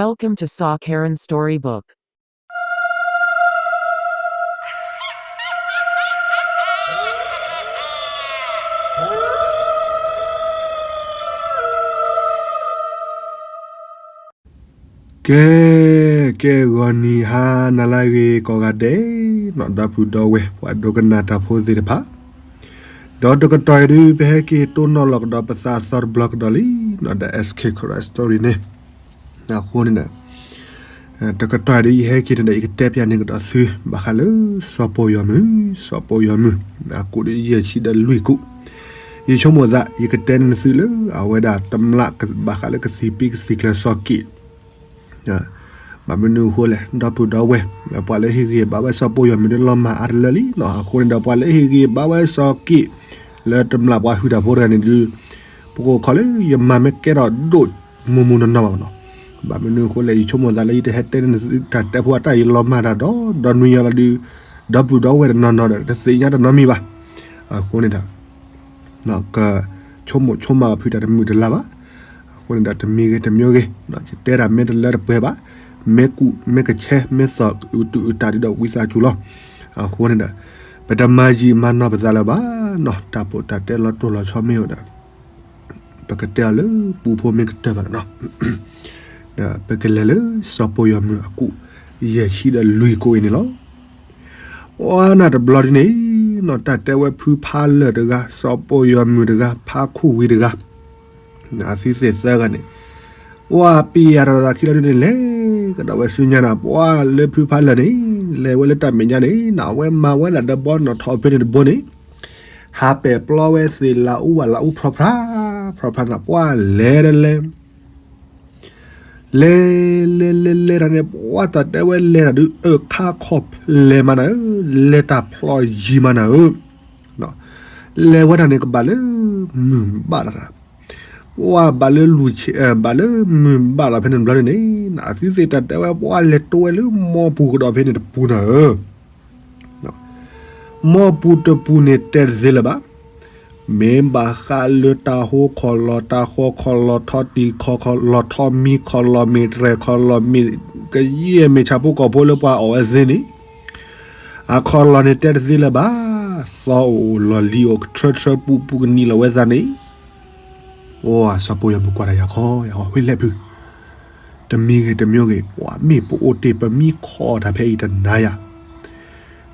Welcome to Saw Karen Storybook. ကဲ, ကဲ ဂီၤနံၤဟါနၤလၢအဂ့ၤကိးဂၤဒဲး, ဒီပုၢ်ဒီဝဲၢ် ပှၤဒိကနၣ်တၢ်ဖိသ့ၣ်တဖၣ်, ဒီးတကတီၢ်အံၤဒုး ပဟဲက့ၤတိၢ်နီၣ်လီၤကဒီးပသးအသီတဘျီကဒီးလံ, ဒီး S K Karen Story န့ၣ်, အဃိန့ၣ်ဒီး တကတီၢ်အံၤဒုး ယဟဲက့ၤန့ၣ်ဒီး ယကတဲပျးန့ၢ်ကဒီးသု ဘၣ်ဃးလၢစီၤပီယီၤမုၢ်, စီၤပီယီၤမုၢ်, အကူၣ်ဒုးယဲၢ်ဆံဒီးလွံၢ်ကူၣ်, ယဆိကမိၣ်သး ယကတဲန့ၢ်သုလၢအဝဲဒၣ်တမျၢ် ဘၣ်ဃးလၢကသံၣ်ပံကသံၣ်ကျၢၤစီၤက့ၣ် ဘၣ်မနုၤအဃိလဲၣ် ဒီပုၢ်ဒီဝဲၢ်, ပှၤလၢဟ့ၣ်ဂံၢ်ဘါဝဲစီၤပီယီၤမုၢ်ဒုးလီၤမၢ်အါတလၢလံနီၤ, အဃိန့ၣ်ဒီး ပှၤလၢဟ့ၣ်ဂံၢ်ဘါဝဲစီၤက့ၣ် လၢတမျၢ်ပှၤဟုၣ်တၢ်ဖိတဂၤန့ၣ်ဒုး, ပကအိၣ်ခိးလၢယမၤမ့ၢ်ကဲထီၣ်ဒိၣ်မုၢ်မုၢ်နီၢ်နီၢ်ဘၣ်နီၤ, ဘၣ်မနုၤအဃိလဲၣ် ယဆိကမိၣ်သးလၢယတဟဲတဲန့ၢ်သုတၢ်တဲဖိအတၢ်ယလီၤမၢ်တၢ်ဒီး ဒီနွံယီၤလီၤဒုး, ဒီပုၢ်ဒီဝဲၢ်တနီၤနီၤဒီး တသ့ၣ်ညါတနီၤမံၤဘၣ်, အဃိန့ၣ်ဒီး ကဆိကမိၣ်ဆိကမးဖုးတၢ်တမုာ်တလၤဘၣ်, အဃိန့ၣ်ဒီးတမံၤဂ့ၤတမံၤဂ့ၤ, ယတဲတၢ်မ့ၢ်တလၢတပှဲၤဘၣ်, မ့ၢ်ကူၣ်မ့ၢ်ကဆဲမ့ၢ်သီၣ်အုးတူၢ်အုးတၢ်ဒုးဒီးဝံသးစူၤလီၤ, အဃိန့ၣ်ဒီး ပတမၤယံာ်မၤနီၢ်ပသးလၢၤဘၣ်နီၤ, တၢ်ပိာ်တၢ်တဲလီၤတိၢ်လီၤဆီမ့ၢ်အိၣ်ဒီး ပကတဲအီၤလၢပူဖိမ့ၢ်ကတၢၢ်ဘၣ်နီၤ, ဒီးပကလဲၤလၢစီၤပီယီၤမုၢ်အကူၣ် ယဲၢ်ဆံဒီးလွံၢ်ကူၣ်အံၤန့ၣ်လီၤ. အီနၢ်တဘျီဒ်န့ၣ်နီၤ, တၢ်တဲဝဲဖုဖးလၢာ်တဂၤ, စီၤပီယီၤမုၢ်တဂၤ, ဖးခိၣ်ဝံၤတဂၤ, အသုသ့ၣ်သၢဂၤန့ၣ်, ပှၤပံၤယၤတၢ်သးခံလီၤဒ်န့ၣ် လဲၤကဒီးဝဲဆူညါနၤ, ပှၤလၢဖုဖးလၢာ်န့ၣ် လဲၤဝဲလၢတၢ်မဲာ်ညါန့ၣ် နဝဲမၤဝဲလၢဒီးဘီနီၣ်ထီၣ်ဖဲန့ၣ်တဘိန့ၣ်, ဟးပဲာ်ပျီဝဲသ့ၣ်လၢအူဝဲလၢအူဖြီဖြါ, ဖြီဖြါနၤ ပှၤလဲၤဒီးလဲၤ လဲၤ လဲၤ လဲၤ လဲၤတၢ်န့ၣ် ပှၤတၢ်တဲဝဲလဲၤတၢ်ဒုး အၢခါခီၣ်ဖျဲးမးနၤဧၢ, လဲၤတၢ်ဖျီယံၤမးနၤဧၢ, လဲၤဝဲတၢ်န့ၣ် ကဘၣ်လၢမုၢ်ဘၣ်လီၤတၢ်, ပှၤဘၣ်လၢလူၤဆဲး ဘၣ်လၢမုၢ်ဘၣ်လီၤဖဲန့ၣ်တဘျီန့ၣ်, အသုသ့ၣ်တၢ်တဲဝဲ ပှၤလဲၤတိဝဲလၢမီပူၤကဒီးဖဲန့ၣ်တပူၤနၤဧၢ မီပူၤတပူၤန့ၣ်တဲတသ့လၢၤဘၣ်, မ့ၢ်ဘၣ်ဃးလၢတၢ်ဟိခီၣ်လီၢ် တၢ်ဃီခီၣ်လီၢ် ထီတံၢ်ခီၣ်လီၢ် ထီမံခီၣ်လီၢ် မ့ၢ်တြဲၤခီၣ်လီၢ် မ့ၢ်ကယဲၢ်မ့ၢ်ဆၣ်ဖိကီၢ်ဖိလၢပှၤအီၣ်ဝဲသ့န့ၣ်, အခီၣ်လီၢ်န့ၣ်တဲတသ့လၢၤဘၣ်, သီအိၣ်လီၢ်လံၤအိၣ် ထြၢထြၢပူၤပူၤကနံၤလီၤဝဲသးန့ၣ်, အိၣ် စီၤပီယီၤမုၢ်ကွၢ်တၢ်ယၤခီ ယၤခီ ဝံၤလဲၣ်ဖု တမံၤဂ့ၤတမံၤဂ့ၤ ပှၤမ့ၢ်ပအိၣ်တ့ၢ်ပမံခီၣ်တၢ်ဖဲအံၤတနၤယၤ,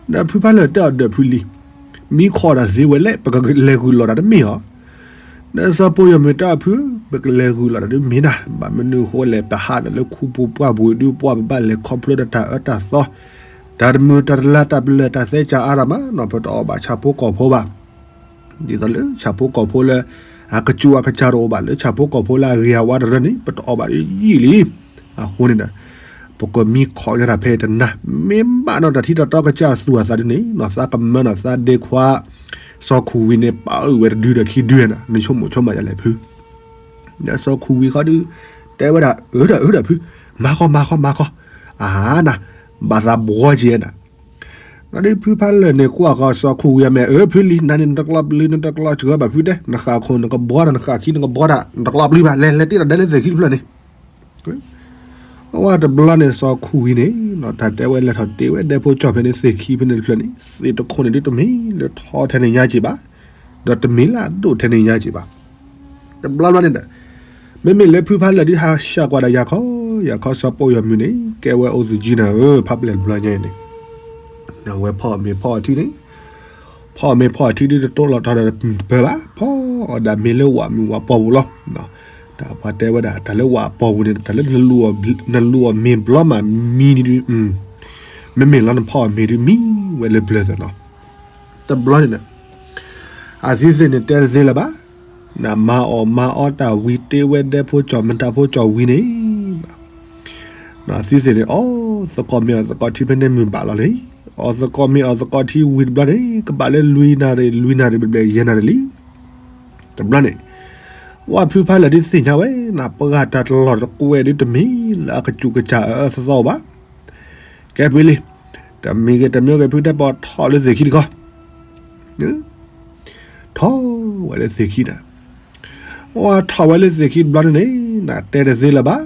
ဒီးဖုဖးလၢာ်တဲအီၤဒီးဖုလံ, မံခီၣ်တၢ်သ့ဝဲလဲၣ် ပကလဲၤဂုာ်လီၤတၢ်တမ့ၢ်ဧါ, ဒီးစီၤပီယီၤမုၢ်တဲအီၤဖု, ပကလဲၤဂုာ်လီၤတၢ်တမ့ၢ်ဒၣ်, ဘၣ်မနုၤအဃိလဲၣ် ပဟးဒီးလၢခူပူၤပှၢ်ပူၤဒုး ပှၤပဘၣ်လဲၤခီဖျိဒီးတၢ်အၢတၢ်သီ, တၢ်တမုာ်တၢ်တလၤတၢ်ပလၢၢ်တၢ်သဲကၢ်အါတၢ်မးနီၤ ပတအီၣ်ဘၣ်ဆၣ်ဖိကီၢ်ဖိဘၣ် ဒ်သိးလၢဆၣ်ဖိကီၢ်ဖိလၢ အကစူၢ်အကစၢ်တအိၣ်ဘၣ်လၢဆၣ်ဖိကီၢ်ဖိလၢအဂ့ၤအဝါတရၢန့ၣ် ပတအီၣ်ဘၣ်ဒ်ယံာ်လံ. အဃိန့ၣ်ဒီး ပကမံခီၣ်ညါတၢ်ဖဲအံၤတနၤ, မ့ၢ်ဘၣ်နီၢ်တၢ်ထံတၢ်တီကစၢ်သူၣ်အသးဒ်န့ၣ် နီၢ်သးကမၢနီၢ်သးဒ့ခွါ စီၤခူၣ်ဝံၤန့ၣ် ပာ်အုၣ်ဝဲတဒုဒီးခံဒုနီၤ, နဆိကမိၣ်ဆိကမးယၤလဲၣ်ဖု ဒီးစီၤခူၣ်ဝံၤဃီဒု တဲဝဲဒၣ် အၢဒီးအၢဒီးဖု, မၤဃီမၤဃီမၤဃီ, အဟါနၤ, ဘၣ်သးဘှီက့ၤနၤ ဒီးဖုဖးလၢာ်န့ၣ် ကွၢ်ဃီစီၤခူၣ်ဝံၤအမဲာ် အၢ ဖုလံ နၤန့ၣ် နတကျီပျုၤ နတကျီစှၤဘၣ်ဖုတဲ, နဃၣ်ခိၣ်နကဘှီတၢ် နဃၣ်ခံနကဘှီတၢ် နတကျီပျုၤဘၣ် လဲၤ လဲၤတ့ၢ်ဒီးဒဲလၢသ့ၣ်ခံတဖျၢၣ်န့ၣ်. အဝဲတဘျီန့ၣ် စီၤခူၣ်ဝံၤန့ၣ် တၢ်တဲဝဲလဲၤထီၣ်တ့ၢ်ဝဲဒဲဖိကၠီၣ်ဖဲန့ၣ် သ့ၣ်ခံဖဲန့ၣ်တဖျၢၣ်န့ၣ် သ့ၣ်တခိၣ်န့ၣ်ဒုးတမ့ၢ်လၢထီထဲန့ၣ်ညါက့ၤဘၣ်, ဒီးတမ့ၢ်လၢအဒိၣ်ထဲန့ၣ်ညါက့ၤဘၣ်. တဘျီဘျီန့ၣ်ဒီး မ့မ့ၢ်လၢဖုဖးလၢာ်ဒုးဟးဆှၢကွၢ်ဒီးယၤခီ, ယၤခီစီၤပီယီၤမုၢ်န့ၣ် ကဲဝဲအိၣ်သူၣ်ကံနၤဧၢ ဖးပျဲၢ်တဘျီညါအံၤန့ၣ်, အဝဲဖီၣ်မ့ၤဖီၣ်ထံန့ၣ်, ဖီၣ်မ့ၤဖီၣ်ထံဒုးတတိၢ်လီၤတီၤဒီးတပၢၢ်ဘၣ်, ဖီၣ်အီၣ်ဒၣ်မ့ၤလၢဝၤမုၢ်ဝၤပီၢ်ပူၤလီၤ. တၢ်ပှၤတဲဝဲဒၣ် တၢ်လၢဝၤပီၢ်ပူၤန့ၣ် တၢ်လၢနလူၤအီၣ်မ့ၤဘျီမးမံန့ၣ်ဒုး, မ့မ့ၢ်လီၤနဖီၣ်အီၣ်မ့ၤဒုးမံဝဲလၢပျၢၤသၢနီၤ. တဘျီန့ၣ်ဒီး အသုသ့ၣ်န့ၣ်တဲတသ့လၢၤဘၣ်, နမၤအီၣ်မၤအီတၢ်ဝံၤတ့ၢ်ဝဲဒဲဖိကၠီၣ်မတၤဖိကၠီၣ်ဝံၤန့ၣ်, သုသ့ၣ်န့ၣ် အီၣ်သကိးမ့ၤအီၣ်သကိးထံဖဲန့ၣ်မုၢ်ဘၣ်လီၤလံ, အီၣ်သကိးမ့ၤအီၣ်သကိးထံဝံၤတဘျီန့ၣ် ကဘၣ်လၢလွံၢ်နၣ်ရံၣ် လွံၢ်နၣ်ရံၣ်ဘျဲၣ်ဘျဲၣ်ယဲၢ်နၣ်ရံၣ်လံ. တဘျီန့ၣ် ဝဲဖုဖးလၢာ်ဒုးသ့ၣ်ညါဝဲ နပှၤတၢ်တလီၢ်တကွဲးဒုးတမ့ၢ်လၢအကစူၢ်ကစၢ်အအၢအသီဘၣ်. ကဲဖုလံ, တမံၤဂ့ၤတမံၤဂ့ၤဖုတဲပီၤထီၣ်လၢသ့ၣ်ခံတခီ, ထီၣ်ဝဲလၢသ့ၣ်ခံနၤ, ဝဲထီၣ်ဝဲလၢသ့ၣ်ခံတဘျီန့ၣ်န့ၣ် နတဲတသ့လၢၤဘၣ်.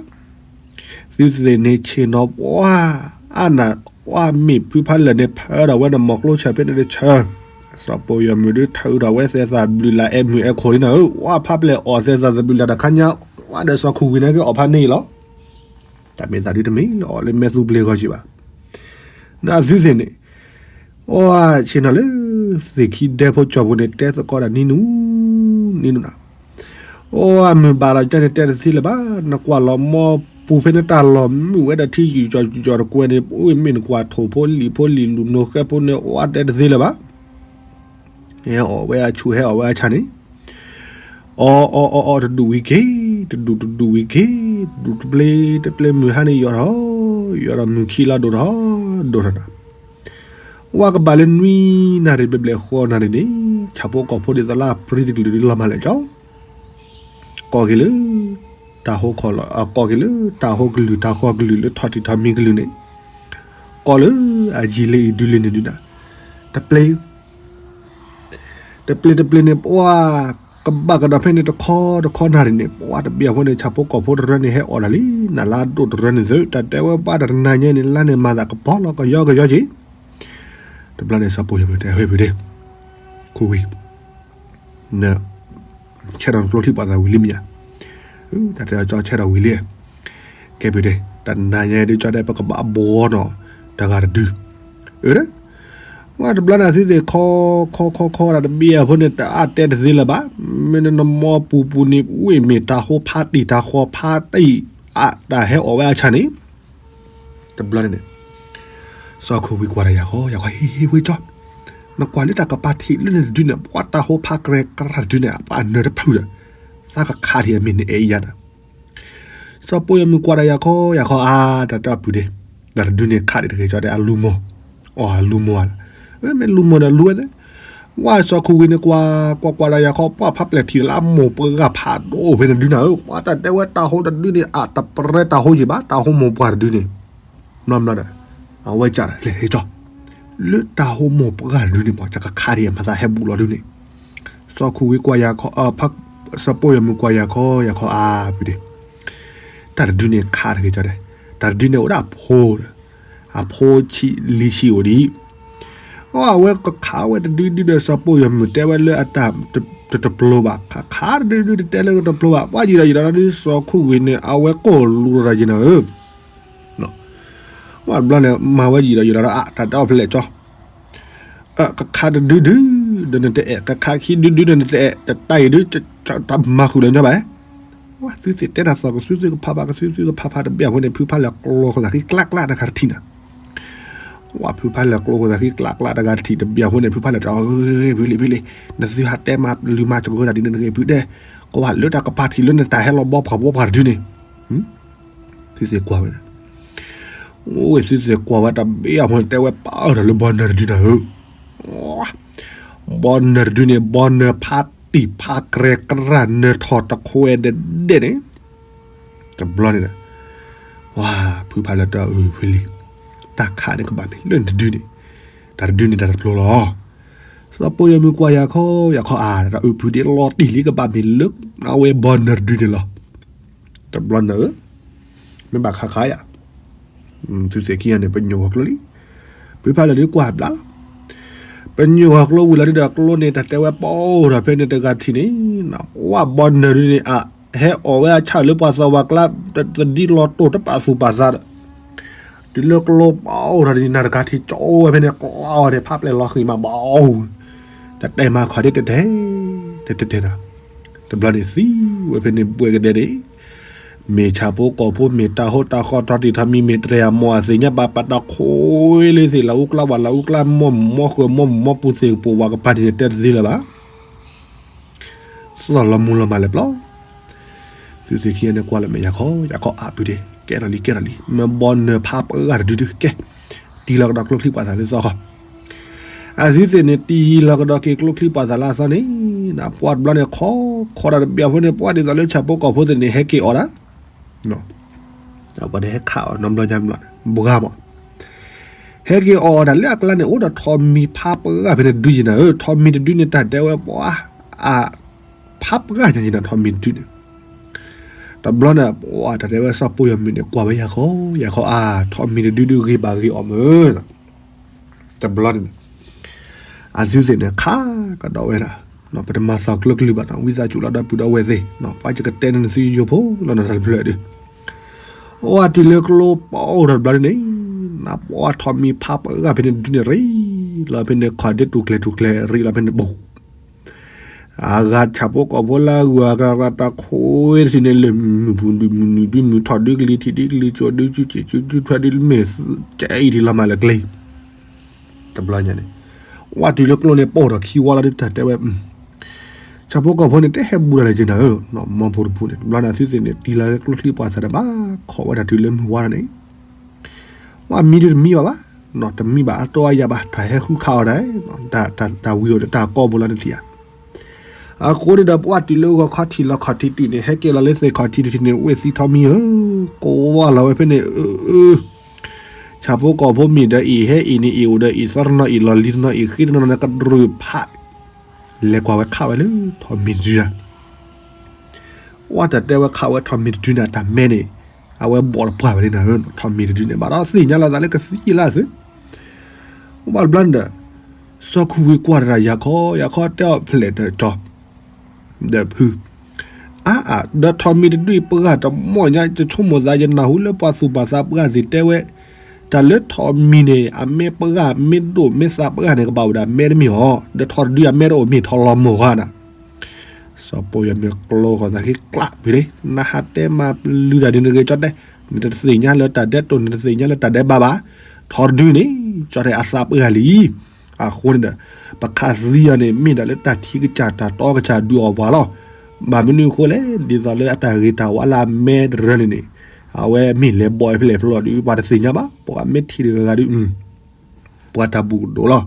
သုသ့ၣ်န့ၣ်ဆ့ၣ်နီၤပှၤ အါနၢ် ပှၤမ့ၢ်ဖုဖးလၢာ်န့ၣ် ဖၢဒီးဝဲန့ၣ် မီၤကျိဆၢဖဲန့ၣ်တဆၢ, စီၤပိာ်ယီၤမုၣ်ဒုးထၢဒီးဝဲသဲးသး ဘျုးလၢအဲၣ်မုၣ်အဲၣ်ခိၣ်လံနၤဧၢ, ပှၤဖးပျဲၢ်အီၣ်သဲးသး သဘျုးလၢတခါညါ, ပှၤဒီးစီၤခိၣ်ဝံၤန့ၣ်က့ၤအီၣ်ဖးန့ၢ်အံၤလီၤ. တၢ်မ့ၢ်သးဒုတမ့ၢ်လၢအီၣ်လၢမဲာ်သူပျ့ၤဂီၢ်က့ၤဘၣ်. နသုသ့ၣ်န့ၣ် အိၣ်ဆ့ၣ်နီၤလၢ သ့ၣ်ခံဒဲဖိကၠီၤပူၤန့ၣ် တဲသကိးတၢ်နံၤနုၤ နံၤနုၤနၤ, အိၣ်အမုၢ်ဘၣ်လီၤကၢန့ၣ် တဲတသ့လၢၤဘၣ်, နကွၢ်လီၤမီပူၤဖဲန့ၣ် တၢ်လီၢ်မုာ်ဝဲဒီးထံယုၢ်ကၠီၤကၠီၤတကွဲၤန့ၣ် အိၣ်မ့ၢ်နကွၢ်ထိၣ်ဖိလံာ်ဖိလံာ်လူၤနိၣ်ဃဲဖိန့ၣ် အိၣ်တဲတသ့လၢၤဘၣ်. ဟဲအီၣ်ဝဲအဆူၣ် ဟဲအီၣ်ဝဲအဆၣ်န့ၣ် အီၣ်အီၣ်အီၣ်အီၣ် တဒူၣ်ဝံၤက့ၤ တဒူၣ်တဒူၣ်ဝံၤက့ၤ တဒူၣ်တပျ့ၤတပျ့ၤမုၢ်ဟါန့ၣ်ယိာ်ထီၣ် ယိာ်ထီၣ်မုၢ်ခံလီၤဒိၣ်ထီၣ် ဒိၣ်ထီၣ်နၤ, ဝါကဘၣ်လၢနွံနၣ်ရံၣ်ဘျဲၣ်ဘျဲၣ်ဃိးနၣ်ရံၣ်န့ၣ် ဆၣ်ဖိကီၢ်ဖိဒ်သိးလၢအပြံတကလုာ်ဒ်လီၤမၢ်လဲၣ်ကၠီ ကိးက့ၤလၢ တၢ်ဟိခီၣ်လီၢ် ကိးက့ၤလၢတၢ်ဟိကလုာ်တၢ်ဃီကလုာ်လၢထီၣ်တံၢ်ထီၣ်မံၤကလုာ်န့ၣ် ကိးလၢအယံၤလၢအံၤဒုလၢန့ၣ်ဒုနၤ, တပျ့ၤ တပျ့ၤတပျ့ၤန့ၣ် ပှၤကဘၣ်ကဒီးဖဲန့ၣ်တခီတခီနၣ်ရံၣ်န့ၣ် ပှၤတဘ့ၣ်အဃိန့ၣ် ဆၣ်ဖိကီၢ်ဖိတရၢန့ၣ် ဟဲအီၣ်တၢ်လံ နလါဒိၣ်တရၢန့ၣ်သု တၢ်တဲဝဲပှၤတနၤညါန့ၣ် လါန့ၣ်မၤသးကပီၤလီၤကယီကယီက့ၤ, တဘျီန့ၣ် စီၤပိာ်ယီၤမုၣ်တဲ ဟဲဖုဒ့ ခိၣ်ဝံၤ န ဆဲးထီၣ်နကျိချံပှၤသးဝံၤလံမ့ၢ်ဧါ, တၢ်တဲအီၤကၠီဆဲးထီၣ်ဝံၤလံ, ကဲဖုဒ့ တနၤညါဒုကၠီတဲ ပကဘၣ်ဘှီနီၤ တဂၤတဒု အၢ ဝဲတဘျီန့ၣ်သုသ့ၣ်ခီ ခီခီခီတၢ်တဘ့ၣ်အဃိန့ၣ် တအါတဲတသ့လၢၤဘၣ်, မ့ၢ်နနမီပူၤပူၤန့ၣ် ဝ့ၢ်မ့ၢ်တၢ်ဟိဖးတံၢ်တၢ်ဃီဖးတံၢ် အတၢ်ဟဲအီၣ်ဝဲအဆၣ်န့ၣ်, တဘျီန့ၣ်န့ၣ် စီၤခိၣ်ဝံၤကွၢ်ဒီးယၤခီ ယၤခီ ဟ့ၣ်ဟ့ၣ်ဝဲကၠီ, နကွၢ်လၢတၢ်ကပၤထံးလၢန့ၣ်တဒုန့ၣ် ပှၤတၢ်ဟိဖးကြဲကြးတဒုန့ၣ် ပှၤအနၢၤတဖုဒီး သးကခးထံးအမ့ၢ်နအဲၣ်ယၤနၤ စီၤပိာ်ယီၤမုၣ်ကွၢ်ဒီးယၤခီ ယၤခီအါ တၢ်တၢ်ဖုဒ့, တၢ်တဒုန့ၣ်ခးဒံးတဂ့ၤကၠီတဲ အလူမီၤ, အီၣ်အလူမီၤ, မ့ၢ်လူမီၤဒီးလူဝဲသ့ၣ်, ဝဲစီၤခိၣ်ဝံၤန့ၣ်ကွၢ် ကွၢ်ကွၢ်ဒီးယၤခီ ပှၤဖးပျဲၢ်ထံးလၢအမိၢ်ပှၢ်ဂၤဖးဒိၣ်ဖဲန့ၣ်ဒုနၤဧၢ, ပှၤတၢ်တဲဝဲတၢ်ဟိတဒုန့ၣ် အတပရဲတၢ်ဟိယံၤဘၣ် တၢ်ဟိမိၢ်ပှၢ်တဒုန့ၣ်, ဘျီဘျီဒီး အဝဲကၢ်ဒီး လဲၤဟဲကၠီ လၢတၢ်ဟိမိၢ်ပှၢ်တဒုန့ၣ် ပှၤကခးဒံးအမၤသးဟဲဘူးလီၤဒုန့ၣ်, စီၤခိၣ်ဝံၤကွၢ်ယၤခီ စီၤပိာ်ယီၤမုၣ်ကွၢ်ယၤခီ ယၤခီအါဖုဒ့, တၢ်တဒုန့ၣ်ခးတဂ့ၤကၠီတဲ, တၢ်တဒုန့ၣ်အိၣ်ဒၣ်အဖိဒီး, အဖိဆံးလံဆံးအိၣ်ဒံး, အဝဲကခးဝဲတဒုဒုဒီး စီၤပိာ်ယီၤမုၣ်တဲဝဲလၢအတၢ်တတပျိဘၣ် ခးခးတဒုဒုတတဲလၢကတပျိဘၣ် ပှၤယံာ်ဒီးယံာ်ဒီးဒု စီၤခိၣ်ဝံၤန့ၣ် အဝဲကိၢ်လူၤဒီးယံာ်နၤဧၢ ဝဲဘျီန့ၣ် မၤဝဲယံာ်ဒီးယံာ်ဒီး တၢ်တဲအီၤဖဲလဲၣ်ကၠီ, ကခးတဒုဒု ဒီးနတအဲၣ် ကခးခံဒုဒုဒီးနတအဲၣ် တတၢ်အံၤဒု တမၤဃုာ်လၢၤညီဘၣ်, သုသ့ၣ်တဲတၢ်သီၣ်ကသုသုကဖးဖး ကသုသုကဖးဖးတဘ့ၣ်အဃိန့ၣ် ဖုဖးလဲၣ်ကျိဃိသးဃံကျးကျးတဂၤတထံၣ်နၤ ဝဲဖုဖးလဲၣ်ကျိဃိသးဃံကျးကျးတဂၤတထံၣ်တဘ့ၣ်အဃိန့ၣ် ဖုဖးလဲၣ်တဲအီၤ ဖုလံ ဖုလံ နသုဟးတဲမၤလုၢ်မၤစၢၤဝဲဒၣ်ဒ်န့ၣ်တဂ့ၤ ဖုတဲ, ကွၢ်လၢတၢ်ကပၤထံးလၢနတၢ်ဟဲလီၤဘီပှၤဘီပှၤတဒုန့ၣ် သုသ့ၣ်ကွၢ်ဝဲဒၣ်, အိၣ်ဝဲသုသ့ၣ်ကွၢ်ဝဲတၢ်ဘ့ၣ်အဃိန့ၣ် တဲဝဲပာ်အၢၣ်ထီၣ်လၢဘီနၢၤတဒုနၤဧၢ, ဘီနၢၤတဒုန့ၣ် ဘီနၢၤဖးတံၢ်ဖးကြဲကြးနၢၤထီၣ်တခွဲးဒဲးဒဲးန့ၣ်, တဘျီန့ၣ်ဒီး ဝဲဖုဖးလဲၣ်တဲအီၤ ဖုလံ, တၢ်ခးန့ၣ်ကဘၣ်မ့ၢ်လၢနတဒုန့ၣ်, တၢ်တဒုန့ၣ်တၢ်တပျိလီၤ, စီၤပိာ်ယီၤမုၣ်ကွၢ်ယၤခီ ယၤခီအါ တၢ်အုၣ်ဖုဒ့လီၤတံၢ်လံ ကဘၣ်မ့ၢ်လၢအဝဲဘီနၢၤတဒုန့ၣ်လီၤ, တဘျီနၤဧၢ, မ့ၢ်ဘၣ်ခးခးယၤ သုသ့ၣ်ခံဂၤန့ၣ် ပညိၣ်ဂီၤကျိလံ, ဖုဖးလဲၣ်ဒုကွၢ်ဘျါလီၤ, ပညိၣ်ဂီၤကျိဝံၤလီၤဒုဒီးကျိန့ၣ် တၢ်တဲဝဲပာ်အိၣ်ထီၣ်ဖဲန့ၣ်တဂၤတထံၣ်န့ၣ်, ဝဲဘီနၢၤဒုန့ၣ် အဟဲအီၣ်ဝဲအဆၣ်လၢပှၤသီဝၤကျါ တဒ်လီၤတိၢ်တပာ်သူၣ်ပာ်သးဒီး တုၤလၢကျိပာ်အိၣ်ထီၣ်ဒ်နၤတဂၤထံၣ်ကၠီဝဲဖဲန့ၣ် ကျီဝဲန့ၣ် ဖးပျဲၢ်လီၤဃံၤမးဘၣ်အိၣ်, တတဲမၤခီဒ်တဲတဲ တဲတဲတဲဒီး, တဘျီန့ၣ်သံဝဲဖဲန့ၣ်ဘှဲကဒဲန့ၣ်, မ့ၢ်ဆၣ်ဖိကီၢ်ဖိ မ့ၢ်တၢ်ဟိတၢ်ဃီထီၣ်တံၢ်ထီၣ်မံၤ မ့ၢ်တြဲၤအမိၢ်အသ့ၣ်ညါဘၣ်ပာ်တၢ်ခိလၢသ့ၣ် လၢအူကျါဝဲ လၢအူကျါ မီၢ်မုၢ်မီၢ်ဃၢၤ မီၢ်မုၢ်မီၢ်ပူၤသ့ၣ်ကပိာ်ဝဲကပၤန့ၣ် တဲတသ့လၢၤဘၣ် သီၣ်လီၤမူလီၤမၢ်လၢပျီ, သုသ့ၣ်ခံဂၤန့ၣ်ကွၢ်လၢမဲာ်ယၤခီ ယၤခီအါပုၢ်ဒ့ ကဲထီၣ်လံကဲထီၣ်လံ မ့ၢ်ဘီနၢၤဖးပှဲၤဂၤတဒုဒု ကဲ, တံၢ်လီၤကဒီးကျိချံပှၤသးလၢသီဃီ, အသုသ့ၣ်န့ၣ် တံၢ်လီၤကဒီးက့ၤကျိချံပှၤသးလၢအသီန့ၣ်, ပှၤတဘျီန့ၣ် ခီ, ခီဒၣ်တဘ့ၣ်အဖိန့ၣ် ပှၤဒ်သိးလၢဆၣ်ဖိကီၢ်ဖိသ့ၣ်န့ၣ် ဟဲက့ၤအီၣ်ဒၣ် ပှၤန့ၣ်ဟဲခးအီၤနီတဘျီညါဘျီန့ၣ် ဘှါမး, ဟဲက့ၤအီၣ်ဒၣ်လၢအကျါန့ၣ် အိၣ်ဒီးထိးမံၤဖးပှဲၤဂၤဖဲန့ၣ်တဒုယံၤနၤဧၢ, ထိးမံၤတဒုန့ၣ် တၢ်တဲဝဲပှၤ, အ, ဖးပှဲၤဂၤညါယံၤနၤ ထိးမံၤတဒုန့ၣ်, တဘျီန့ၣ် ပှၤတၢ်တဲဝဲစီၤပိၢ်ယီၤမုၣ်န့ၣ် ကွၢ်ဝဲယၤခီ ယၤခီအါ ထိးမံၤတဒုဒုဂ့ၤဘၣ်ဂ့ၤအီၣ်မၢ်နီၤ. တဘျီန့ၣ် အသုသ့ၣ်န့ၣ် ခးကဒီးဝဲဒၣ် ပတမၤသီကျၢကလုၢ်ဘၣ်နီၤ ဝံသးစူၤလီၤဒီပုၢ်ဒီဝဲၢ်သ့ၣ် ပှၤကကတဲန့ၢ်နသုယိယိဖိလီၤနတၢ်တဖျၢၣ်ဒုး အဝဲတုၤလၢကျိပအိၣ်ဒီးတဘျီန့ၣ် နပှၤထိးမံၤဖးပှဲၤဂၤဖဲန့ၣ်ဒုးန့ၣ် ရံၣ်လီၤဖဲန့ၣ် ခီၣ်ဒ့တူၣ်ကျဲၤတူၣ်ကျဲၤ ရံၣ်လီၤဖဲန့ၣ်ဘူး အဂၤဆၣ်ဖိကီၢ်ဖိလၢအဂုၤအဂၤတၢ်ခိၣ်ဝဲတဆံန့ၣ် လၢမုၢ်ပူၤဒုးမုၢ်နုာ်ဒုးမုၢ်ထီၣ်ဒုးကလံၤထံးဒုးကလံၤစိးဒုးကၠူကၠံၣ်ကၠူကၠူထွဲဒုးမ့ၢ်ကဲအံၤထံလီၤမးလၢကျဲ တဘျီညါန့ၣ် ဝဲတုၤလၢကျိန့ၣ်ပအိၣ်ဒီးခံဝါလီၤဒုးတၢ်တဲဝဲ ဆၣ်ဖိကီၢ်ဖိန့ၣ် တဟဲဘူးတၢ်လၢက့ၤနၤဧၢ မီဖိတပူၤန့ၣ် တဘျီန့ၣ် အသုသ့ၣ်န့ၣ် တံၤလီၤကျိချံပှၤသးဒီးဘၣ်ခိးဝဲဒၣ်တုၤလၢမုၢ်ဝါလီၤန့ၣ် ဝဲမံဒုးတမံဘၣ်ဘၣ် တမံဘၣ်အတီအယၤဘၣ် တၢ်ဟဲဃုခးအီၤဒၣ် တၢ်ဝံၤအိၣ်ဒီးတၢ်ကီပူၤလီၤန့ၣ်ထံၣ်ဧါ အဃိန့ၣ်ဒီး ပှၤတုၤလၢဂီၤခီထံးလီၤခီၣ်ထံးတုၤန့ၣ် ဟဲက့ၤလီၤလၢသ့ၣ်ခီၣ်ထံးတထံးန့ၣ် ဝ့ၢ်သံထိးမံၤဧၢ ကဝါလီၤဝဲဖဲန့ၣ် ဆၣ်ဖိကီၢ်ဖိမ့ၢ်ဒီးအံၤ ဟဲအံၤန့ၣ်အံၤအိၣ်ဒီးအံၤ သီတနီၤအံၤ လီၢ်လံၤတနီၤအံၤ ဃ့တနီၤနီၤန့ၣ် ကရူၢ်ဖး လဲၤကွၢ်ဝဲခးဝဲလၢထိးမံၤတဒုဒၣ် ဝဲတၢ်တဲဝဲခးဝဲထိးမံၤတဒုန့ၣ် အတၢ်မဲန့ၣ် အဝဲဘိးတပှၢ်ဝဲလံနၤဧၢ ထိးမံၤတဒုန့ၣ် ဘၣ်ဒီးသ့ၣ်ညါလီၤသးလၢကသံလၢအသု ဝဲတဘျီန့ၣ်ဒီး စီၤခူဝံၤကွၢ်တၢ် ယၤခီ ယၤခီတဲအီၤဖျဲးဒီးကၠီ ဒီးဖု အါအါ ဒီးထိးမံၤတဒုအံၤပှၢ်တမီၢ်ညါ ယဆိကမိၣ်သး ယနၢ်ဟူလၢပှၤသူၣ်ပှၤသးပှၢ်သ့ၣ်တဲဝဲ တၢ်လၢထိးမံၤန့ၣ် အမဲပှၢ် မ့ၢ်ဒိၣ်မ့ၢ်သးပှၢ်န့ၣ် ကဘၣ်အိၣ်ဒီးအမဲတမ့ၢ်ဧါ, ဒီးထိးတဒုအမဲတအိၣ်မ့ၢ်ထိးလီၤမုၢ်ဧါနၤ. စီၤပိၢ်ယီၤမ့ၢ်ကျိဃီၤသးဃ့ကျးဖုးလံ, နဟးတဲမၤပျုၤတၢ်ဒ်န့ၣ်တဂ့ၤ ကၠီတဲ, နတသ့ၣ်ညါလၢတၢ်ဒဲးတိၢ် နတသ့ၣ်ညါလၢတၢ်ဒဲးဘးဘၣ်, ထိးတဒုန့ၣ် ကၠီတဲအသးပှၢ်လံ အဃိန့ၣ်ဒီး ပခးသံအီၤန့ၣ် မ့ၢ်ဒၣ်လၢတၢ်ထံကစၢ်တၢ်တီကစၢ်ဒုးအီၣ်ပှၤလီၤ. ဘၣ်မနုၤအဃိလဲၣ်, ဒ်သိးလၢအတၢ်ဂ့ၤတၢ်ဝါလၢအမဲတရၢန့ၣ်န့ၣ် အဝဲမ့ၢ်လဲၤဘီၣ်ဖဲလဲၣ်ဖဲလဲၣ်ဒီး ပှၤတသ့ၣ်ညါဘၣ်, ပှၤမ့ၢ်ထံၣ်တဂၤဂၤဒီး ပှၤတၢ်ဘူၣ်ကဒိၣ်လီၤ.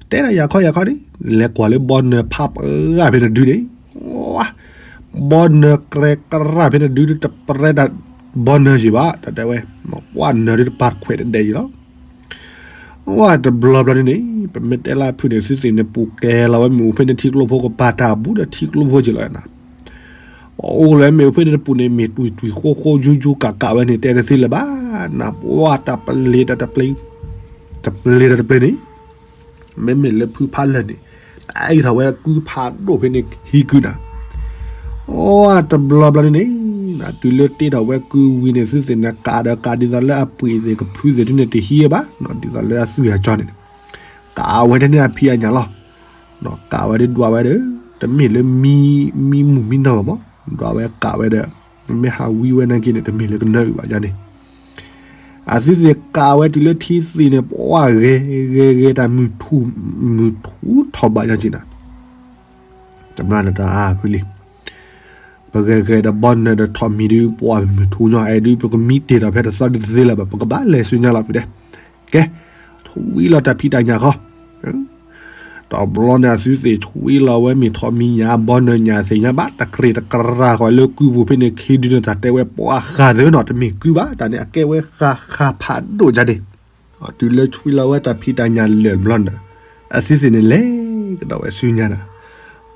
တဲဒၣ်ယၤခီယၤခီန့ၣ် လဲၤကွၢ်လၢဘီနၢၤဖးပှၢ်ဖဲန့ၣ်ဒုန့ၣ် ဘီနၢၤကြဲးကြးဖဲန့ၣ်ဒု တပရဲတၢ်ဘီနၢၤယံၤဘၣ်, တၢ်တဲဝဲ ပှၢ်နၢၤဒုတပာ်ခွဲးတဒဲးယံၤလီၤ. ဝဲတဘျီဘျီန့ၣ်န့ၣ် ပမ့ၢ်တဲလၢဖုန့ၣ် သုသ့ၣ်န့ၣ် ပူၤကဲလီၤဝဲမ့ၣ်အူဖဲန့ၣ်ထံကျိဖိကပၤတၢ်ဘူးဒီးထံကျိဖိက့ၤလီၤနၤ. ပအိၣ်လၢမ့ၣ်အူဖဲန့ၣ်တပူၤန့ၣ် မ့ၢ်တွံၢ်တွံၢ်ဃိဃိယူယူကးကးဝဲန့ၣ် တဲတသ့လၢၤဘၣ်နၤ, ပှၢ်တၢ်ပလ့ၤတၢ်တပျ့ၤ, တပျ့ၤတၢ်တပျ့ၤန့ၣ် မ့မ့ၢ်လၢဖုဖးလၢာ်န့ၣ် တၢ်အံၤထီၣ်ဝဲကုဖးဒိၣ်ဖဲန့ၣ်ဟံးကုနၤ. အိၣ်တဘျီဘျီန့ၣ်န့ၣ် တုၤလၢတ့ထီၣ်ဝဲကုဝံၤန့ၣ် သုသ့ၣ်န့ၣ် ကးဒီးကးဒ်သိးလၢအပှ့ၤသ့ၣ်ကဖုသ့ၣ်ဒ်န့ၣ် တဟံးဘၣ်, ဒ်သိးလၢအသွံၣ်အကၠီန့ၣ် ကးဝဲဒၣ်န့ၣ်အဖံးအညၣ်လီၤ. ကးဝဲဒၣ်ဒွးဝဲဒီး တမ့ၢ်လၢမံမူမံနီၢ်ဘၣ်မး, ဒွးဝဲကးဝဲဒီး မ့ၢ်ဟးဝံဝဲနာ်က့န့ၣ် တမ့ၢ်လၢကနၢအုၣ်ဘၣ်ယါန့ၣ် အသုသ့ၣ်ကးဝဲတုၤလၢထံသ့ၣ်န့ၣ် ပှၢ်ဂဲၤဂဲၤဂဲၤတၢ်မုၢ်ထူ မုၢ်ထူထီၣ်ဘၣ်ယါက့နၤ. တဘျီန့ၣ်တၢ်အါဖုလံ ပဂဲၤဂဲၤဒီးဘီနၢၤဒီးထိးမံၤဒု ပှၢ်မုၢ်ထူညီ အဲၣ်ဒု ပကမံတ့ၢ်ဒီးဖဲတသီဒုတသ့လၢၤဘၣ် ပကဘၣ်လဲၤဆူညါလီၤဖုဒဲး. ကဲ, ထွံလီၤတၢ်ဖံးတၢ်ညၣ်ဃီ တဘျီန့ၣ်အသုသ့ၣ်ထွံလီၤဝဲမ့ၢ်ထိးမံၤညၣ် ဘီနၢၤညၣ်သ့ၣ်ညါဘၣ် တကြ့ၢ်တကြၤဃီလၢကုပူၤဖဲန့ၣ် ခ့ဒုန့ၣ်တၢ်တဲဝဲပှၢ်ဃာ်သ့နီၤ တမ့ၢ်ကုဘၣ် တၢ်န့ၣ်အကဲဝဲဃာ်ဃာ်ဖးဒိၣ်ယါဒ့ၣ်. တုၤလၢထွံလီၤဝဲတၢ်ဖံးတၢ်ညၣ်လၢာ်တဘျီန့ၣ်ဒီး အသုသ့ၣ်န့ၣ်လဲၤကဒီးဝဲဆူညါနၤ.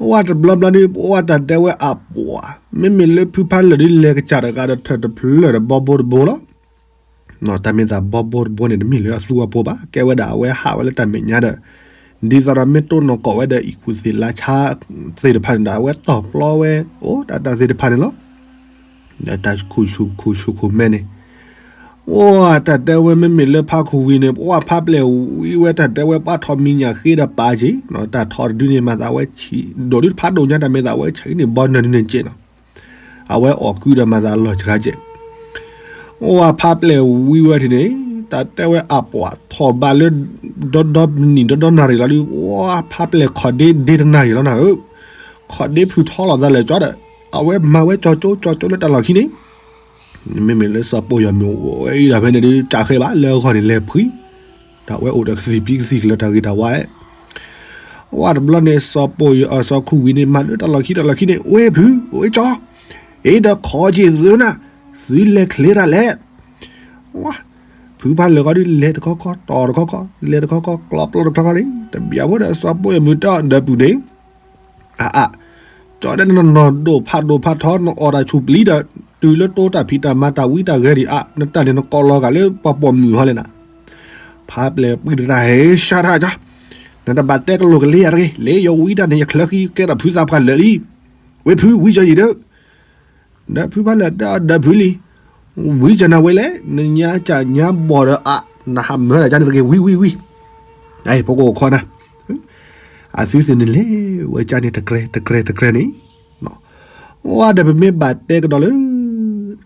ဝဲတဘျီဘျီဒု ပဝဲတၢ်တဲဝဲအပှၢ် မ့မ့ၢ်လၢဖုဖးလၢာ်ဒု လဲၤကစၢ်တဂၤဒီးထၢၣ်တဖျၢၣ်ဒီးဘီဘိတဘိလီၤ. တၢ်မ့ၢ်သးဘီဘိတဘိန့ၣ် တမ့ၢ်လၢအသူအဖိဘၣ် ကဲဝဲဒၣ်အဝဲဟးဝဲလၢတၢ်မဲာ်ညါဒီး ဒ်သိးဒီးမ့ၢ်တိၢ်နီၣ်ကီၢ်ဝဲဒီးအံၣ်ခူၣ်သ့ၣ်လါဆါသ့ၣ်တဖၣ်န့ၣ်ဒီး အဝဲတီၢ်ပျီဝဲ အိၣ်တၢ်တၢ်သ့ၣ်တဖၣ်န့ၣ်လီၤ. ဒီးတၢ်ခိၣ်ဆူၣ်ခိၣ်ဆူၣ်ခိၣ်မဲန့ၣ် အိၣ်တၢ်တဲဝဲမ့မ့ၢ်လၢဖးခူဝံၤန့ၣ် ပှၢ်ဖးပျဲၢ်ဝံဝဲတၢ်တဲဝဲပှၢ်ထိးမံၤညၣ်ဃ့ဒီးပာ်က့ၤ တၢ်ထိးတဒုန့ၣ် မၤသးဝဲဆံး ဒိၣ်ဒုတဖးဒိၣ်ညါတၢ်မ့ၢ်သးဝဲဆံးန့ၣ် ဘီနၢၤဒုန့ၣ်က့နီၤ အဝဲအီၣ်ကုဒီးမၤသးလီၤစှၤကဲး အိၣ်ဝဲဖးပျဲၢ်ဝံဝဲထံၣ်န့ၣ် တၢ်တဲဝဲအပှၢ်ထီၣ်ဘးလၢ ဒီဒီနံၣ်ဒီဒီနၣ်ရံၣ်လီၤဒု အိၣ်ဖးပျဲၢ်ခီၣ်ဒ့ဒ့တနၣ်ရံၣ်လီၤနၤဧၢ, ခီၣ်ဒ့ဖုၣ်ထီလီၤသးလၢာ်ကၠီဒီး အဝဲမၤဝဲကၠီကၠိကၠီကၠိလၢတၢ်လီၢ်ခံန့ၣ် မ့မ့ၢ်လၢစီၤပိၢ်ယီၤမ့ၢ်အိၣ်အံၤဒီးဖဲန့ၣ်ဒု ကးဃဲဘၣ်လၢအဂီၢ်န့ၣ် လဲၤဖှံ တၢ်ဝဲအိၣ်ဒီးကသံၣ်ဖံးကသံၣ်ကလၢၤတၢ်ဂ့ၤတၢ်ဝါ ဝဲတဘျီန့ၣ် စီၤပိၢ်ယီၤ စီၤခူဝံၤန့ၣ် မၤလၢတၢ်လီၢ်ခံတၢ်လီၢ်ခံန့ၣ် ဝဲဖု ဝဲကၠီ အ့ဒီးခီက့ၤသုနၤ သုလဲၤချ့တၢ်လဲၣ် ဝဲ ဖုဖးလၢာ်ဃီဒု လဲၤတခီခီ တီၢ်တခီခီ လဲၤတခီခီ ကျီပျီတခီခီန့ၣ် တဘၣ်ဖိဒီးစီၤပိၢ်ယီၤမ့ၢ်တၢ်ဒီပုၢ်န့ၣ် အအ ကၠီတဲနနီၢ်ဒိၣ်ဖးဒိၣ်ဖးထီ နအီၣ်တၢ်ဆူၣ်ပျံၤဒီး တုၤလၢတိတၢ်ဖံးတၢ်မၤတၢ်ဝံတၢ်ဂဲၤဒံးအါ နတၢ်န့ၣ်နကိးလီၤဂာ်လၢပှၤပိာ်မုၣ်ဟီလဲၣ်နၤ. ဖးပျဲၢ်ပှံတတၢ်ဟဲရှါထါကၠီ, နတဘၣ်တဲကလိာ်ကလ့ယၤတဂ့ၤ, လၢယဝံတၢ်န့ၣ် ယချၢဃံကဲထီၣ်ဖုသးပှၢ်လၢာ်လံ. ဝဲဖုဝံကၠီယံၤဒီး ဒီးဖုဖးလၢာ်ဒီးဖုလံ, ဝံကၠီနၤဝဲလဲၣ်, နညါကၠၢ်ညါဘီၣ်ဒီးအါ, နဟးမၢတၢ်ကၠီန့ၣ်တဂ့ၤ, ဝံဝံဝံ, ဖိကအိၣ်ခီနၤ. အသုသ့ၣ်န့ၣ်လဲၤဝဲကၠီန့ၣ် တကြဲတကြဲတကြဲန့ၣ် ဝဲဒီးပမ့ၢ်ဘၣ်တဲကဒီးလၢ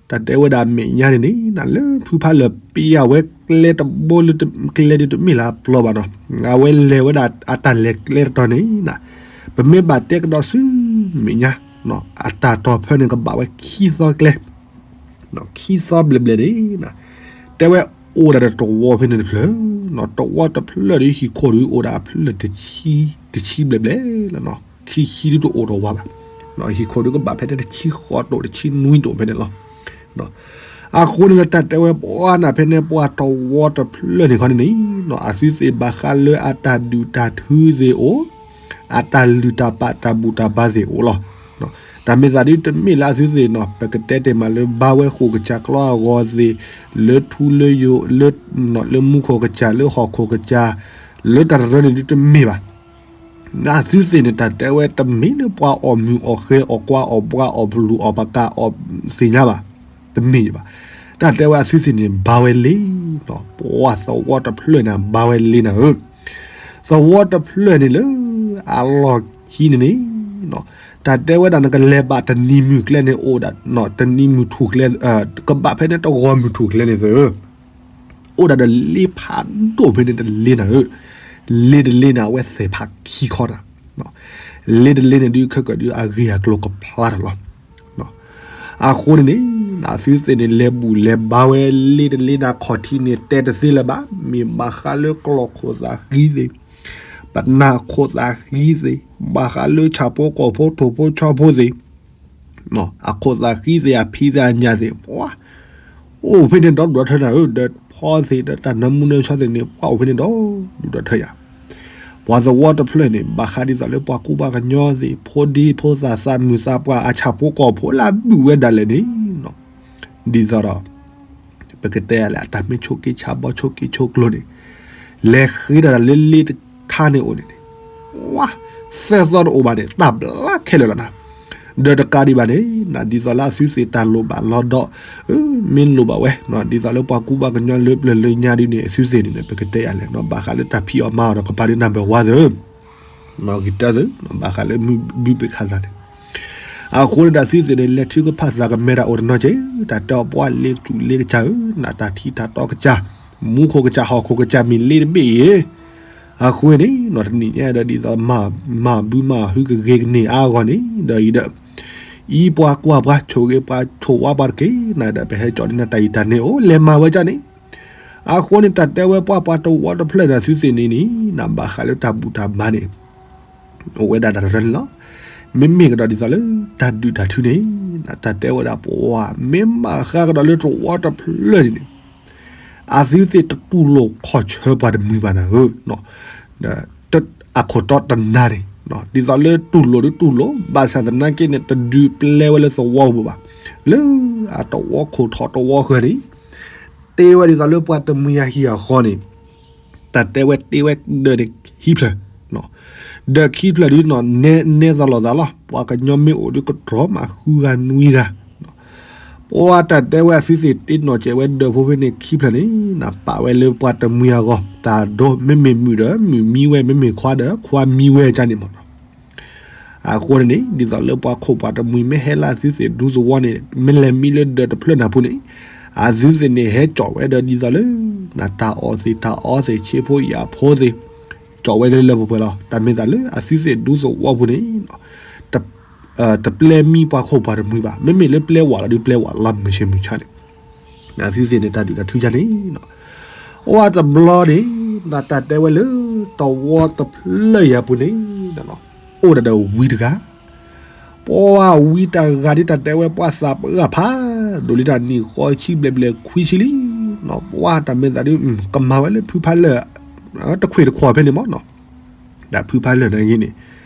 တၢ်တဲဝဲဒၣ်မဲာ်ညါန့ၣ်န့ၣ် လၢဖုဖးလၢာ်ပျဲၢ်ဝဲကျဲတဘိလၢကျဲဒုးတမ့ၢ်လၢအပျီဘၣ်နီၤ, အဝဲလဲၤဝဲဒၣ်အတၢ်လဲၤကျဲတတီၤန့ၣ်, ပမ့ၢ်ဘၣ်တဲကဒီးဆူမဲာ်ညါ အတၢ်တီၤဖၢန့ၣ်ကဘၣ်ဝဲခံသီကျဲ ခံသီဘျဲၣ်ဘျဲၣ်န့ၣ် တဲဝဲအိၣ်ဒၣ်ဒီးတဝီဖဲန့ၣ်တဖျၢၣ်, တဝီတဖျၢၣ်ဒီးဟံၣ်ခိၣ်ဒုးအိၣ်ဒၣ်အဖျၢၣ်တဆံဘျဲၣ်ဘျဲၣ်လီၤ, ခံဆံဒုးတအိၣ်ဒီးဝါဘၣ်, ဟံၣ်ခိၣ်ဒုးကဘၣ်ဖဲန့ၣ်တဆံဃိးတိၣ်တဆံနွံတိၣ်ဖဲန့ၣ်လီၤ. အဃိန့ၣ်ဒီးတၢ်တဲဝဲပှၤနၤဖဲန့ၣ် ပှၤတဝီတဖျၢၣ်န့ၣ်ခီန့ၣ်န့ၣ် အသုသ့ၣ်ဘၣ်ဃးလၢအတၢ်ဒုၣ်တၢ်ထုသ့ၣ်အိၣ်, အတၢ်လုၢ်တၢ်ပာ်တၢ်ဘူၣ်တၢ်ဘါသ့ၣ်အိၣ်လီၤ. တၢ်မ့ၢ်သးဒုးတမ့ၢ်လၢအသုသ့ၣ်နီၤ ပကတဲတ့ၢ်မးလၢဘါဝဲဃိာ်ကစၢ်ကျီအဂီၤသ့ၣ်, လၢထူလၢယိာ်, လၢမူခိၣ်ကစၢ် လၢဟီၣ်ခိၣ်ကစၢ်, လၢတၢ်တရၢန့ၣ်ဒုးတမ့ၢ်ဘၣ်. အသုသ့ၣ်န့ၣ် တၢ်တဲဝဲတမ့ၢ်လၢပှၤအီၣ်မုာ်အီၣ်ဃဲအီၣ်ကွါအီၣ်ဘှါအီၣ်ပလူၤအီၣ်ပကးအီၣ် သ့ၣ်ညါဘၣ်, တမ့ၢ်ဘၣ်. တၢ်တဲဝဲအသုသ့ၣ်န့ၣ် ဘါဝဲလ့နီၤ, ပှၤသဝီတဖျၢၣ်န့ၣ် ဘါဝဲလ့နၤဧၢ, သဝီတဖျၢၣ်န့ၣ်လၢ အလီၢ်ခံန့ၣ်န့ၣ် တၢ်တဲဝဲဒၣ်နကလဲၤဘၣ်တနံၤမုၢ်ကျဲန့ၣ် အိၣ်ဒၣ်တနံၤမုၢ်ထူၣ်ကျဲ, ကဘၣ်ဖဲန့ၣ်တဂီၤမုၢ်ထူၣ်ကျဲန့ၣ်သၢ အိၣ်ဒၣ်ဒီးလ့ဖးဒိၣ်ဖဲန့ၣ်တလ့နၤဧၢ, လ့တလ့န့ၣ် အဝဲသဲၣ်ဖးခံခီနၤ, လ့တလ့န့ၣ်ဒုးခဲကၢၣ်ဒုးအဂ့ၢ်အကျိၤကဖျါထီၣ်လီၤ. အဃိန့ၣ်န့ၣ် အသုသ့ၣ်န့ၣ် လဲၤဘူၣ်လဲၤဘါဝဲလ့တလ့နၤခီၣ်ထံးန့ၣ် တဲတသ့လၢၤဘၣ်, မ့ၢ်ဘၣ်ဃးလၢကျီၢ်ခိၣ်သးဃံသ့ၣ်, ပနၢ်ခိၣ်သးဃံသ့ၣ်, ဘၣ်ဃးလၢဆၣ်ဖိကီၢ်ဖိထိၣ်ဖိဆီဖိသ့ၣ် အခိၣ်သးဃံသ့ၣ် အဖံသ့ၣ်အညၣ်သ့ၣ် ပှၤအိၣ်ဖဲန့ၣ်ဒီဒူၣ်ဒီထၢနၤဧၢ, ဒီးဖီသ့ၣ်ဒီးတၢ်နၢမူနၢဆါသ့ၣ်န့ၣ် ပှၤအိၣ်ဖဲန့ၣ်ဒီဒူၣ်ဒီထၢယၤ, ပှၤသဝီတဖျၢၣ်န့ၣ် ဘၣ်ဃးဒ်သိးလၢပှၤကူပှၤကညီသ့ၣ် ဖိဒံဖိသၣ်သးမုာ်သးပှၢ် အဆၣ်ဖိကီၢ်ဖိလၢအဘုၣ်ဝဲဒၣ်လဲာ်န့ၣ် ဒ်သိးဒီး ပကတဲယၤလဲၣ် အတၢ်မ့ၢ်ဆိးက့ဆါဘီဆိးက့ဆိးကျိၤန့ၣ် လဲၤဃ့တၢ်လၢလ့တခါန့ၣ်အိၣ်န့ၣ်န့ၣ် ဝါ သၢသီတအိၣ်ဘၣ်န့ၣ် တၢ်ဘျါခဲလၢာ်လီၤနၤ, ဒီးတကးဒံးဘၣ်န့ၣ် ဒ်သိးလၢအသုသ့ၣ်တၢ်လိၣ်ဘၣ်လီၤဒီး မ့ၢ်လိၣ်ဘၣ်ဝဲ ဒ်သိးလၢပှၤကူပှၤကညီလၢပျၢၤလၢညါဒ်န့ၣ် အသုသ့ၣ်န့ၣ် ပကတဲယၤလဲၣ် ဘၣ်ဃးလၢတၢ်ဖံးအီၣ်မၤအီၣ်ဒီးကပၤဒ်နၢ်ပၢၢ်ဝါသၢ ဂံၢ်တၢသၢ ဘၣ်ဃးလၢမုၢ်ဘုပ့ၤခးသးန့ၣ်, အဃိန့ၣ်ဒီးသုသ့ၣ်န့ၣ် လဲၤထုကဖၣ်သးကမဲတၢ်အိၣ်တနီၤက့ၤ တၢ်တဲအီၤပှၤလ့ကစူၣ်လ့ကစၢ်ဧၢ, နတၢ်ထံတၢ်တီကစၢ်, မူခိၣ်ကစၢ် ဟီၣ်ခိၣ်ကစၢ်မ့ၢ်လ့တဘ့ၣ်အံၤ, အဃိန့ၣ် နီၢ်တနံၤညါဒီးဒ်သိး မၤဘုမၤဟုကဂ့ၤကန့ၢ်အါအဂီၢ်န့ၣ် ဒီးအံၤဒီး အံၤပှၤကွၢ်ပှၤဆိၣ်ဂ့ၤပှၤဆိၣ်ဝါပှၤတက့ၢ်, နဒီးပဟဲကၠီၣ်န့ၢ်နတၢ်အံၤတၢ်န့ၣ်အိၣ် လဲၤမၤဝဲကၢ်န့ၣ် အဃိန့ၣ် တၢ်တဲဝဲပှၤပှၤတဝီတဖျၢၣ်န့ၣ် အသုသ့ၣ်န့ၣ်န့ၣ် နဘၣ်ဃးလၢတၢ်ဘူၣ်တၢ်ဘါန့ၣ် အိၣ်ဝဲဒၣ်တၢ်တရၢန့ၣ်လီၤ. မ့မ့ၢ်ကဒီးဒ်သိးလၢ တၢ်ဒုၣ်တၢ်ထုန့ၣ် တၢ်တဲဝဲဒၣ်ပှၤ မ့ၢ်ဘၣ်ဃးကဒီးလၢတဝီတဖျၢၣ်န့ၣ်န့ၣ် အသုသ့ၣ်တတူၢ်လိာ်ခီၣ်ဆၢပှၤတမှံၤဘၣ်နၤဧၢ, အခိၣ်တီတနါန့ၣ် ဒ်သိးလၢတူၢ်လိာ်ဒုတူၢ်လိာ် ဘၣ်ဆၣ်သနာ်က့န့ၣ် တဒုးပျဲဝဲလၢသဝီပူၤဘၣ်, လၢအတဝီခိၣ်ထီၣ်တဝီဃၢၤန့ၣ် တ့ဝဲဒ်သိးလၢပှၤတမှံၤယၤဟံၣ်အဃီန့ၣ် တၢ်တဲဝဲတ့ဝဲဒၢးန့ၣ်ခံဖျၢၣ်, ဒၢးခံဖျၢၣ်ဒုး နဲနဲသးလိာ်သးလီၤ. ပှၤကညီမ့ၢ်အိၣ်ဒုးကတြီမးဃုဂၤနွံဂၤ, ပှၤတၢ်တဲဝဲအသုသ့ၣ်တ့နီၢ်စဲးဝဲဒၢးဖိဖဲန့ၣ်ခံဖျၢၣ်န့ၣ် နပာ်ဝဲလၢပှၤတမှံၤအဂီၢ် တၢ်ဒိ မ့မ့ၢ်မုၣ်ဒီး မုၣ်မံဝဲ မ့မ့ၢ်ခွါဒီး ခွါမံဝဲကၢ်န့ၣ်မ့ၢ်နီၤ အဃိန့ၣ်န့ၣ် ဒ်သိးလၢပှၤခိၣ်ပှၤတမှံၤမ့ၢ်ဟဲလၢအသုသ့ၣ်ဒူသဝီန့ၣ် မ့ၢ်လဲၤမံလၢဒၢးတဖျၢၣ်နၢ်ပူၤန့ၣ် အသုသ့ၣ်န့ၣ် ဟဲကၠီၣ်ဝဲဒီးဒ်သိးလၢ နတၢ်အီၣ်သ့ၣ်တၢ်အီသ့ၣ် ဆ့ဖိယာ်ဖိသ့ၣ် ကၠီၣ်ဝဲလၢလၢပှဲၤပှဲၤလီၤ. တၢ်မ့ၢ်သးလၢအသုသ့ၣ်ဒူသဝီပူၤန့ၣ် တပျဲမံပှၤခိၣ်ပှၤတမှံၤဘၣ်. မ့မ့ၢ်လၢပျဲဝဲလီၤဒုးပျဲဝဲလီၤမုၢ်ဆ့ၣ်မုၢ်ဆါန့ၣ် အသုသ့ၣ်န့ၣ် တၢ်ဒုၣ်တၢ်ထုကၢ်န့ၣ် အိၣ်ဝဲတဘျီန့ၣ် တၢ်တဲဝဲလၢ တဝီတဖျၢၣ်အံၤအပူၤန့ၣ် အိၣ်ဒၣ်ဒီးဝံတဂၤ, ပှၤဝံတဂၤဒ်တၢ်တဲဝဲပှၤသးပှၢ်ဖးဒိၣ်လံတၢ်နံၣ်ဃီဆံဘျဲၣ်ဘျဲၣ်ခွံဆံလံ, ပှၤတၢ်မ့ၢ်သးဒ် ကမၤဝဲလၢဖုဖးလၢာ် တခွ့ၣ်တခွီၣ်ဖဲန့ၣ်မ့ၢ်နီၤ ဒီးဖုဖးလၢာ်နာ်က့န့ၣ်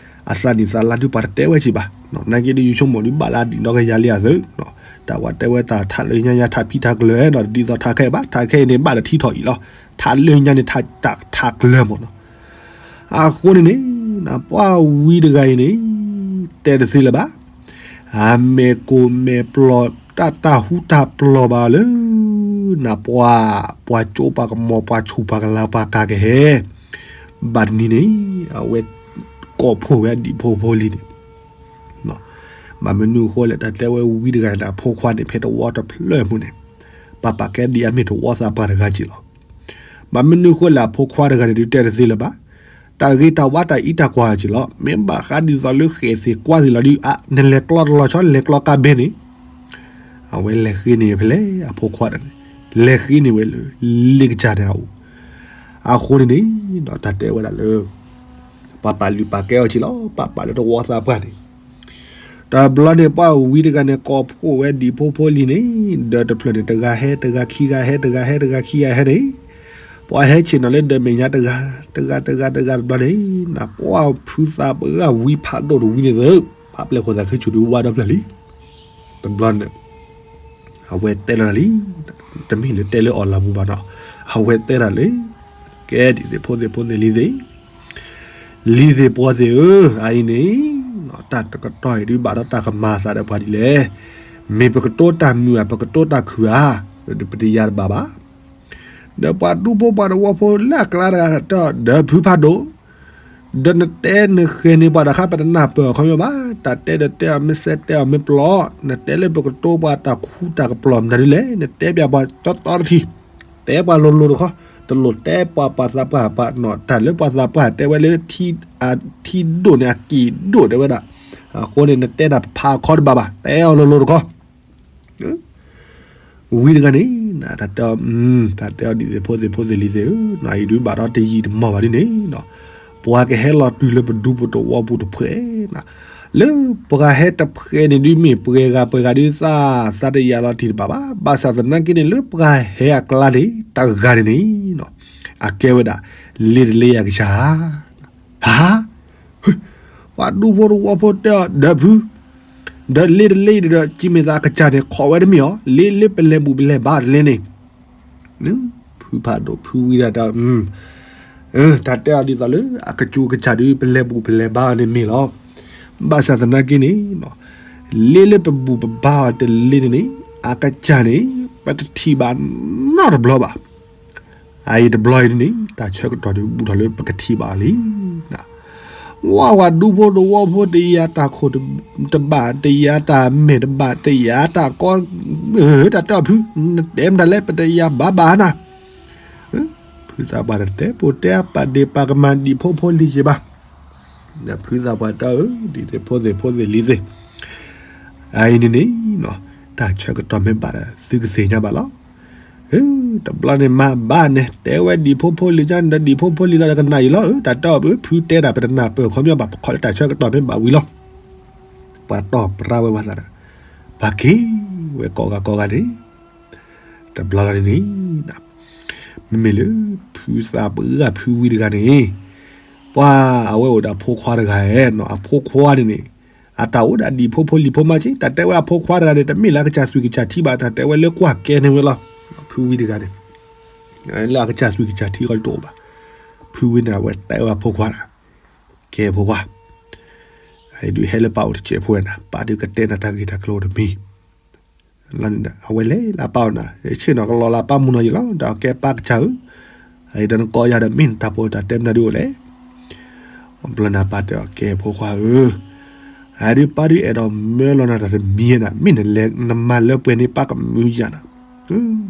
အသးနံၣ်သးလါဒုးပှၤတတဲဝဲက့ၤဘၣ်, နာ်က့ဒ်ယဆိကမိၣ်ဒုးဘၣ်လၢအဒံၣ်နီၣ်ကယၤလံအသိး, တၢ်ဝဲတဲဝဲတၢ်ထးလၢညါယါထးဖံးထးကျၢၤနီၤ ဒ်သိးထးခဲအံၤဘၣ် ထးခဲအံၤန့ၣ် ဘၣ်တထံၣ်ထီၣ်အံၤလီၤ. ထးလၢညါန့ၣ် ထးကျၢၤမ့ၢ်နီၤ. အဃိန့ၣ်န့ၣ် ပှၤဝံတဂၤအံၤန့ၣ် တဲတသ့လၢၤဘၣ်. အမဲာ်ကိၢ်မဲာ်ပျီၢ် တၢ်တၢ်ဟူတၢ်ပျီၢ်ဘၣ်လၢ နပှၤ ပှၤကၠိပှၤကမီၤ ပှၤဆူၣ်ပှၤကလၤ ပှၤကၤကဟဲ ဘၣ်တနံၤန့ၣ် အဝဲ ကိးဖှိၣ်ဝဲအဒံၣ်ဖိဖိလံၤန့ၣ် ဘၣ်မနုၤအဃိလဲၣ် တၢ်တဲဝဲဝံတဂၤန့ၣ် အဖိခွါန့ၣ် ဖဲတဝီတဖျၢၣ်မူန့ၣ် ပၢ်ပာ်ကဲဒ်အမ့ၢ်တဝီသးပှၢ်တဂၤက့ၤလီၤ. ဘၣ်မနုၤအဃိလဲၣ် အဖိခွါတဂၤန့ၣ်ဒုးတဲတသ့လၢၤဘၣ်. တၢ်ဂ့ၤတၢ်ဝါတၢ်အံးတၢ်ကွၢ်က့ၤလီၤ. မ့ၢ်ဘၣ်ဃးဒ်သိးလၢဃဲၣ်သ့ၣ်ကွါသ့ၣ်လီၤဒုး အါ နလဲၤကျီတလီၤဆီ နလဲၤကျီကါဘ့န့ၣ် အဝဲလဲၤဃ့န့ၢ်ဖဲလဲၣ် အဖိခွါတဂၤန့ၣ် လဲၤဃ့န့ၢ်ဝဲလၢလ့ကစၢ်န့ၣ်အအိၣ်. အဃိန့ၣ်န့ၣ် တၢ်တဲဝဲဒၣ်လၢ ပၢ်ပာ်လုၢ်ပာ်ကဲအီၤက့ၤလီၤ ပၢ်ပာ်လၢတဝီသးပှၢ်န့ၣ် တဘျီန့ၣ် ပှၤဝံတဂၤန့ၣ် ကိးဖှိၣ်ဝဲဒံၣ်ဖိဖိလံၤန့ၣ် ဒီးတဖျၢၣ်န့ၣ် တဂၤဟဲတဂၤခံဂၤဟဲ တဂၤဟဲတဂၤခံဂၤဟဲန့ၣ် ပှၤဟဲဆ့ၣ်နီၤလၢဒီးမဲာ်ညါတဂၤ တဂၤတဂၤတဂၤတဘျီန့ၣ် ပှၤဖုသးပှၢ်ဝံဖးဒိၣ်တဝံန့ၣ်သ့ၣ် ပှၤပျဲၢ်ဃိၣ်သးခုဆူၣ်ဒုးဝါဒီဖျၢၣ်လံ တဘျီန့ၣ် အဝဲတဲလီၤတၢ်လံ တမ့ၢ်လၢတဲလၢအီၣ်လၢမူဘၣ်နီၤ အဝဲတဲဒၣ်လၢ ကဲဒံၣ်သ့ၣ်ဖိသ့ၣ်ဖိသ့ၣ်လံၤသ့ၣ် လံၤသ့ၣ်ပှီၤသ့ၣ်ဧၢ အအံၤန့ၣ် တၢ်တကတီၢ်အံၤဒုးဘၣ်ဒီးတၢ်ကမၤအသးဒီးပှၤဒ်လဲၣ်. မ့ၢ်ပကတိတၢ်မုာ်ဧါ ပကတိတၢ်ခုၣ်ဧါ ပတယၤတဘၣ်ဘၣ်. ဒီးပှၤဒူဖိပှၤတဝီဖိလၢအကျါတဂၤဒီး ဒီးဖုဖးဒိၣ် ဒီးနတဲနဃဲၤန့ၢ်ပှၤတခါ ပတနၢ်ပၢၢ်အခီပညီဘၣ်. တၢ်တဲဒီးတဲအီၤမ့ၢ်စဲတဲအီၤမ့ၢ်ပျီ နတဲလၢပကတိပှၤတၢ်ခူတၢ်ကပျီမတၤဒ်လဲၣ် နတဲပျးပှၤတီတီတထံၣ် တဲပှၤလိၤလိၤတခီ တလိၣ်တဲပှၤပှၤသးပှၢ်ပှၤနီၣ် တၢ်လၢပှၤသးပှၢ်တဲဝဲလၢ ထံဒိၣ်န့ၣ် အကံၢ်ဒိၣ်တဲဝဲဒၣ်. အဃိန့ၣ် နတဲတၢ်ဖးအခီတဘၣ်ဘၣ် တဲအီၤလိၤလိၤတခီ ဝံတဂၤန့ၣ် တၢ်တဲအီၤ တၢ်တဲအီၤဒ်သ့ၣ်ဖိသ့ၣ်ဖိသ့ၣ်လံၤသ့ၣ်ဧၢ နအံၤဒုးဘၣ်ဒီးတယံာ်တမီၢ်ဘၣ်ဒ်န့ၣ် ပှၤကဟဲလီၤတုၤလၢပဒူပတဝီပူၤတဖှဲး လၢပှၤဟဲတဖှဲးန့ၣ်ဒုးမ့ၢ်ပှဲၤဂၤပှဲၤဂၤဒုးသး သးတယာ်လီၤတံၢ်တဘၣ်ဘၣ်. ဘၣ်ဆၣ်သနာ်က့န့ၣ် လၢပှၤဟဲအကျါန့ၣ် တဂၤန့ၣ်န့ၣ် အကဲဝဲဒၣ် လ့တလ့အကစၢ် ဟါ ပှၤဒူဖိတဝီဖိတဲအီၤ ဒီးဖု ဒီးလ့တလ့ဒီး ကံမ့ၢ်သးအကစၢ်န့ၣ် ခိးဝဲတမ့ၢ်အီၤ လ့လၢပလဲၤဘူၣ်ပလဲၤဘါတလ့န့ၣ် ဖုဖးဒိၣ်ဖုဝံဒၣ်တၢ် တၢ်တဲအီၤဒ်သိးလၢ အကစူၤကစၢ်ဒုး ပလဲၤဘူၣ်ပလဲၤဘါအီၤန့ၣ်မ့ၢ်လီၤ. ဘၣ်ဆၣ်သနာ်က့န့ၣ် လ့လၢပဘူၣ်ပဘါအီၤတလ့န့ၣ်န့ၣ် အကစၢ်န့ၣ် ပတထံၣ်ဘၣ်နီတဘျီဘၣ်. အအံၤတဘျီအံၤန့ၣ် တၢ်ဆၢကတီၢ်ဒုးဘူးထီၣ်လၢပကထံၣ်ဘၣ်လံ ဝဲပှၤဒူဖိတဝီဖိတယာ်တၢ်ခိၣ်တဘၣ် တယာ်တၢ်မဲာ်တဘၣ် တယာ်တၢ်ကီ တၢ်တဲအီၤဖု နတဲမတၤလဲၣ် ပတယာ်ဘၣ်ဘၣ်နၤ ဖုသးပှၢ်တတဲ ပတဲပာ်ဒ့ၣ်ပာ်ကမၣ်ဒံၣ်ဖိဖိလံၤက့ၤဘၣ်. ဒီးဖုသးပှၢ်တဲအီၤ ဒ်သ့ၣ်ဖိသ့ၣ်ဖိသ့ၣ်လံၤသ့ၣ် အအံၤန့ၣ်န့ၣ် တၢ်ဆၢကတီၢ်မ့ၢ်ဘၣ်ဒီး သုကသ့ၣ်ညါဘၣ်လီၤ. တဘျီန့ၣ်မၤဘၣ်န့ၣ် တဲဝဲဒံၣ်ဖိဖိလံၤကန့ၣ်ဒီး ဒံၣ်ဖိဖိလံၤလီၤဒီးကနၣ်အံၤလီၤ. တၢ်တဲအီၤ ဖုတဲဒၣ် ပတနၢ်ပၢၢ်ခီပညီဘၣ် ပခိးလၢတၢ်ဆၢကတီၢ်မ့ၢ်ဘၣ်ဝံၤလီၤ. ပှၤတီၢ်ပြၢဝဲပှၤသးဒီး ပှၤက့ၤဝဲကိးဂၤကိးဂၤန့ၣ် တဘျီလီၤန့ၣ်န့ၣ် မ့မ့ၢ်လၢ ဖုသးပှၢ်ဖုဝံတဂၤန့ၣ် ပှၤအဝဲအိၣ်ဒီးအဖိခွါတဂၤနီၤ အဖိခွါန့ၣ်န့ၣ် အတၢ်အိၣ်ဒၣ်ဒံၣ်ဖိဖိလံၤဖိမးက့ တၢ်တဲဝဲအဖိခွါတဂၤန့ၣ် တမ့ၢ်လၢအကစၢ်သွံၣ်ကစၢ်ထံဘၣ် တၢ်တဲဝဲလၢကွၢ်ကဲန့ၢ်ဝဲလီၤ. ဖုဝံတဂၤန့ၣ် လၢအကစၢ်သွံၣ်ကစၢ်ထံဃီတအိၣ်ဘၣ်. ဖုဝံန့ၣ် အဝဲတဲဝဲအဖိခွါ ကဲဖိခွါ အံၤဒုးဟဲလၢပၢ်အိၣ်တစဲးဖိဝဲနၤ ပၢ်ဒုးကတဲနၤတၢ်ဂ့ၢ်တၢ်ကျိၤတမံၤ အဝဲလဲၤလၢပၢ်အိၣ်နၤ ဆ့ၣ်နီၤကလီၤလၢပၢ်မုၢ်နီၤယံၤလီၤ ဒီးကဲပၢ်ကစၢ်ဧၢ အံၤဒီးနကိးယၤဒီးမ့ၢ်နတၢ်ဖိတၢ်တဲမနုၤဒုးအိၣ်လဲၣ်. ဘျီန့ၣ်ပၢ်တဲအီၤ ကဲဖိခွါဧၢ အံၤဒုးပၢ်ဒုးအဲၣ်ဒိးမၢလီၤနၤတၢ်တမံၤနၤ မ့ၢ်နလဲၤနမၤလၢပှဲၤန့ၣ် ပၢ်ကမုာ်ယၤနၤ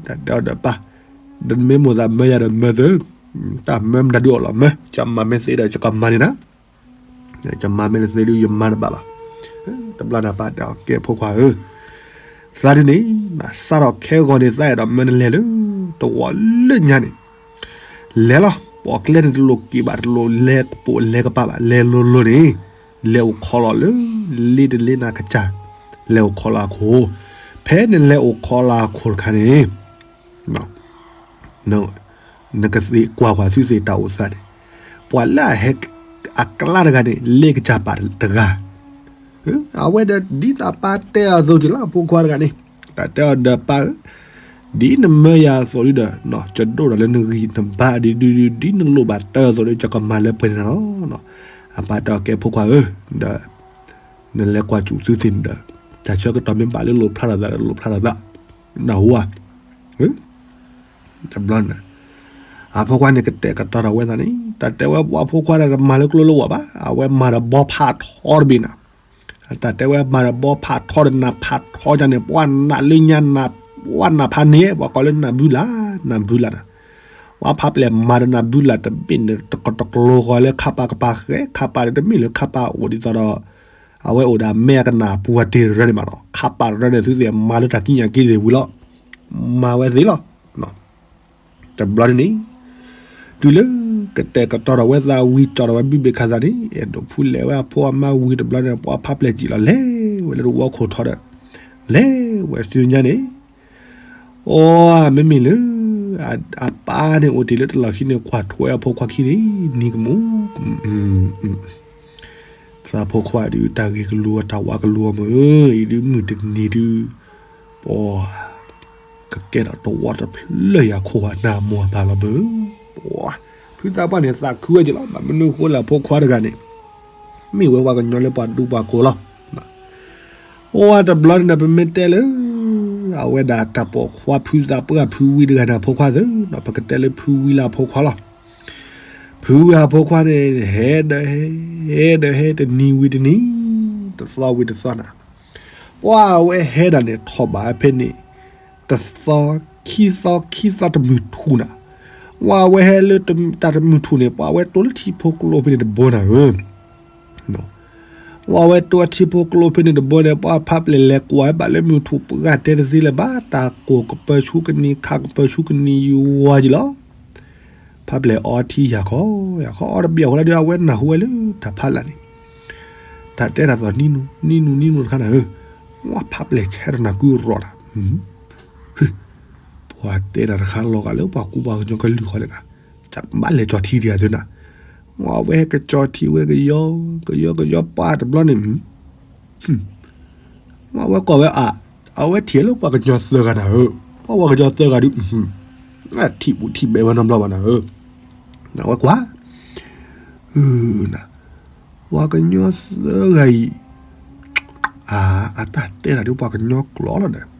တၢ်တဲအီၤဒီးပၢ် ဒီးမ့ၢ်မိၣ်သးမၢယၤဒီးမၢသု တၢ်မၢမတၤဒုးအိၣ်လီၤမၢ ယမၤမ့ၢ်သ့ဒီးယကမၤန့ၢ်နၤ ယမၤမ့ၢ်တသ့ဒုးယမၤတဘၣ်ဘၣ်. တဘျီန့ၣ်ပၢ်တဲအီၤ ကဲဖိခွါဧၢ သးဒုးန့ၣ် စးထီၣ်ခဲဂီၤန့ၣ် သးအဲၣ်ဒိးမၢနလဲၤလၢ တဝီလၢညါန့ၣ် လဲၤလီၤ ပိာ်ကျဲန့ၣ်တလိၣ်က့ၤဘၣ် တလိၣ်လဲၤကပိာ်လဲၤကပၤဘၣ် လဲၤလိၤလိၤန့ၣ် လဲၤအိၣ်ခိးလီၤလၢ လ့တလ့နၤကစၢ် လဲၤအိၣ်ခိးလီၤအခိၣ် ဖဲနလဲၤအိၣ်ခိးလီၤအခိၣ်တခါန့ၣ် နကသ့ကွၢ်ကွၢ်သုသ့ၣ်တၢ်အိၣ်သးန့ၣ် ပှၤလၢအဟဲအကျါတဂၤန့ၣ် လ့ကစၢ်ပာ်တဂၤ အဝဲဒီးဒ်သိးပၢ်တဲအသိးက့ၤလီၤ အဖိခွါတဂၤန့ၣ် တၢ်တဲအီၤဒီးပၢ်ဧၢ, ဒ်နမၢယၤအသိးဒုဒီး ကဒိၣ်ဒီးလၢနဂံၢ်နဘါဒ်ဒုဒု ဒ်နလိၣ်ဘၣ်တၢ်အသိးဒီး ယကမၤလၢပှဲၤန့ၣ်လီၤ. အပၢ်တဲအီၤကဲဖိခွါဧၢ, ဒီး နလဲၤကွၢ်စူၣ်သုသ့ၣ်န့ၣ်ဒီး တၢ်ဆၢကတီၢ်မ့ၢ်ဘၣ်လၢလိၣ်ဖျါထီၣ်သးဒီးလိၣ်ဖျါထီၣ်သး, နၢ်ဟူဧါ. တဘျီန့ၣ် အဖိခွါန့ၣ်ကတဲာ်ကတီၤထီၣ်ဝဲသးန့ၣ် တၢ်တဲဝဲပှၤဖိခွါတၢ်တမၤလၢကျိလၢဝၢ်ဘၣ်, အဝဲမၤဒီးဘီဖးထီတဘ့ၣ်နၤ. တၢ်တဲဝဲမၤဒီးဘီဖးထီဒီးနးဖးထီကန့ၣ် ပှၤနးလၢညါနး, ပှၤနးဖးန့ၣ် ပှၤကိးလၢနးဘုလၢ်, နးဘုလၢ်နၤ. ပှၤဖးပျဲၢ်မၤဒီးနးဘုလၢ်တဘ့ၣ်န့ၣ် တကတကျိဃီလၢခးပာ်ကပၤဃဲ, ခးပာ်တမ့ၢ်လၢခးပာ်အိၣ်ဒ်သိးဒီး အဝဲအိၣ်ဒီးအမဲအကနၣ်ပူၤအတ့ၢ်ရၢန့ၣ်ဘၣ်နီၤ, ခးပာ်ရၢန့ၣ် သုသ့ၣ်မၤလၢတၢ်ကံၣ်ညါက့သ့ၣ်ဝံၤလီၤ. မၤဝဲသ့လီၤ. တဘျီန့ၣ်န့ၣ် တုၤလၢကတဲာ်ကတီၤထီၣ်ဝဲသးဝံၤ ကၠီထီၣ်ဝဲဘုဘ့ၣ်ခါသးန့ၣ် အဲၣ်ဒိးဖူလဲၤဝဲအဖိအမါဝံၤတဘျီန့ၣ် ပှၤဖးပျဲၢ်စံၣ်လီၤ လဲၤဝဲလၢတဝီခိၣ်ထီဒီး လဲၤဝဲဆူညါန့ၣ် အိ မ့မ့ၢ်လၢ အပၢ်န့ၣ်အိၣ်တ့ၢ်လၢတလီၢ်ခံန့ၣ် ကွၢ်ထွဲအဖိခွါခံန့ၣ် နံၤကမူၣ်ကမူၣ် သးဖိခွါဒုး တၢ်ဂ့ၤကလူၤအီၤ တၢ်ဝါကလူၤအီၤမ့ၢ်ဧၢ, အံၤဒုးမုၢ်တနံၤဒုး ပှၤ ကကဲထီၣ်တဝီတဖျၢၣ်ယၤခိၣ်အနၢ်မိၢ်အပၢ်လီၤမ့ၢ်ဧၢ, ပှၤ ဖုသးပှၢ်န့ၣ် သးခုဝဲက့ၤလီၤ. ဘၣ်မနုၤဃိလၢအဖိခွါတဂၤန့ၣ် မ့ၢ်ဝဲပှၤကညီလၢပှၤဒူပှၤကိးလီၤ. အိ တဘျီန့ၣ်ဒီး ပမ့ၢ်တဲလၢ အဝဲဒၣ်တၢ်ပိာ်ခွါဖုသးပှၢ်ဖုဝံတဂၤန့ၣ် အဖိခွါသ့ၣ်နီၤ ပကတဲလၢဖုဝံလၢအဖိခွါလီၤ. ဖုဝံအဖိခွါန့ၣ် ဟဲဒီးဟဲ ဟဲဒီးဟဲ တနံၤဝံၤတနံၤ တသီဝံၤတသီနၤ, ပှၤအဝဲဟဲဒၣ်န့ၣ် ထီၣ်ဘၣ်ဖဲန့ၣ် တသီ ခံသီ ခံသီတမုၢ်ထူၣ်နၤ, ပှၤအဝဲဟဲလၢတၢ်တမုၢ်ထူၣ်န့ၣ် ပှၤအဝဲတိၢ်လၢထံဖိကျိဖဲန့ၣ်တဘိနၤဧၢ ပှၤဝဲတိၢ်ထံဖိကျိဖဲန့ၣ်တဘိန့ၣ် ပှၤဖးပျဲၢ်လဲၤကွၢ်ဝဲဘၣ်လၢမုၢ်ထူၣ်ပှၢ်တဲတသ့လၢၤဘၣ်, တၢ်ကိၢ်ကပၢဆူကနံၤ ခးကပၢဆူကနံၤယွၤက့ၤလီၤ. ဖးပျဲၢ်အီထံယၤခီ ယၤခီ အီတဘ့ၣ်အဃိလၢဒုး အဝဲနၢ်ဟူဝဲလၢတၢ်ဖးလၢ်န့ၣ် တၢ်တဲတၢ်သီၣ်နံနူ နံနူ နံနူတခါနၤဧၢ, ဝဲဖးပျဲၢ်ဆဲးတနၤကွံာ်ရီၣ်နၤ ပှၤတဲတၢ်တခါလီၤဂာ်လၢပှၤကူပှၤကညီကလုာ်ဃီလဲၣ်နၤ, တဘၣ်လဲၤကၠီၤထံဒံးအသုနၤ, ဝဲကကၠီၤထံဝဲကယီ ကယီကယီပှၢ်တဘျီန့ၣ် ဝဲကွၢ်ဝဲအ အဝဲထံၣ်လၢပှၤကညီသၢဂၤနၤဧၢ, ပှၤကညီသၢဂၤဒုး ထံၣ်ပူၤထံၣ်ဘဲဝဲနီတဘျီဘၣ်နၤဧၢ, နဝဲကွၢ် န ပှၤကညီသၢဂၤအံၤ အတၢ်တဲတၢ်ဒုးပှၤကညီကျိာ်လီၤဒီး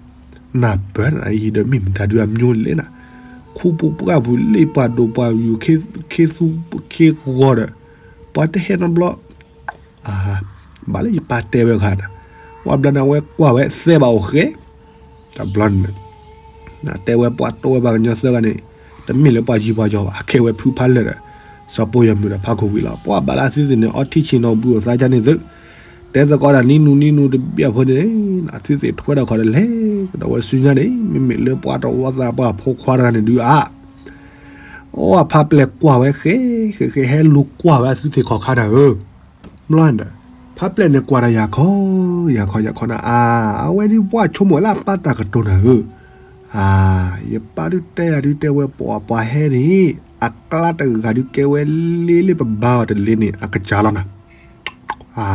နၢ်ပၢၢ်နၤအံၤဒီးမ့ၢ်မတၤဒုးအမျိုးလဲၣ်နၤ, ခူပူၤပှၢ်ပူၤလ့ၣ်ပှၤဒိၣ်ပှၤယူၤခ့သူခ့ဂီၤဒီး ပှၤတဟဲနီတဘျီ ဘၣ်လၢယပၢ်တဲဝဲဂၤနၤ, ဝဲဘျီန့ၣ် အဝဲကွၢ်ဝဲသဲဘၣ်အိၣ်ဃဲ တဘျီန့ၣ် တဲဝဲပှၤတိဝဲပှၤကညီသၢဂၤန့ၣ် တမ့ၢ်လၢပှၤယံၤပှၤယီၤဘၣ်, အကဲဝဲဖုဖးလၢာ်ဒီး စီၤပိယီၤမုၣ်ဒီးဖးခိၣ်ဝံၤလီၤ. ပှၤဘၣ်လၢအသုသ့ၣ်န့ၣ် အီထံဆ့ၣ်နီၤဘှံးအိၣ်သးကါန့ၣ်သု, တဲသကိးတၢ်နံနူနံနူတဘ့ၣ်အဖိန့ၣ် အသုသ့ၣ်ထွဲထီၣ်ခီၣ်ဒီးလဲၤကဒီးဝဲဆူညါန့ၣ် မ့မ့ၢ်လၢပှၤတဝီသးပှၢ်ဖိခွါတဂၤန့ၣ်ဒုးအါ အိ ဖးပျဲၢ်ကွၢ်ဝဲဃဲ ဃဲ ဃဲ ဟဲလူၤကွၢ်ဝဲအသုသ့ၣ်ခီၣ်ခါနၤဧၢ, ဘျီဒီး ဖးပျဲၢ်န့ၣ်ကွၢ်ဒီးယၤခီ ယၤခီ ယၤခီနၤ အါ အဝဲဒုးပှၢ်ဆိကမိၣ်ဝဲလၢအပၢ်တၢ်ကတိၤနၤဧၢ, အါ ယပၢ်ဒုးတဲယၤဒုးတဲဝဲပှၤပှၤဟဲန့ၣ် အကျါတဂၤဒုးကဲဝဲလ့လ့ပဘါအီၤတလ့န့ၣ် အကစၢ်လီၤနၤ, အါ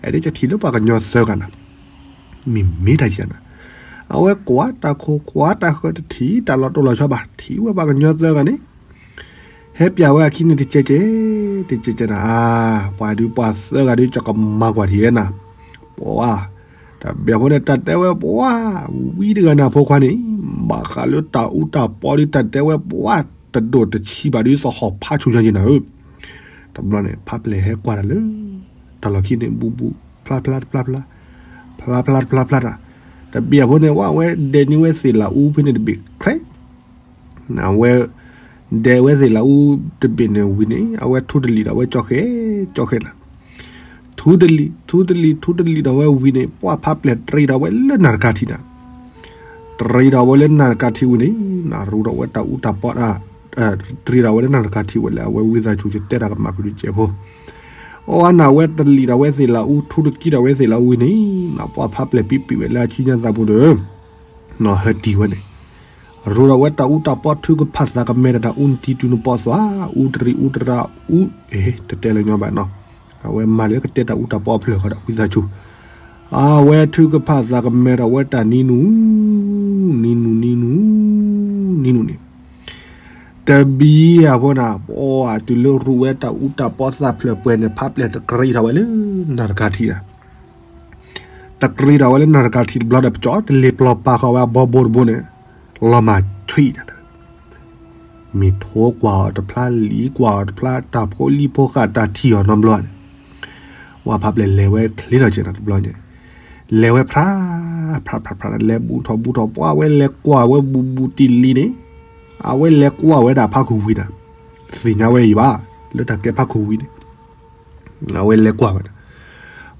အဲဒၣ်ကထံၣ်လၢပှၤကညီသၢဂၤနၤ မ့ၢ်မ့ၢ်တၢ်ယၤနၤ, အဝဲကွၢ်တၢ်ခိၣ်ကွၢ်တၢ်ဃၢၤတထံၣ်တၢ်လီၤတိၢ်လီၤဆီဘၣ် ထံၣ်ဝဲပှၤကညီသၢဂၤန့ၣ် ဟဲပျးဝဲအခံန့ၣ်တကဲကဲ, တကဲကဲနၤ အါ ပှၤဒုးပှၤသၢဂၤဒုးကကမၤကွၢ်ထံၣ်ဝဲနၤ, ပှၤ တဘၣ်ဖိန့ၣ် တၢ်တဲဝဲပှၤ ဝံတဂၤန့ၣ်အဖိခွါန့ၣ် ဘၣ်ဃးလၢတၢ်အူတၢ်ပီဒုး တၢ်တဲဝဲပှၤ တဒိၣ်တဆံးဘၣ်ဒုးသဟီၣ်ဖးဆူညါက့ၤနၤဧၢ, တဘျီန့ၣ် ဖးပျဲၢ်ဟဲကွၢ်တၢ်လၢ တၢ်လီၢ်ခံန့ၣ် ဘူးဘူး ဖျါဖျါတဖျါဖျါ ဖျါဖျါတဖျါဖျါတၢ်, တဘၣ်ဖိန့ၣ် ဝဲဝဲဒဲးန့ၢ်ဝဲသ့ၣ်လၢအူဖဲန့ၣ်တဘ့ၣ်ချဲ အဝဲ ဒဲးဝဲသ့ၣ်လၢအူတဘ့ၣ်န့ၣ်ဝံၤန့ၣ် အဝဲထူတလံာ်ဒီးဝဲကၠီဃဲ ကၠီဃဲနၤ, ထူတလံာ် ထူတလံာ် ထူတလံာ်ဒီးဝဲဝံၤန့ၣ် ပှၤဖးပျဲၢ်တရံးဒီးဝဲလၢနၢ်တကါထံးနၤ, တရံးဒီးဝဲလၢနၢ်တကါထံးဝံၤန့ၣ် နရူဒီးဝဲတၢ်အူတၢ်ပီ တရံးဒီးဝဲလၢနၢ်တကါထံးဝဲလၢအဝဲဝံသးစူၤ ယတဲတၢ်ကမၣ်ဖုဒုးကဲးဖိ အဝဲနၢ်ဝဲတလံာ်ဒီးဝဲသ့ၣ်လၢအူ ထူတကံဒီးဝဲသ့ၣ်လၢအူဝံၤန့ၣ် နပှၤဖးပျဲၢ်ပံပံဝဲလၢအဆံညါသးပူၤဒီး နဟၢတံၢ်ဝဲန့ၣ် ရူဒီးဝဲတၢ်အူတၢ်ပီ ထုကဖၣ်သးကမဲဒီး တၢ်အူနတံၤတုၤနပီသွါ အူတရံးအူတရၣ်အူ အ့ တတဲလၢညီဘၣ်နီၤ အဝဲမၤလၢကတဲတၢ်အူတၢ်ပီအဖျၢၣ်ဃီဒီး ဝံသးစူၤ အဝဲထုကဖၣ်သးကမဲထီၣ်ဝဲတၢ်နံၤနုၤ, နံၤနုၤ နံၤနုၤ, နံၤနုၤန့ၣ်, တဘံယၤဖိနၤ, ပှၤတုၤလၢရူးဝဲတၢ်အူတၢ်ပီသၣ်ဖျၢၣ်ပှဲၤန့ၣ် ဖးပျဲၢ်တကြံးထီၣ်ဝဲလၢနၢ်တကၤထံးဒီး, တကြံးထီၣ်ဝဲလၢနၢ်တကၤထံးတဘျီဒီး ပကၠီတလ့ၤပျီပာ်ဃီၤဝဲအဘီဘိတဘိန့ၣ်, လီၤမၢ်ထွံၣ်ဒီး မ့ၢ်ထိကွၢ်အီၤတဖျါ လံကွၢ်အီၤတဖျါ တၢ်ဖိလံၤဖိဃာ်တၢ်ထံၣ်အီၤနီတဘျီန့ၣ်, ပှၤဖးပျဲၢ်လဲၤဝဲချ့ထီၣ်က့ၤနၤတဘျီန့ၣ်, လဲၤဝဲဖြး, ဖြးဖြးဖြး လဲၤဘူးထီၣ်ဘူးထီၣ် ပှၤဝဲလဲၤကွၢ်ဝဲဘူးဘူးတံၢ်လံန့ၣ်, အဝဲလဲၤကွၢ်ဝဲဒၣ်ဖးခူဝံၤနၤ, သ့ၣ်ညါဝဲအံၤဘၣ်, လၢတၢ်ကဲဖးခူဝံၤန့ၣ် အဝဲလဲၤကွၢ်ဝဲဒၣ်,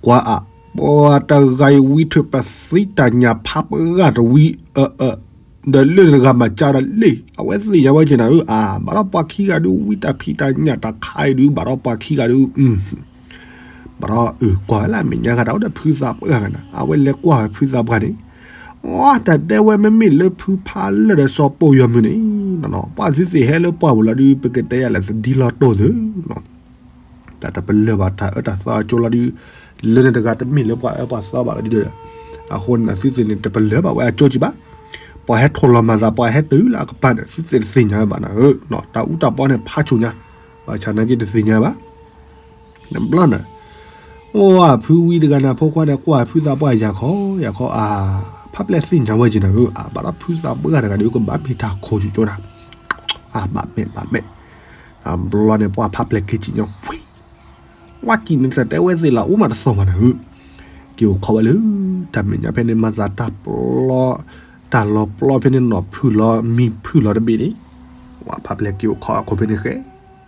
ကွၢ်အါ, ပှၤတဂၤအံၤဝံထုးပသံတၢ်ညၣ်ဖးပှၢ်တဝံၤ, ဒီးလၢနတဂၤမၤကၢဒီးလ့ၣ် အဝဲသ့ၣ်ညါဝဲက့ၤနၤဧၢ, အါ ဘၣ်ဒီးပှၤခံဂၤဒုး ဝံတၢ်ဖံးတၢ်ညၣ်တၢ်ခါအံၤဒုး ဘၣ်ဒီးပှၤခံဂၤဒုး, ဘၣ်ဒီးအၢ ကွၢ်ဝဲလၢအမဲာ်ညါဂၤတၢ်အိၣ်ဒီးဖုသးပှၢ်ဂၤနၤ, အဝဲလဲၤကွၢ်ဝဲဖုသးပှၢ်န့ၣ်, အတၢ်တဲဝဲမ့မ့ၢ်လၢဖုဖးလၢာ်ဒီးစီၤပိာ်ယီၤမုၢ်န့ၣ်, ပှၤသုသ့ၣ်ဟဲလၢပှၢ်ပူၤလီၤဒုး ပကတဲယၤလဲၣ်သဒံလီၤတိၢ်သု တၢ်တပလၢၢ်ဘၣ်တၢ်အၢတၢ်သီအကၠိလီၤဒုး, လၢန့ၣ်တဂၤတမ့ၢ်လၢပှၤအၢပှၤသီဘၣ်လီၤဒုးဒီး, အဃိန့ၣ်သုသ့ၣ်န့ၣ် တပလၢၢ်ဘၣ်ဝဲအကၠိကံဘၣ်, ပှၤဟဲထိၣ်လီၤမၤသး ပှၤဟဲတုၤလၢအကပၤန့ၣ် သုသ့ၣ်တသ့ၣ်ညါဘၣ်နၤဧၢ, တၢ်အူတၢ်ပီန့ၣ်ဖးဆူၣ်ညါ, ဘၣ်ဆၣ်နာ်က့တသ့ၣ်ညါဘၣ် တဘျီန့ၣ်, အိၣ်ဖုဝံတဂၤန့ၣ်ဖိခွါန့ၣ် ကွၢ်ဖုသးပှၢ်ယၤခီယၤခီအါ, ဖးပျဲၢ်သ့ၣ်ညါဝဲက့ၤနၤဧၢ, အါ ဘၣ်ဒီးဖုသးပှၢ်တဂၤဒုးကဘၣ်မ့ၢ်တၢ်ခိၣ်ကၠိကၠိနၤ, အါ ဘၣ်မဲာ်ဘၣ်မဲာ်, တဘျီန့ၣ် ပှၤဖးပျဲၢ်က့ၤကံၣ်ညီ ဝံ, ဝါကံၣ်န့ၣ်တၢ်တဲဝဲသ့ၣ်လီၤ အိၣ်မးတသီၣ်မးနၤဧၢ, က့ၤအိၣ်ခိးဝဲလၢ တၢ်မဲာ်ညါဖဲန့ၣ် မၤသးတၢ်ပျီ, တၢ်လီၤပျီဖဲန့ၣ် နီၣ်ဖုၣ်လီၤ မံဖုၣ်လီၤတဘ့ၣ်န့ၣ်, ပှၤဖးပျဲၢ်က့ၤအိၣ်ခိးအခိၣ်ဖဲန့ၣ်ဃဲ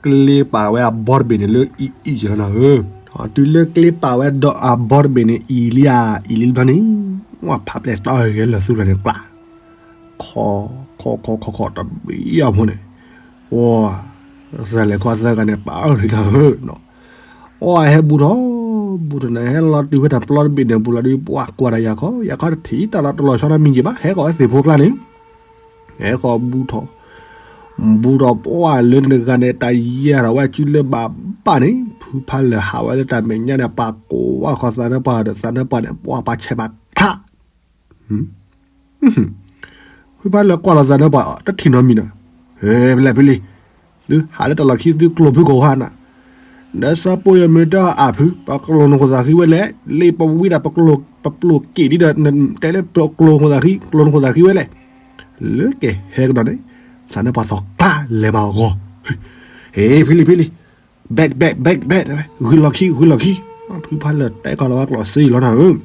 ကျ့ပာ်ဝဲအဘီတဘ့ၣ်န့ၣ်လၢအံၤအံၤယလီၤနၤဧၢ, တုၤလၢကျ့ပာ်ဝဲဒီးအဘီတဘ့ၣ်န့ၣ် အံၤလံဧါ အံၤလံတဘျီန့ၣ်, ပှၤဖးပျဲၢ်တီဂဲၤလၢာ်သူလီၤန့ၣ်ကျါ, ခီ, ခီခီခီခီတဘ့ၣ်အဖိန့ၣ်, ပှၤ, သးလဲၤခီသၢဂၤန့ၣ် ပာ်အီၤလံနၤဧၢ, ပှၤဟဲဘူးထီၣ်, ဘူးထီၣ်န့ၣ် ဟဲလီၤတုၤဖဲတၢ်ပျီတဘ့ၣ်န့ၣ် ပူၤလီၤဒုး ပှၤကွၢ်တၢ်ယၤခီ ယၤခီတထံၣ်တၢ်လီၤတိၢ်လီၤဆီနီတမံၤက့ၤဘၣ် ဟဲဃီၤဝဲသ့ၣ်ဖိကျါန့ၣ် ဟဲဃီၤဘူးထီၣ်, ဘူးထီၣ်ပှၤလၢနတဂၤန့ၣ် တၢ်ယဲၢ်ထီၣ်ဝဲစုလၢဘၣ်ဘၣ်န့ၣ် ဖုဖးလၢာ်ဟးဝဲလၢတၢ်မဲာ်ညါန့ၣ် ပှၤကိးဝဲဃီၤသးနၢပှၤဒီး သးနၢပှၤန့ၣ် ပှၤပှၤဆဲးမးချး ဖုဖးလၢာ်ကွၢ်လီၤသးနၢပှၤ တထံၣ်နီတမံၤနီၤ, ဟဲဖဲလဲၣ်ဖဲလံ, သုဟးလၢတၢ်လီၢ်ခံ သုကျိၤဖုကိးဟါနၤ, ဒီးစီၤပိာ်ယီၤမုၢ်တၢ်အါဖု ပကျိၤနခိၣ်သးဃံဝဲလဲၣ်, လ့ပဝံဒၣ် ပပျိၢ်က့ၤဒ်ဒီး တဲလၢပကျိၤနခိၣ်သးဃံ ကျိၤနခိၣ်သးဃံဝဲလဲၣ်, လၢကဟဲကဒီးန့ၣ် သးနၢပှၤသီၣ်ကျါလဲၤမၤအဂီၢ်, ဟဲဖဲလံဖဲလံ back back back back ဂုၤလီၢ်ခံ ဂုၤလီၢ်ခံ, ဖုဖးလၢာ်တဲကီၢ်လီၤဝဲကျိးစ့လီၤနၤဧၢ,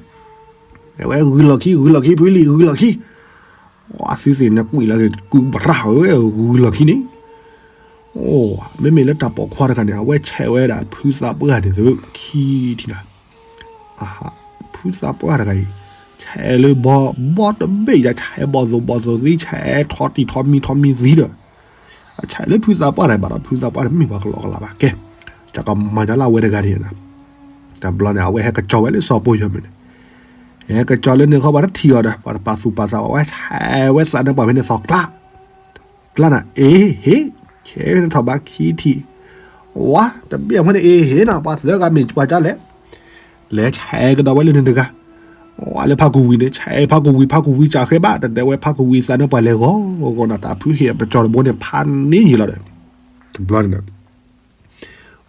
အဝဲဂုၤလီၢ်ခံ ဂုၤလီၢ်ခံ ဖုလံ ဂုၤလီၢ်ခံ, သုသ့ၣ်န့ၣ်ကွံာ်လီၤက့ၤ ကုၢ်ဘရၣ်ဧၢ ဂုၤလီၢ်ခံန့ၣ်, အိ, မ့မ့ၢ်လၢတၢ်ပိာ်ခွါတဂၤန့ၣ် အဝဲဆဲးဝဲဒၣ်ဖုသးပှၢ်န့ၣ်သု ခံထံၣ်နၤ, ဖုသးပှၢ်တဂၤအံၤ ဆဲးလၢဘီ ဘီတဘ့ၣ်ယၤ ဆဲးဘီၣ်သိၣ်ဘီၣ်သိၣ်သံ ဆဲးထီၣ်တံၢ်ထီၣ်မံထီၣ်မံသံဒီး အဆဲးလၢဖုသးပှၢ်တဂၤဘၣ်ဒီး ဖုသးပှၢ်တမ့ၢ်ပှၤကလီကလီဘၣ် ကဲ, ကကမၤညီလၢအဝဲတဂၤန့ၣ်, တဘျီန့ၣ် အဝဲဟဲကစီၤဝဲလၢစီၤပိာ်ယီၤမုၢ်န့ၣ်, ဟဲကစီၤလၢန့ၣ်ခီ ပှၤတထံၣ်အီၤဒီး ပှၤတပာ်သူၣ်ပာ်သးဘၣ် အဝဲဆဲးဝဲသးနၢပှၤဖဲန့ၣ်သီၣ်ကျါ ကျါနၤ အ့ဟ့, ဆဲးထီၣ်ဘၣ်ခံထံၣ်, ဝါ တဘ့ၣ်အဖီန့ၣ် အ့ဟ့နၤ ပှၤသၢဂၤမ့ၢ်ပှၤကါလဲၣ်, လဲၤဆဲးကဒီးဝဲလၢန့ၣ်တဂၤ, ဝါလၢဖးကူဝံၤန့ၣ် ဆဲးဖးကူဝံၤ ဖးကူဝံၤစးဃဲဘၣ် တတဲဝဲဖးကူဝံၤသးနၢပှၤလဲၤဂီၤ ဂီၤဂီၤနၤ တၢ်ဖုဟ့ၣ်အပစီၤတဘိန့ၣ် ဖးန့ၢ်ယံာ်လီၤဒီး, တဘျီန့ၣ်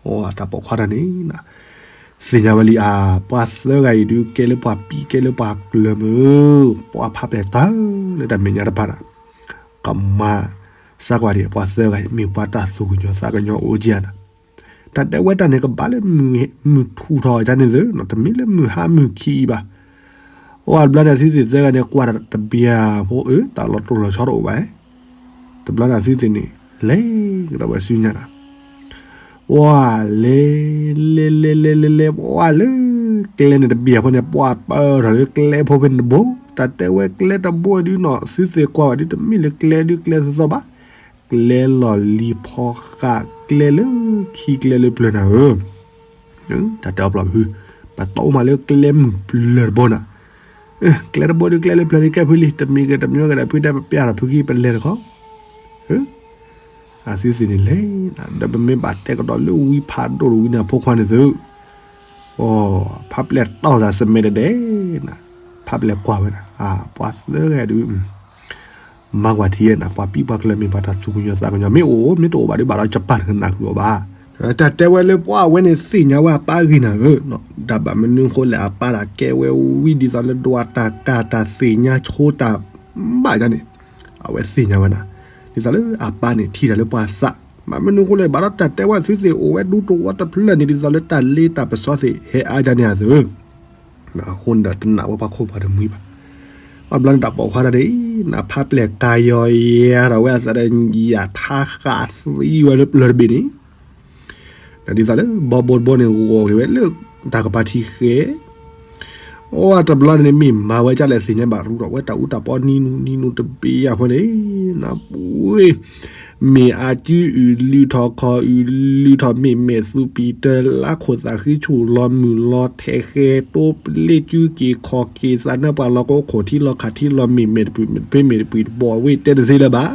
အိ, တၢ်ပိာ်ခွါတၢ်န့ၣ်, သ့ၣ်ညါဝဲလံဧါ, ပှၤသၢဂၤအံၤဒုး ကဲလၢပှၤပံၤ ကဲလၢပှၤကျၢၤမုၢ်, ပှၤဖးပျဲၢ်တၢ်လၢတၢ်မဲာ်ညါတဖၣ်နၤ, ကမၤစၢ်ကွၢ်ဒံး ပှၤသၢဂၤအံၤ မ့ၢ်ပှၤတၢ်သူၣ်ကညီၤသးကညီၤအိၣ်က့ၤနၤ, တၢ်တဲဝဲတၢ်န့ၣ် ကဘၣ်လၢမုၢ်ထူၣ်ထီၣ်ကန့ၣ်သု, တမ့ၢ်လၢမုၢ်ဟါမုၢ်ခံအံၤဘၣ် အိ, တဘျီန့ၣ် သုသ့ၣ်သၢဂၤန့ၣ် ကွၢ်တဘျီဖိ အၢ တၢ်လီၤတိၢ်လီၤဆီတအိၣ်ဘၣ်, တဘျီန့ၣ် သုသ့ၣ်န့ၣ် လဲၤကဒီးဝဲဆူညါနၤ, ဝါ လဲၤ လဲၤ လဲၤ လဲၤ လဲၤ လဲၤ ဝါလၢ ကျဲန့ၣ်တဘ့ၣ်အဖီန့ၣ် ပှၤပၢၢ်ထီၣ်လၢကျဲဖိဖဲန့ၣ်တဘိ, တၢ်တဲဝဲကျဲတဘိဒုးနီၤ သုသ့ၣ်ကွၢ်ဝဲဒုး တမ့ၢ်လၢကျဲဒုးကျဲသီသီဘၣ်, ကျဲလီၢ်လံၤဖီဃး ကျဲလၢခံကျဲလၢပျၢၤနၤဧၢ တၢ်တဲအီၤပျီဖု, ပတအိၣ်မးလၢကျဲမုၢ်ပျၢၤတဘိနၤ, ကျဲတဘိဒုးကျဲလၢပျၢၤလံ ကဲဖုလံ တမံၤဂ့ၤတမံၤဂ့ၤဒီး ဖုတဲပပျဲထီၣ်ဖုခံ ပလဲၤတခီ, အသုသ့ၣ်န့ၣ်လဲၤ, ဒီးပမ့ၢ်ဘၣ်တဲကဒီးလၢဝံဖးဒိၣ်တဝံန့ၣ် အဖိခွါန့ၣ်သု, အိ ဖးပျဲၢ်တီၢ်သးစမဲတဒဲးနၤ, ဖးပျဲၢ်ကွၢ်ဝဲနၤ, ပှၤသၢဂၤဒုး မၤကွၢ်ထံနၤ, ပှၤပံၣ်ပှၤကျၢၤမ့ၢ်ပှၤတၢ်သူၣ်ကညီၤသးကညီၤ မ့ၢ်အိၣ်မ့ၢ်တအိၣ်ဘၣ်ဒုး ဘၣ်ဒီးကပၤတကနၣ်ဃုာ်အီၤဘၣ်. တၢ်တဲဝဲလၢပှၤအဝဲန့ၣ်သ့ၣ်ညါဝဲအပၢ်ဂ့ၤနၤဧၢ, တၢ်ဘၣ်မနုၤဃိလဲၣ် အပၢ်တၢ်ကဲဝဲဝံဒ်သိးလၢဒွးတၢ်ကၢ်တၢ်သ့ၣ်ညါဆိတၢ်ဘၣ်ဒ်န့ၣ်, အဝဲသ့ၣ်ညါဝဲနၤ, ဒ်သိးလၢအပၢ်န့ၣ်ထံၣ်တၢ်လၢပှၤသး, ဘၣ်မနုၤဃိလဲၣ် ဘၣ်ဒီးတၢ်တဲဝဲသုသ့ၣ်အိၣ်ဝဲဒူတဝီတဖျၢၣ်န့ၣ် ဒ်သိးလၢတၢ်လ့တၢ်ပစီသ့ၣ်ဟဲအါဒ်န့ၣ်အသိး အဃိန့ၣ်ဒီးတနာ်ဝဲပှၤခိၣ်ပှၤတမှံဘၣ်. အဘျီန့ၣ်တၢ်ပိာ်ခွါတၢ်န့ၣ် နဖးပျဲၢ်ကါယီၤယၤဒီးဝဲအသးဒီး ယၤထါဃးသံဝဲလၢပျၢၤတဘ့ၣ်န့ၣ်, ဒ်သိးလၢဘီဘိတဘိန့ၣ် ဂီၤက့ၤဝဲလၢတၢ်ကပၤထံဃဲ, အိၣ်တဘျီန့ၣ် မ့ၢ်မၤဝဲဒ်လဲၣ်သ့ၣ်ညါဘၣ်ရူဒီး ဝဲတၢ်အူတၢ်ပီနံၤနူနံၤနူတဘ့ၣ်ယၤဖိန့ၣ် နပှ့ၤ မ့ၢ်အစုအုၣ်လုၢ်ထီၣ်ခီၣ်အုၣ်လုၢ်ထီၣ်မ့ၢ်မဲာ်သူပံၤတၢလါခိၣ်သးဃံဆူၣ် လီၤမုၢ်လီၤထဲးဃဲ တိပလ့ၣ်စုက့ၤခီၣ်က့ၤသးနၢပှၤလီၤကိခိၣ်ထံလီၤခးထံလီၤမ့ၢ်မဲာ်တပှ့ၤမ့ၢ်တပှ့ၤတဘီဝ့ၢ်တဲတသ့လၢၤဘၣ်.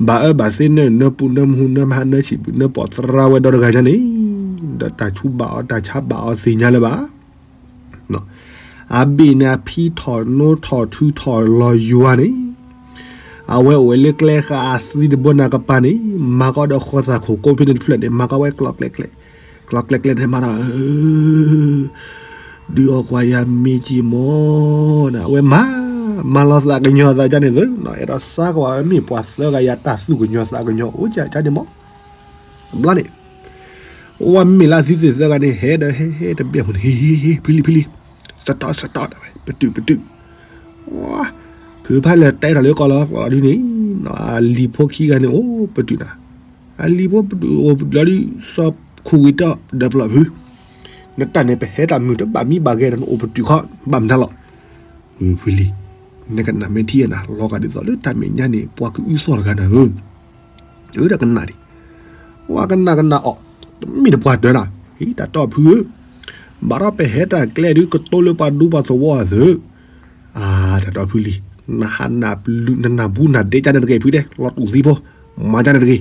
ဘၣ်အၢဘၣ်သီနၢနၢပူၤနၢမူနၢမဟါနၢဆံးပူၤနၢပိာ်သရၣ်ဝဲဒီတဂၤညါန့ၣ်, ဒီးတၢ်ဆူးဘၣ်အီၤတၢ်ဆါဘၣ်အီၤသ့ၣ်ညါလၢၤဘၣ်. အဘ့ၣ်န့ၣ်အဖံထီၣ်နိထီၣ်ထုထီၣ်လီၤယွၤန့ၣ်, အဝဲအိၣ်ဝဲလၢကျဲဃာ်အသံတဘိနၤကပၤန့ၣ်, မၤကီဒီးဃီသးခိၣ်ကိးဖဲန့ၣ်တဖျၢၣ်န့ၣ် မၤကီဝဲကျီကျဲကျဲ, ကျီကျဲကျဲတမးဒီး ဒုးအီၣ်ကွၢ်ယၤမ့ၢ်က့ၤမီၢ်, အဝဲမၤ, မၤလီၤသးကညီၤသးဒ်န့ၣ်သု, အဲၣ်ဒိးစါကွၢ်ဝဲမ့ၢ်ပှၤသၢဂၤယၤတၢ်သူၣ်ကညီၤသးကညီၤအိၣ်ကဒ်န့ၣ်မီၢ်. တဘျီန့ၣ် ဝဲမ့ၢ်လၢသုသ့ၣ်သၢဂၤန့ၣ် ဟဲဒီးဟဲဟဲတဘ့ၣ်ဖိန့ၣ် ဟ့ဟ့ဟ့ ဖံလံဖံလံ, စတီၣ်စတီၣ်ဒၣ်ဝဲ ပတုာ်ပတုာ်, ဖုဖးလၢာ်တဲထီၣ်လၢကီၢ်လီၤကျီၢ်ဒ်န့ၣ်, အလံၤဖိခံဂၤန့ၣ်အိၣ်ပတုာ်နၤ, အလံၤဖိပတုာ်အိၣ်ပတုာ်လီၤဒ် စီၤခူဝံၤတီၢ်ဒီးပျီၢ်ဖု, နတၢ်န့ၣ် ပဟဲတၢ်မုာ်တဘၣ်မံဘၣ်ဂဲၤဒီးနအိၣ်ပတုာ်ခီ ဘၣ်မတၤလီၤ. ဖုလံ, နကနၣ်မ့ၢ်ထံၣ်နၤ လီၤဂာ်ဒ်သိးလၢတၢ်မဲာ်ညါန့ၣ် ပှၤကအုသီၣ်တဂၤနၤဧၢ, အၢ တၢ်ကနၣ်ဒံး, ဝဲကနၣ်ကနၣ်အီၤ, တမ့ၢ်တပှၤတၢၢ်နၤ, ဟံး တၢ်တီၢ်ဖုဧၢ, ဘၣ်ဒီးပဟဲတၢ်ကျဲဒုးကတိၤလၢပှၤဒူပှၤသဝီအသိး, အါ တၢ်တီၢ်ဖုလံ, နဟးနၢ်ပလူၤ နနၢ်ဘူးနၢ်ဒဲးကန့ၣ်တဂ့ၤ ဖုတဲ လီၤတူၢ်သံဖိ, မၤကန့ၣ်တဂ့ၤ,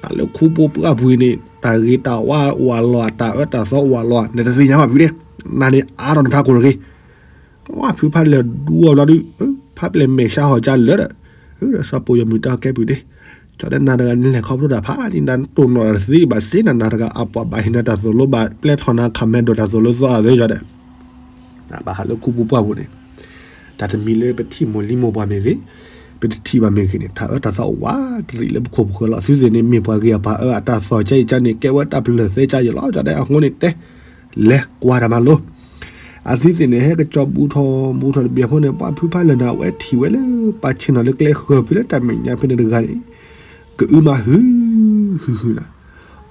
တၢ်လၢခူဖိပှၢ်ပူၤအံၤန့ၣ် တၢ်ဂ့ၤတၢ်ဝါအိၣ်အလီၢ် တၢ်အၢတၢ်သီအိၣ်အလီၢ် နတသ့ၣ်ညါဘၣ်ဖုတဲ, နၤန့ၣ်အါထီၣ်နထးခိၣ်တဂ့ၤ ဝဲဖုဖးလၢာ်ဒူအီၤဘျီဒုး, ဖးပျဲၢ်မဲာ်ဆှးဟီၣ်ကၢလၢာ်ဒီး, ဒီးစီၤပိာ်ယီၤမုၢ်တၢ်ကဲပုၢ်ဒ့, ကၠီဒဲးနၤတဂၤနလဲၤခီဖျိတၢ်ဖးဒ်နၤတိၢ်နီၣ်တသ့ဘၣ်စ့နၤ နၤတဂၤအပှၤဘၣ်ဟ့ၣ်နၤတၢ်သိၣ်လိဘၣ်ပျဲထီၣ်နၤ comment ဒီးတၢ်သိၣ်လိသီအသ့ယီၤဒီး, ဘၣ်ဟးလၢခူပူၤပှၢ်ပူၤန့ၣ်, တၢ်တမံၤလၢပထံၣ်မိၢ်လံမိၢ်ပှၢ်မ့ၢ်ဂ့ၤ, ပတထံၣ်ဘၣ်မ့ၢ်ဂ့ၤန့ၣ် တၢ်အၢတၢ်သီအိၣ်ဝးတရံးလၢပခိၣ်ပဃၢၤလီၤ. သုသ့ၣ်န့ၣ်မ့ၢ်ပှၤဂ့ၤအပှၤအၢအတၢ်သီၣ်ကဲအံၤကန့ၣ် ကဲဝဲတၢ်ပလၢၢ်သဲကယဲၢ်လီၤ. ကၠီဒဲးအဃိန့ၣ်တဲ လဲၤကွၢ်တၢ်မၤလိ အသုသ့ၣ်န့ၣ် ဟဲကစီၤဘူးထီၣ်ဘူးထီၣ်တဘျီဖိန့ၣ် ပှၤဖုဖးလၢာ်န့ၣ် အဝဲထံၣ်ဝဲလၢပှၤဆ့ၣ်နီၤလၢကျဲဃၢၤဖဲလၢတၢ်မဲာ်ညါဖဲန့ၣ်တဂၤန့ၣ် ကအုမၤဟု ဟုဟုနၤ.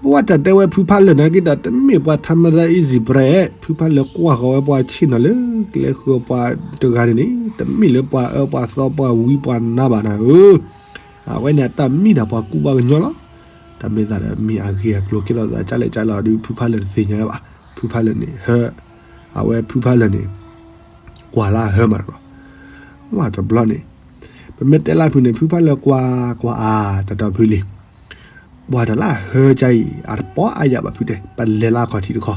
ပဝဲတၢ်တဲဝဲဖုဖးလၢာ်န့ၣ်က့ၤဒီး တမ့ၢ်ပှၤထါမရၢ easy prey ဖုဖးလၢာ်ကွၢ်ဃီၤဝဲပှၤဆ့ၣ်နီၤလၢကျဲဃၢၤပှၤတဂၤန့ၣ်န့ၣ် တမ့ၢ်လၢပှၤအၢပှၤသီပှၤဝံပှၤနါဘၣ်နၤဧၢ အဝဲန့ၣ်အတၢ်မံဒီးပှၤကူပှၤကညီလီၤ. တၢ်မ့ၢ်သးဒီးမ့ၢ်အဂ့ၢ်အကျိၤကဲထီၣ်သးကလဲၣ်ကလဲၣ်ဒီး ဖုဖးလၢာ်တသ့ၣ်ညါဘၣ်. ဖုဖးလၢာ်န့ၣ် ဟၢ အဝဲဖုဖးလၢာ်န့ၣ် ကွၢ်လၢအဟၢမးလီၤ. ဝဲတဘျီန့ၣ် ပမ့ၢ်တဲလၢဖုန့ၣ် ဖုဖးလၢာ်ကွၢ်ကွၢ်အါ တၢ်တီၢ်ဖုလံ. ပှၤတၢ်လၢအဟၢကါအံၤ အတပီအါယၤဘၣ်ဖုတဲ ပလဲၤလၢအခီၣ်ထံးတခီ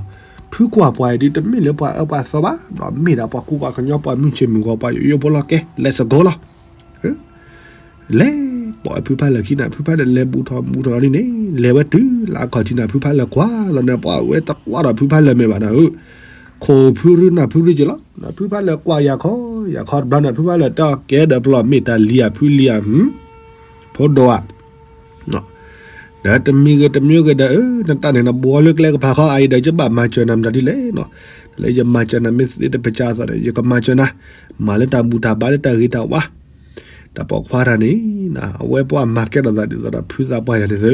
ဖုကွၢ်ပှၤအံၤဒုး တမ့ၢ်လၢပှၤအၢပှၤသီဘၣ် ဒီးမ့ၢ်ဒၣ်ပှၤကူပှၤကညီ ပှၤမုၢ်ဆ့ၣ်မုၢ်ဂီၤ ပှၤယိယိဖိလီၤ. ကဲ let's go လီၤ. လဲၤပိာ်ဝဲဖုဖးလၢာ်ခံနၤ ဖုဖးလၢာ်လဲၤဘူးထီၣ်ဘူးထီၣ်လီၤဒ်န့ၣ် လဲၤဝဲတုၤလၢအခီၣ်ထံးနၤ ဖုဖးလၢာ်ကွၢ်လီၤန့ၣ် ပှၤဝဲတကွၢ်ဒီးဖုဖးလၢာ်မဲာ်ဘၣ်နၤဧၢ ခိၣ်ဖုရူနၢ်ဖုရူက့ၤလီၤ. ဖုဖးလၢာ်ကွၢ်ယၤခီ ယၤခီတဘျီန့ၣ် ဖုဖးလၢာ်တဲအီၤ ကဲဒီးပျီၢ်မ့ၢ်တၢ်လံဧါ ဖုလံဧါ ဖိဒိၣ်ဧါ ဒီးတမံၤဂ့ၤတမံၤဂ့ၤဒီး နတၢ်န့ၣ်နဘှီလၢကျဲကဖးခီအံၤဒီး ယဘၣ်မၤစၢၤနၤမတၤဒ်လဲၣ်နီၤ. လၢယမၤစၢၤနၤမ့ၢ်သ့တပစၢ်အသိးဒီး ယကမၤစၢၤနၤ မၤလၢတၢ်ဘူၣ်တၢ်ဘါလၢတၢ်ဂ့ၤတၢ်ဝါ တၢ်ပိာ်ခွါတၢ်န့ၣ် အဝဲပှၤမၤကဲထီၣ်သးဒ်သိးဒီး ဖုသးပှၢ်ယၤန့ၣ်သု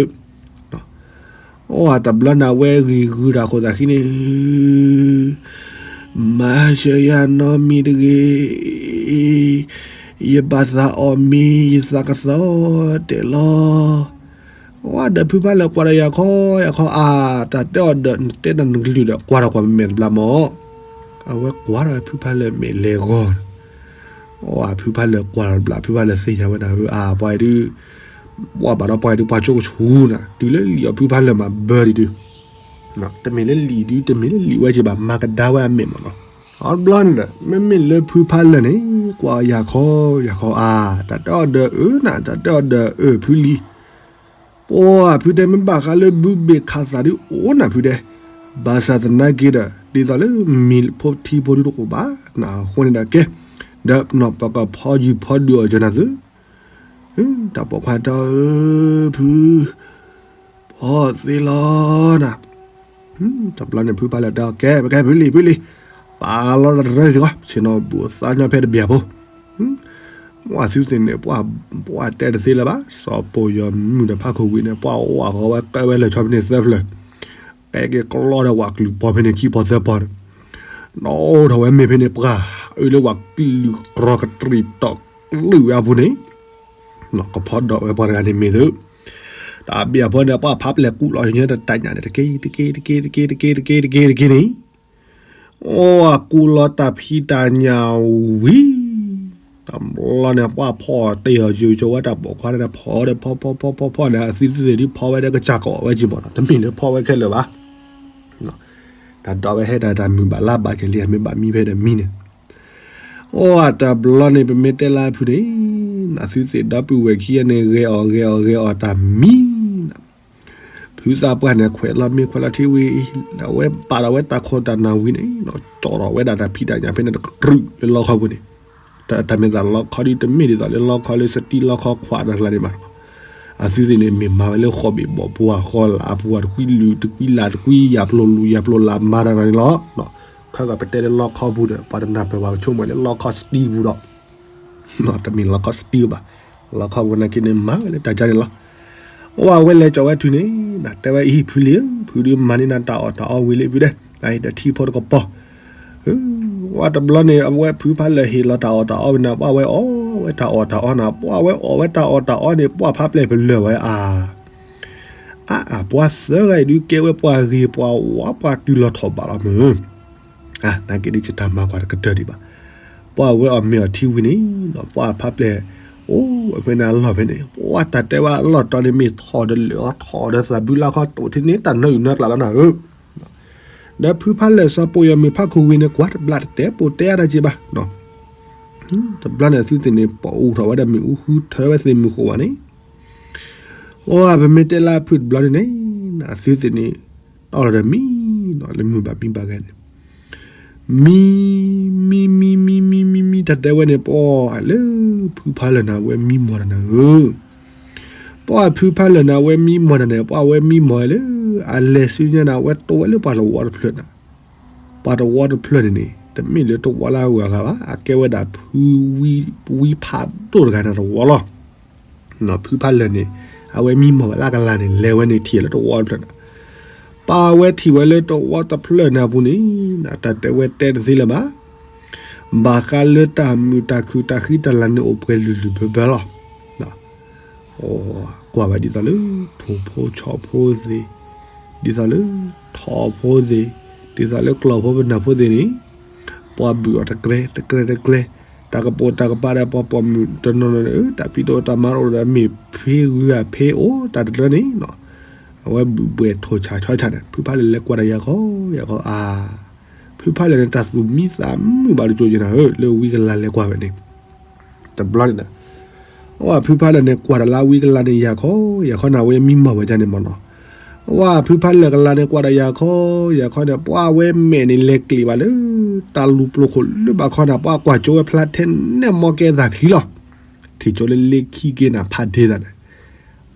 အိၣ်အတဘျီန့ၣ် အဝဲဂံၢ်ဂုာ်တၢ်ခိၣ်သးခံန့ၣ် မၤစၢၤယၤနီတမံၤတဂ့ၤ, ယဘၣ်သးအီၣ်မ့ၤ ယသးကသီတဲာ်လီၤ. ဝဲဒီးဖုဖးလၢာ်ကွၢ်ဒီးယၤခီ ယၤခီအါ တၢ်တဲအီၤဒီး နတဲတၢ်နကလုၢ်ဒီး ကွၢ်ထီၣ်ကွၢ်မဲာ်တဘျီမး အဝဲကွၢ်ထီၣ်ဖုဖးလၢာ်မဲာ်လဲၤဂီၤ အဖုဖးလၢာ်ကွၢ်တဘျီ ဖုဖးလၢာ်သ့ၣ်ညါဝဲဒၣ်ဧၢ အါ ပှၤအံၤဒုး ပှၤဘၣ်ဒီးပှၤအံၤဒုး ပှၤကၠိကဆူနၤ တုၤလၢလံာ်အီၤဖုဖးလၢာ်မးဘၢဒံးဒုး တမ့ၢ်လၢလံာ်ဒု တမ့ၢ်လၢလံာ်ဝဲက့ဘၣ် မၤကဒါဝဲအမဲာ်မးနီၤ. အီတဘျီန့ၣ်ဒီး မ့မ့ၢ်လၢဖုဖးလၢာ်န့ၣ် ကွၢ်ယၤခီ ယၤခီအါ တၢ်တဲအီၤဒီးအၢနၤ တၢ်တဲအီၤဒီးအၢဖုလံ ပှၤဖုတဲမ့ၢ်ဘၣ်ဃးလၢဘုဘ့ၣ်ခးသးဒုအိၣ်နၤဖုတဲ, ဘၣ်ဆၣ်သနာ်က့ဒီး ဒ်သိးလၢမံၤဖိထံဖိဒုတအိၣ်ဘၣ်, အဃိန့ၣ်ဒီးကဲ, ဒီးပကဖီယူၤဖီဒုးအီၤကၠီနၤသု, တၢ်ပိာ်ခွါတဲအီၤ ဖု, ဖီသ့လီၤနၤ. တဘျီန့ၣ်ဖုဖးလၢာ်တဲအီၤ ကဲ ပကဲဖုလံၤ ဖုလံၤ, ပာ်လီၤတၢ်တရၢန့ၣ်တဂီၢ် ဆ့ၣ်နီၤဘူးသးညီဖဲတဘျီဖိ ပှၤသုသ့ၣ်န့ၣ် ပှၤတဲတသ့လၢၤဘၣ် စီၤပိာ်ယီၤမုၣ်ဒီးဖးခိၣ်ဝံၤန့ၣ် ပှၤအိၣ်အဂီၤဝဲကဲဝဲလၢာ်ဆီဖဲန့ၣ်သၢဖျၢၣ်, ကဲက့ၤကျီဒီးဝဲကလုာ်ပီဖဲန့ၣ်ခံပီသၢပီန့ၣ်, ဒီးအိၣ်ထီၣ်ဝဲမ့ၢ်ဖဲန့ၣ်ပှၤ, အၢလၢပှၤကလုာ်ကြီကတြံးတီၢ်ကလုာ်ဝဲအပူၤန့ၣ်, ကဖီဒီးဝဲပှၤတဂၤန့ၣ်မ့ၢ်သု, တၢ်ဘၣ်အဖီဒီးပှၤဖးပျဲၢ်ကူၣ်လီၤညါတတၢ်ညါန့ၣ် တက့ၢ် တက့ၢ် တက့ၢ် တက့ၢ် တက့ၢ် တက့ၢ် တက့ၢ် တက့ၢ်န့ၣ် အိၣ်အကူလီၤတၢ်ဖံးတၢ်ညၣ်ဝံၤ, တဘျီန့ၣ် ပှၤဖီၣ်တ့ၢ်အီၤယိၤကၠိဝဲတၢ်ပိာ်ခွါန့ၣ် ဖီဒီးဖီဖီဖီဖီဖီန့ၣ် အသုသ့ၣ်ဒုးဖီဝဲဒီးကစၢ်ကအီၣ်ဝဲက့ၤမးနီၤ တမ့ၢ်လၢဖီဝဲခဲလၢာ်ဘၣ်. တၢ်ဒိးဝဲဟဲတၢ်တၢ်မုာ်ဘၣ်လါဘၣ်က့ၤလံ အမ့ၢ်ဘၣ်မံဖဲဒီးမံန့ၣ်, အိၣ်အတဘျီန့ၣ် ပမ့ၢ်တဲလၢအဖုန့ၣ်, အသုသ့ၣ်ဒီပုၢ်ဝဲၢ်ခံဂၤန့ၣ် ဂဲၤအီၣ်ဂဲၤအီၣ်ဂဲၤအီၣ်တၢ်မံ ဖုသးပှၢ်န့ၣ် ခွဲးလီၤမ့ၢ်ခွဲးလီၤထံဝံၤ, အဝဲပာ်ဒီးဝဲတၢ်ခိၣ်တၢ်နၢ်ဝံၤန့ၣ်, ကၠီၣ်ထီၣ်ဝဲဒၣ်တၢ်ဖံးတၢ်ညၣ်ဖဲန့ၣ်တကတြူၢ်လၢလီခီပူၤန့ၣ်, တၢ်မ့ၢ်သးလီခီဒုတမ့ၢ်ဒ်သိးလၢလီခီလၢစတံလီခီခွးတဂၤန့ၣ်ဘၣ်, အသုသ့ၣ်န့ၣ် မ့ၢ်မၤဝဲလၢဃီဘ့ၣ်ဘီၣ်ပူၤ ဃီလၢအပူၤ တကွံလုာ်တကွံလၢ်တကွံယၢ်ပျိၤလုာ်ယၢ်ပျိၤလၢ်မၤတၢ်န့ၣ်လီၤ. ခဲကီးပတဲလၢလီခီပူၤဒီး ပှၤတနၢ်ပၢၢ်ဘၣ်ကဆိကမိၣ်လၢလီခီစတံပူၤဒီး တမ့ၢ်လီခီစတံဘၣ်, လီခီပူၤနာ်က့န့ၣ် မၤဝဲလၢတၢ်ကါန့ၣ်လီၤ. အိၣ်ဝဲလဲၤကၠီဝဲတုၤန့ၣ်, တဲဝဲအံၤ ဖုလံဧၢ, ဖုဒုးမၤန့ၢ်နၤတၢ်အီၣ်တၢ်အီဝံၤလံဖုဒဲး, ဒီးထံဖိတကပီၤ, ဝဲတဘျီန့ၣ် အဝဲဖုဖးလၢာ်ဟ့ၣ်လီၤတၢ်အီၣ်တၢ်အီဝံၤန့ၣ် ပှၤဝဲအီၣ်ဝဲတၢ်အီၣ်တၢ်အီန့ၣ်, ပှၤဝဲအီၣ်ဝဲတၢ်အီၣ်တၢ်အီန့ၣ် ပှၤဖးပျဲၢ်ပလၢၢ်ဝဲအါ အါအါ ပှၤသၢဂၤအံၤဒုးကဲဝဲပှၤဂ့ၤပှၤဝါပှၤတုၤလီၤထီၣ်ဘးလီၤမုၢ်, နာ်က့ဒ်ယတၢ်မၤကွၢ်တကတၢၢ်ဒံးဘၣ်, ပှၤဝဲအီၣ်မ့ၤအီထံဝံၤန့ၣ်, ပှၤဖးပျဲၢ်, အိၣ်ဝဲဖဲန့ၣ်အလီၢ်ဖဲန့ၣ် ပှၤတၢ်တဲဝဲအလီၢ်တီန့ၣ်မ့ၢ်ထီၣ်ဒီးလၢာ်အီထီၣ်ဒီးသးဘုလါခီတိာ်ထံန့ၣ် တၢ်နၢအုၣ်နၢကျးလီၤနၤဧၢ, ဒီးဖုဖးလၢာ်စီၤပိာ်ယီၤမုၣ်ဖးခိၣ်ဝံၤန့ၣ် ကွၢ်တဘျးတတဲပိာ်တဲအါတၢ်က့ဘၣ် တဘျီန့ၣ်သုသ့ၣ်န့ၣ် ပအိၣ်ထီၣ်ဝဲဒီးမ့ၣ်အူဃုထၢဝဲသ့ၣ်မုၢ်ဃိးဝဲန့ၣ်, အိၣ်ပမ့ၢ်တဲလၢအဖုတဘျီန့ၣ်န့ၣ်, သုသ့ၣ်န့ၣ်, တီၢ်လီၤဒီးမံ, လၢမုၢ်ဘၣ်မံဘၣ်ဂၤန့ၣ်, မံ, မံမံမံမံမံမံ တၢ်တဲဝဲန့ၣ် ပှၤလၢဖုဖးလၢာ်န့ၣ် အဝဲမံမီၢ်တၢ်နၤဧၢ ပှၤဖုဖးလၢာ်န့ၣ် အဝဲမံမီၢ်တၢ်န့ၣ် ပှၤအဝဲမံမီၢ်ဝဲလၢ အလဲၤဆူညါန့ၣ် အဝဲတိၢ်ဝဲလၢပှၤတဝီတဖျၢၣ်န့ၣ်, ပှၤတဝီတဖျၢၣ်န့ၣ်န့ၣ် တမ့ၢ်လၢတဝီလၢအဂၤဂၤဘၣ် အကဲဝဲဒၣ်ဖုဝံဖးဒိၣ်တဂၤန့ၣ်တဝီလီၤ. ဖုဖးလၢာ်န့ၣ် အဝဲမံမီၢ်ဝဲလၢအကလၤန့ၣ် လဲၤဝဲန့ၣ်ထံၣ်လၢတဝီတဖျၢၣ်န့ၣ်, ပာ်ဝဲထံၣ်ဝဲလၢတဝီတဖျၢၣ်န့ၣ်အပူၤန့ၣ်, တၢ်တဲဝဲတဲတသ့လၢၤဘၣ် ဘၣ်ဃးလၢတၢ်မုာ်တၢ်ခုၣ်တၢ်ဃံတၢ်လၤန့ၣ်အိၣ်ပှဲၤလုာ်လုာ်ဘၢဘၢလီၤ. ကွၢ်ဝဲဒ်သိးလၢ ထိၣ်ဖိဆီဖိသ့ၣ်, ဒ်သိးလၢ ထိၣ်ဖိသ့ၣ်, ဒ်သိးလၢကျီၢ်ဖိပနၢ်ဖိသ့ၣ်န့ၣ်, ပှၤဘုၣ်အီၤတကြဲတကြဲတကြဲ, တၢ်ကပိာ်တၢ်ကပၤဒီးပှၤပိာ်မုၣ်တနီၤနီၤန့ၣ် တၢ်ဖံးတၢ်မၤတအိၣ်ဒီးမ့ၢ်ဖ့ဂုၤဂၤဖ့အိၣ်တၢ်တလၢန့ၣ်, အဝဲဘုၣ်ဘှဲၣ်ထိၣ်ဆၣ်ဆီဆၣ်န့ၣ် ဖုဖးလၢာ်လဲၤကွၢ်ဒီးယၤခီ ယၤခီအါ ဖုဖးလၢာ်န့ၣ် တၢ်သူၣ်မံသးမုာ်ဘၣ်တကၠိက့ၤနၤဧၢ လၢဝံကလၤလဲၤကွၢ်ဝဲန့ၣ်, တဘျီန့ၣ်ဒီး, အဝဲဖုဖးလၢာ်န့ၣ် ကွၢ်တၢ်လၢဝံကလၤန့ၣ် ယၤခီ ယၤခီန့ၣ် အဝဲမံမီၢ်ဝဲဒ်န့ၣ်မ့ၢ်နီၤ, အဝဲဖုဖးလၢာ်ကလၤန့ၣ် ကွၢ်တၢ်ယၤခီ ယၤခီန့ၣ် ပှၤဝဲမဲာ်န့ၣ် လဲၤကျံးဘၣ်လၢ တၢ်လူၤပျိၤခိၣ်လၢဘၣ်ခီန့ၣ် ပှၤကွၢ်ကၠိဝဲဖျါထဲနဲၣ်မီၢ်ကဲသးချံလီၤ, ထံၣ်ကၠိလၢလ့ခံက့ၤနၤဖးဒ့သးန့ၣ်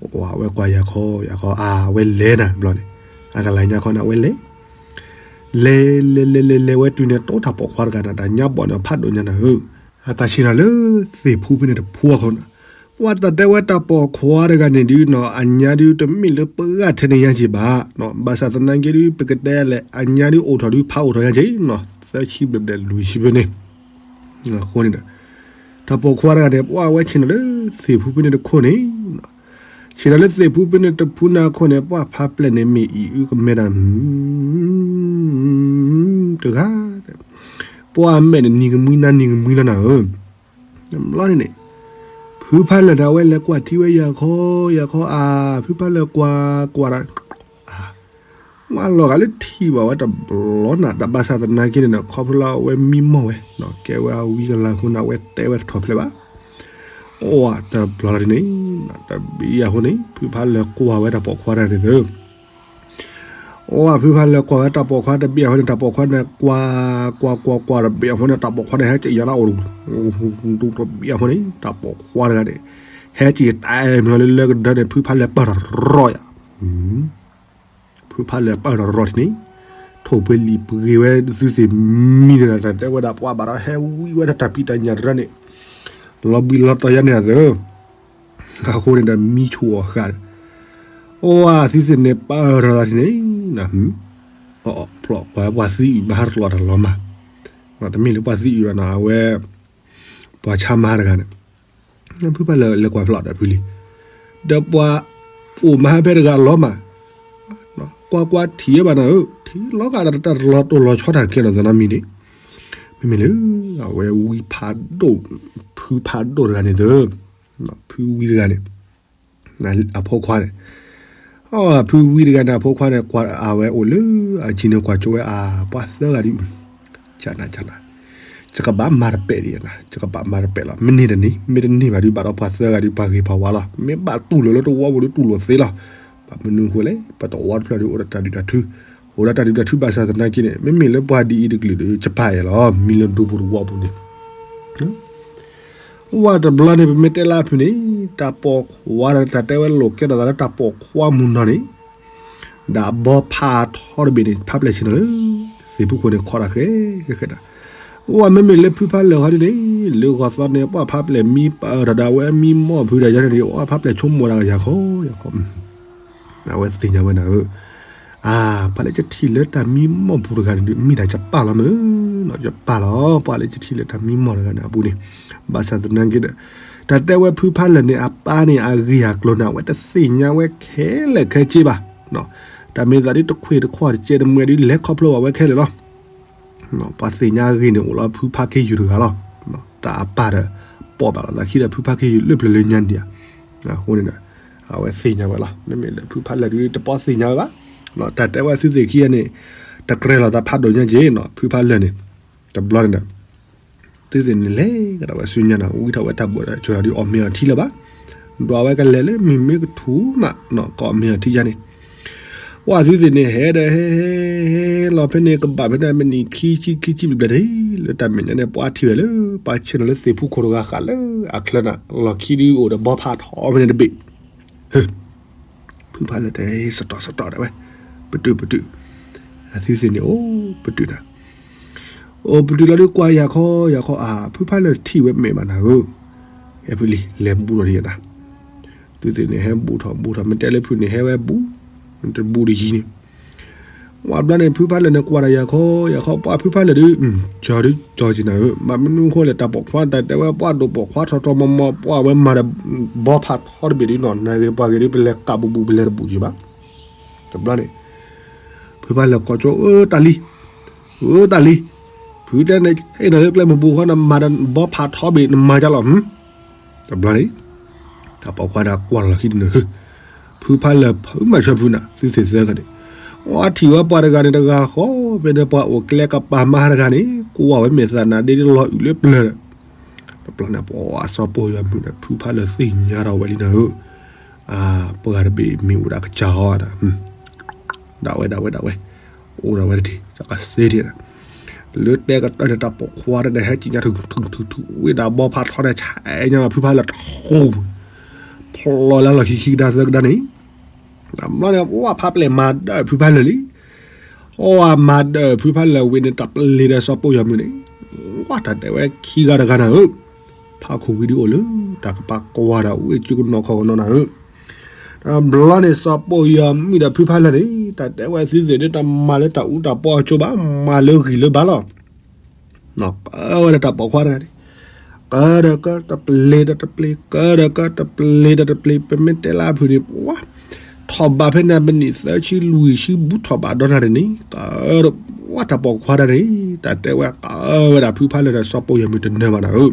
အဝဲကွၢ်ယၤခီ ယၤခီအါ အဝဲလဲၤနၤဘျီန့ၣ်, အကလၤညါခီန့ၣ် အဝဲလဲၤ, လဲၤလဲၤလဲၤလဲၤလဲၤဝဲတုၤန့ၣ် တိၢ်တၢ်ပိာ်ခွါတဂၤန့ၣ် တၢ်ညါဘီၣ်န့ၣ် ဖးဒိၣ်ညါနၤဧၢ, အတၢ်ဆ့ၣ်နီၤလၢ သ့ၣ်ဖူဖဲန့ၣ်တဖူအဃိန့ၣ်, ပှၤတၢ်တဲဝဲတၢ်ပိာ်ခွါတဂၤန့ၣ်ဒုးနီၤ အညါဒုးတမ့ၢ်လၢပဂၢ်ထဲန့ၣ်ညါက့ၤဘၣ်, ဘၣ်ဆၣ်သနာ်က့ဒုး ပကတဲလဲၣ် အညါဒုးအိၣ်ထီၣ်ဒုးဖးအိၣ်ထီၣ်ညါက့ၤနီၤ သၢဆံဘျဲၣ်ဘျဲၣ်လွံၢ်ဆံဖဲန့ၣ် အဃိန့ၣ်ဒီး တၢ်ပိာ်ခွါတဂၤန့ၣ် ပှၤဝဲဆ့ၣ်နီၤလၢသ့ၣ်ဖူဖဲန့ၣ်တခိၣ်န့ၣ်, ဆ့ၣ်နီၤလၢသ့ၣ်ဖူဖဲန့ၣ်တဖူန့ၣ်အခိၣ်န့ၣ် ပှၤဖးပျဲၢ်န့ၣ်မ့ၢ်အံၤအုကမဲဒၣ် တဂၤ, ပှၤအမဲာ်န့ၣ် နံၤကမှံနၤနံၤကမှံလီၤနၤဧၢ, တဘျီန့ၣ်န့ၣ်, ဖုဖးလၢာ်န့ၣ် အဝဲလဲၤကွၢ်ထံဝဲယၤခီ, ယၤခီအါ, ဖုဖးလၢာ်ကွၢ်ကွၢ်ဒီး, အါ, အလီၤဂာ်လၢထံၣ်ဘၣ်ဝဲတဘျီနၤ တၢ်ဘၣ်ဆၣ်သနာ်က့န့ၣ်ဒီး ခီဖျိလၢအဝဲမံမီၢ်ဝဲ, ကဲဝဲအဝံကလၤအဃိန့ၣ် အဝဲတဲဝဲတထီၣ်ဖျဲးဘၣ်. အိၣ်ဝဲတဘျီလီၤဒ်န့ၣ်, တဘ့ၣ်အဃိန့ၣ် ဖုဖးလၢၤကွၢ်ဝဲတၢ်ပိာ်ခွါတဂၤန့ၣ်သၢ အိၣ်ဝဲဖုဖးလၢၤကွၢ်ဝဲတၢ်ပိာ်ခွါတဘ့ၣ်အဃိန့ၣ် တၢ်ပိာ်ခွါန့ၣ် ကွၢ် ကွၢ် ကွၢ် ကွၢ် တဘ့ၣ်အဃိန့ၣ် တၢ်ပိာ်ခွါန့ၣ် ဟဲက့ၤယီၤလၢအအိၣ်, တဘ့ၣ်အဃိန့ၣ် တၢ်ပိာ်ခွါတဂၤန့ၣ် ဟဲက့ၤတၢ်အဲၣ်မ့ၢ်လၢလၢကဒၢန့ၣ် ဖုဖးလၢၤပၢၢ်ထီၣ်ရီယၤ ဖုဖးလၢၤပၢၢ်ထီၣ်ရီထံန့ၣ်, ထိၣ်ပှ့ၤလံာ်ပှ့ၤဝဲသုသ့ၣ်မံန့ၣ် တၢ်တဲဝဲဒၣ်ပှၤဘၣ်ဒီးဟဲဝံဝဲဒၣ်တၢ်ဖံးတၢ်ညၣ်တရၢန့ၣ်, လီၤဘှံးလီၤတီၤယါန့ၣ်အသၢ, အဃိန့ၣ်ဒီးမံဆူၣ်အီၤဃာ်, အိၣ်ဝဲသုသ့ၣ်န့ၣ်ပၢၢ်ထီၣ်သးထံန့ၣ်, ဖျိးကွၢ်ပှၤသံအံၤဘၣ်ဟးတလီၤတၢ်လီၤမး, တမ့ၢ်လၢပှၤသံအံၤဘၣ်နီၤ အဝဲ ပှၤဆါမါတဂၤန့ၣ် ဖုဖးလၢၤလဲၤကွၢ်ဖျိးဒီးဖုလံ, ဒီးပှၤအိၣ်မၤဟဲဖဲတဂၤလီၤမး, ကွၢ်ကွၢ်ထံၣ်ဝဲဘၣ်နၤဧၢ, ထံၣ်လီၤဂာ်ဒီးတၢ်တလီၤတိၢ်လီၤဆီတၢ်ကဲထီၣ်သနာ်မံၤန့ၣ်, မ့မ့ၢ်လၢ အဝဲဝံဖးဒိၣ်, ဖုဖးဒိၣ်တဂၤန့ၣ်သၢ, ဖုဝံတဂၤန့ၣ် အဖိခွါန့ၣ်, ဖုဝံတဂၤန့ၣ် အဖိခွါန့ၣ် ကွၢ်အဝဲအိၣ်လၢအဆံန့ၣ် ကွၢ်ကၠိဝဲအပှၤသၢဂၤဒ်, ကန, ကန, ယကဘၣ်မၤတပဲာ်ဒံးနၤ, ယကဘၣ်မၤတပဲာ်လီၤ, မ့ၢ်န့ၢ်တန့ၢ်, မ့ၢ်တန့ၢ်ဘၣ်ဒုးဘၣ်ဒီးပှၤသၢဂၤဒုး ပှၤဂ့ၤပှၤဝါလီၤ, မ့ၢ်ဘၣ်တူၢ်လိာ်လၢတဝီပူၤဒုးတူၢ်လိာ်သ့လီၤ, ဘၣ်မနုၤအဃိလဲၣ်, ပတအိၣ်တဖျၢၣ်ဒုးအိၣ်ဒီးတၢ်ဒုးတၢ်ထု, အိၣ်ဒီးတၢ်ဒုးတၢ်ထုဘၣ်ဆၣ်သနာ်က့န့ၣ် မ့မ့ၢ်လၢပှၤဒ်အံၤတကလုာ်ဒီး ယပာ်အဲၣ်လီၤ, မံလၢဒူပူၤတဝီပူၤန့ၣ် ဝဲတဘျီန့ၣ် ပမ့ၢ်တဲလၢအဖုန့ၣ် တၢ်ပိာ်ခွါတၢ်တဲဝဲလိာ်ကဲထီၣ်သးလၢတၢ်ပိာ်ခွါမုၢ်နီၤန့ၣ်, ဒီးအဘီဖးထီတဘ့ၣ်န့ၣ် ဖးပျဲၢ်ဆ့ၣ်နီၤလၢ သ့ၣ်ဖူခိၣ်န့ၣ် ခီတၢ်ဃဲဃဲဃဲဒၣ်, ဝဲမ့မ့ၢ်လၢဖုဖးလၢၤဃီဒ်န့ၣ် လၢဂီၤသီန့ၣ် ပှၤဖးပျဲၢ်မံပၢၢ်ထီၣ်ဒၣ်ဝဲမံမီၢ်ဖုဒီးယၤန့ၣ် အဖးပျဲၢ်ဆိကမိၣ်ဒၣ်ယၤခီယၤခီ အဝဲသ့ၣ်ညါဝဲနၤဧၢ, အါ ပှၤလၢယထံၣ်လၢတၢ်မံမီၢ်ပူၤတဂၤန့ၣ်ဒုး မ့ၢ်ဒၣ်ယပၢ်လီၤမ့ၢ်, ယပၢ်လီၤ, ပှၤလၢယထံၣ်လၢတၢ်မံမီၢ်တဂၤန့ၣ်အပူၤန့ၣ်, ဘၣ်ဆၣ်သနာ်က့ဒီး တၢ်တဲဝဲဖုဖးလၢာ်န့ၣ် အပၢ်န့ၣ် အဂ့ၢ်အကျိၤန့ၣ် အဝဲတသ့ၣ်ညါဝဲခဲလၢာ်ခဲဆ့ဘၣ်, တၢ်မ့ၢ်သးဒ်တခွ့ၣ်တခွါတကဲတမှဲဒ်လဲၤခီဖျိဘၣ်ဝဲခဲလၢာ်လီၤ ပှၤသ့ၣ်ညါအဂ့ၢ်န့ၣ် အိၣ်လီၤဖုဖးခ့ယုၢ်တဂၤလီၤ, တၢ်အပၢ်ဒီး ပိာ်ဘၣ်လီၤသးခံဒီးဖုဖးခ့ယုၢ်လၢပျၢၤလၢညါဒံးဧါ, အဃိန့ၣ်ဒီး အဝဲသ့ၣ်ညါဝဲလီၤ, မ့မ့ၢ်လၢဖုဖးလၢာ်ဒုးတပီၢ်သ့ၣ်ညါဝဲဘၣ်, တၢ်တဲဝဲသုသ့ၣ်ခံဂၤန့ၣ် တကြၢးလီၤသးဖးဒိၣ်ညါက့ၤနီၤ ဖုဖးလၢာ်န့ၣ်, တဘျီန့ၣ်ဒီး သုသ့ၣ်န့ၣ်လဲၤကဒီးဝဲဆူညါနီၤ ဝံထီၣ်ဝဲတၢ်ဘိးဒီး ကၠိဒီးအီၣ်မ့ၤအီထံလၢၤဘၣ်, ဒွးဝဲကလဲၤလၢမုၢ်မ့ၢ်ကထူၣ်မးနီၤ ကအီၣ်မ့ၤအီထံယါန့ၣ် ပှၤသုသ့ၣ်န့ၣ် ဟဲဒီးဟဲ ဟဲ ဟဲလီၤဖဲန့ၣ် ကဘၣ်ဖဲန့ၣ် မ့ၢ်နံၣ်ခံဆံခံဆံဘျဲၣ်ဘျဲၣ်န့ၣ် လၢတၢ်မဲာ်ညါန့ၣ် ပှၤထံၣ်ဝဲလၢ ပှၤဆ့ၣ်နီၤလၢသ့ၣ်ဖူခိၣ်တဂၤဃာ်လၢအချၢနၤ လီၢ်ခံဒုးအိၣ်ဒီးဘီဖးထီဖဲန့ၣ်တဘ့ၣ်, ဟ့ၣ် ဖုဖးလၢာ်တဲ စတီၢ်စတီၢ်ဒၣ်ဝဲ, ပတုာ်ပတုာ်, အသုသ့ၣ်န့ၣ်အိၣ်ပတုာ်နၤ အိၣ်ပတုာ်လီၤဒုးကွၢ်ယၤခီယၤခီအါ ဖုဖးလၢာ်ထံၣ်ဝဲမဲာ်ဘၣ်နၤဧၢ, ဟဲဖုလံ လဲၤဘူးဒီးယဲနၤ, သုသ့ၣ်န့ၣ်ဟဲဘူးထီၣ်ဘူးထီၣ် မ့ၢ်တဲလၢဖုန့ၣ်ဟဲဝဲဘူး, တဘူးဒီးယံၤန့ၣ်, ဝဲဘျီန့ၣ် ဖုဖးလၢာ်န့ၣ်ကွၢ်ဒီးယၤခီယၤခီ ပှၤဖုဖးလၢာ်ဒုး, ကၠီဒုးကၠီက့ၤနၤဧၢ, ဘၣ်မနုၤအဃိလဲၣ် တၢ်ပိာ်ခွါတၢ်တဲဝဲ ပှၤဒိၣ်ပိာ်ခွါထီထီမီမီ ပှၤဝဲမၤဒီး ဘီဖးထီတဘ့ၣ်ဒုးနီၤ နဂ့ၤပှၤဂ့ၤဒုး ပလဲၤကးဘူးဘူး ပလဲၤတဘူးက့ၤဘၣ်, တဘျီန့ၣ် ဖုဖးလၢာ်ကိးကၠိ အၢ တၢ်လံၤ, အၢ တၢ်လံၤ, ဖုတဲန့ၣ် ဟဲနၤလၢကျဲမုၢ်ပူၤဃီ နမၤဒီးဘီဖးထီဘ့ၣ် နမၤကလီၤ, တဘျီန့ၣ် တၢ်ပိာ်ခွါန့ၣ်ကွၢ်လီၤခံဒုးန့ၣ် ဟ့ၣ်, ဖုဖးလၢာ် ဖုမၤဆၢဖုနၤ သုသ့ၣ်သၢဂၤန့ၣ်, အထံၣ်ဝဲပှၤတဂၤန့ၣ်တဂၤဃီ ဖဲန့ၣ်ပှၤအိၣ်ကျဲကပၤမါတဂၤန့ၣ် ကွၢ်ဝဲမဲာ်သးနၤဒ်လီၤအုၣ်လၢပျၢၤ, တဘျီန့ၣ် ပှၤစီၤပိၢ်ယီၤမုၣ်ဒီး ဖုဖးလၢာ်သ့ၣ်ညါထီၣ်ဝဲလံနၤဧၢ, ပှၤတဘ့ၣ်မ့ၢ်အိၣ်ဒၣ်ကစၢ်အီၤ ဒၣ်ဝဲဒၣ်ဝဲဒၣ်ဝဲ, အိၣ်ဒၣ်ဝဲတထံၣ် ကစ့တ့ၢ်, လၢတဲကတၢၢ်န့ၣ် တၢ်ပိာ်ခွါန့ၣ် ဟဲက့ၤညါထုထုထုထု ဝ့ၢ်ဒၣ်ဘီဖးထီန့ၣ် ဆဲးညါဖုဖးလၢာ်ထီ, ဖျီလၢလီၢ်ခံခံကဒါသၢကဒါန့ၣ်, တဘျီန့ၣ် ပှၤဖးပျဲၢ်မၤဒၢးဖုဖးလၢာ်လံ, အီၣ်မၤဒၢးဖုဖးလၢာ်ဝံၤန့ၣ် တၢ်ပျဲၢ်ဒီးစီၤပိၢ်ယီၤမုၣ်န့ၣ်, ဝဲတၢ်တဲဝဲခံဂၤတဂၤနၤဧၢ, ဖးခိၣ်ဝံၤဒုးအိၣ်လၢ တၢ်ကပၤကွၢ်ဒီးဝ့ၢ်ကၠူကနီၤခီၣ်ကနီၤနၤဧၢ, တဘျီန့ၣ် စီၤပိၢ်ယီၤမုၣ်ဒီးဖုဖးလၢာ်န့ၣ် တၢ်တဲဝဲသုသ့ၣ်ဒုး တမၤလၢတၢ်အူတၢ်ပီအကၠိဘၣ်, မၤလၢဂံၢ်လၢဘါလီၤ, ကဝဲဒၣ်တၢ်ပိာ်ခွါတဂၤန့ၣ်, ကဒီးကတပျ့ၤဒီးတပျ့ၤ ကဒီးကတပျ့ၤဒီးတပျ့ၤ ပမ့ၢ်တဲလၢအဖုန့ၣ် ပှၤ ထီၣ်ဘးဖဲန့ၣ် ပနံၣ်သၢဆံလွံၢ်ဆံဘူးထီၣ်ဘးဒီးနၤန့ၣ် ကဒီးပှၤတၢ်ပိာ်ခွါတဂၤန့ၣ် တၢ်တဲဝဲ ကဝဲဒၣ်ဖုဖးလၢာ်ဒီးစီၤပိၢ်ယီၤမုၣ်တနၢၤဘၣ်နၤဧၢ,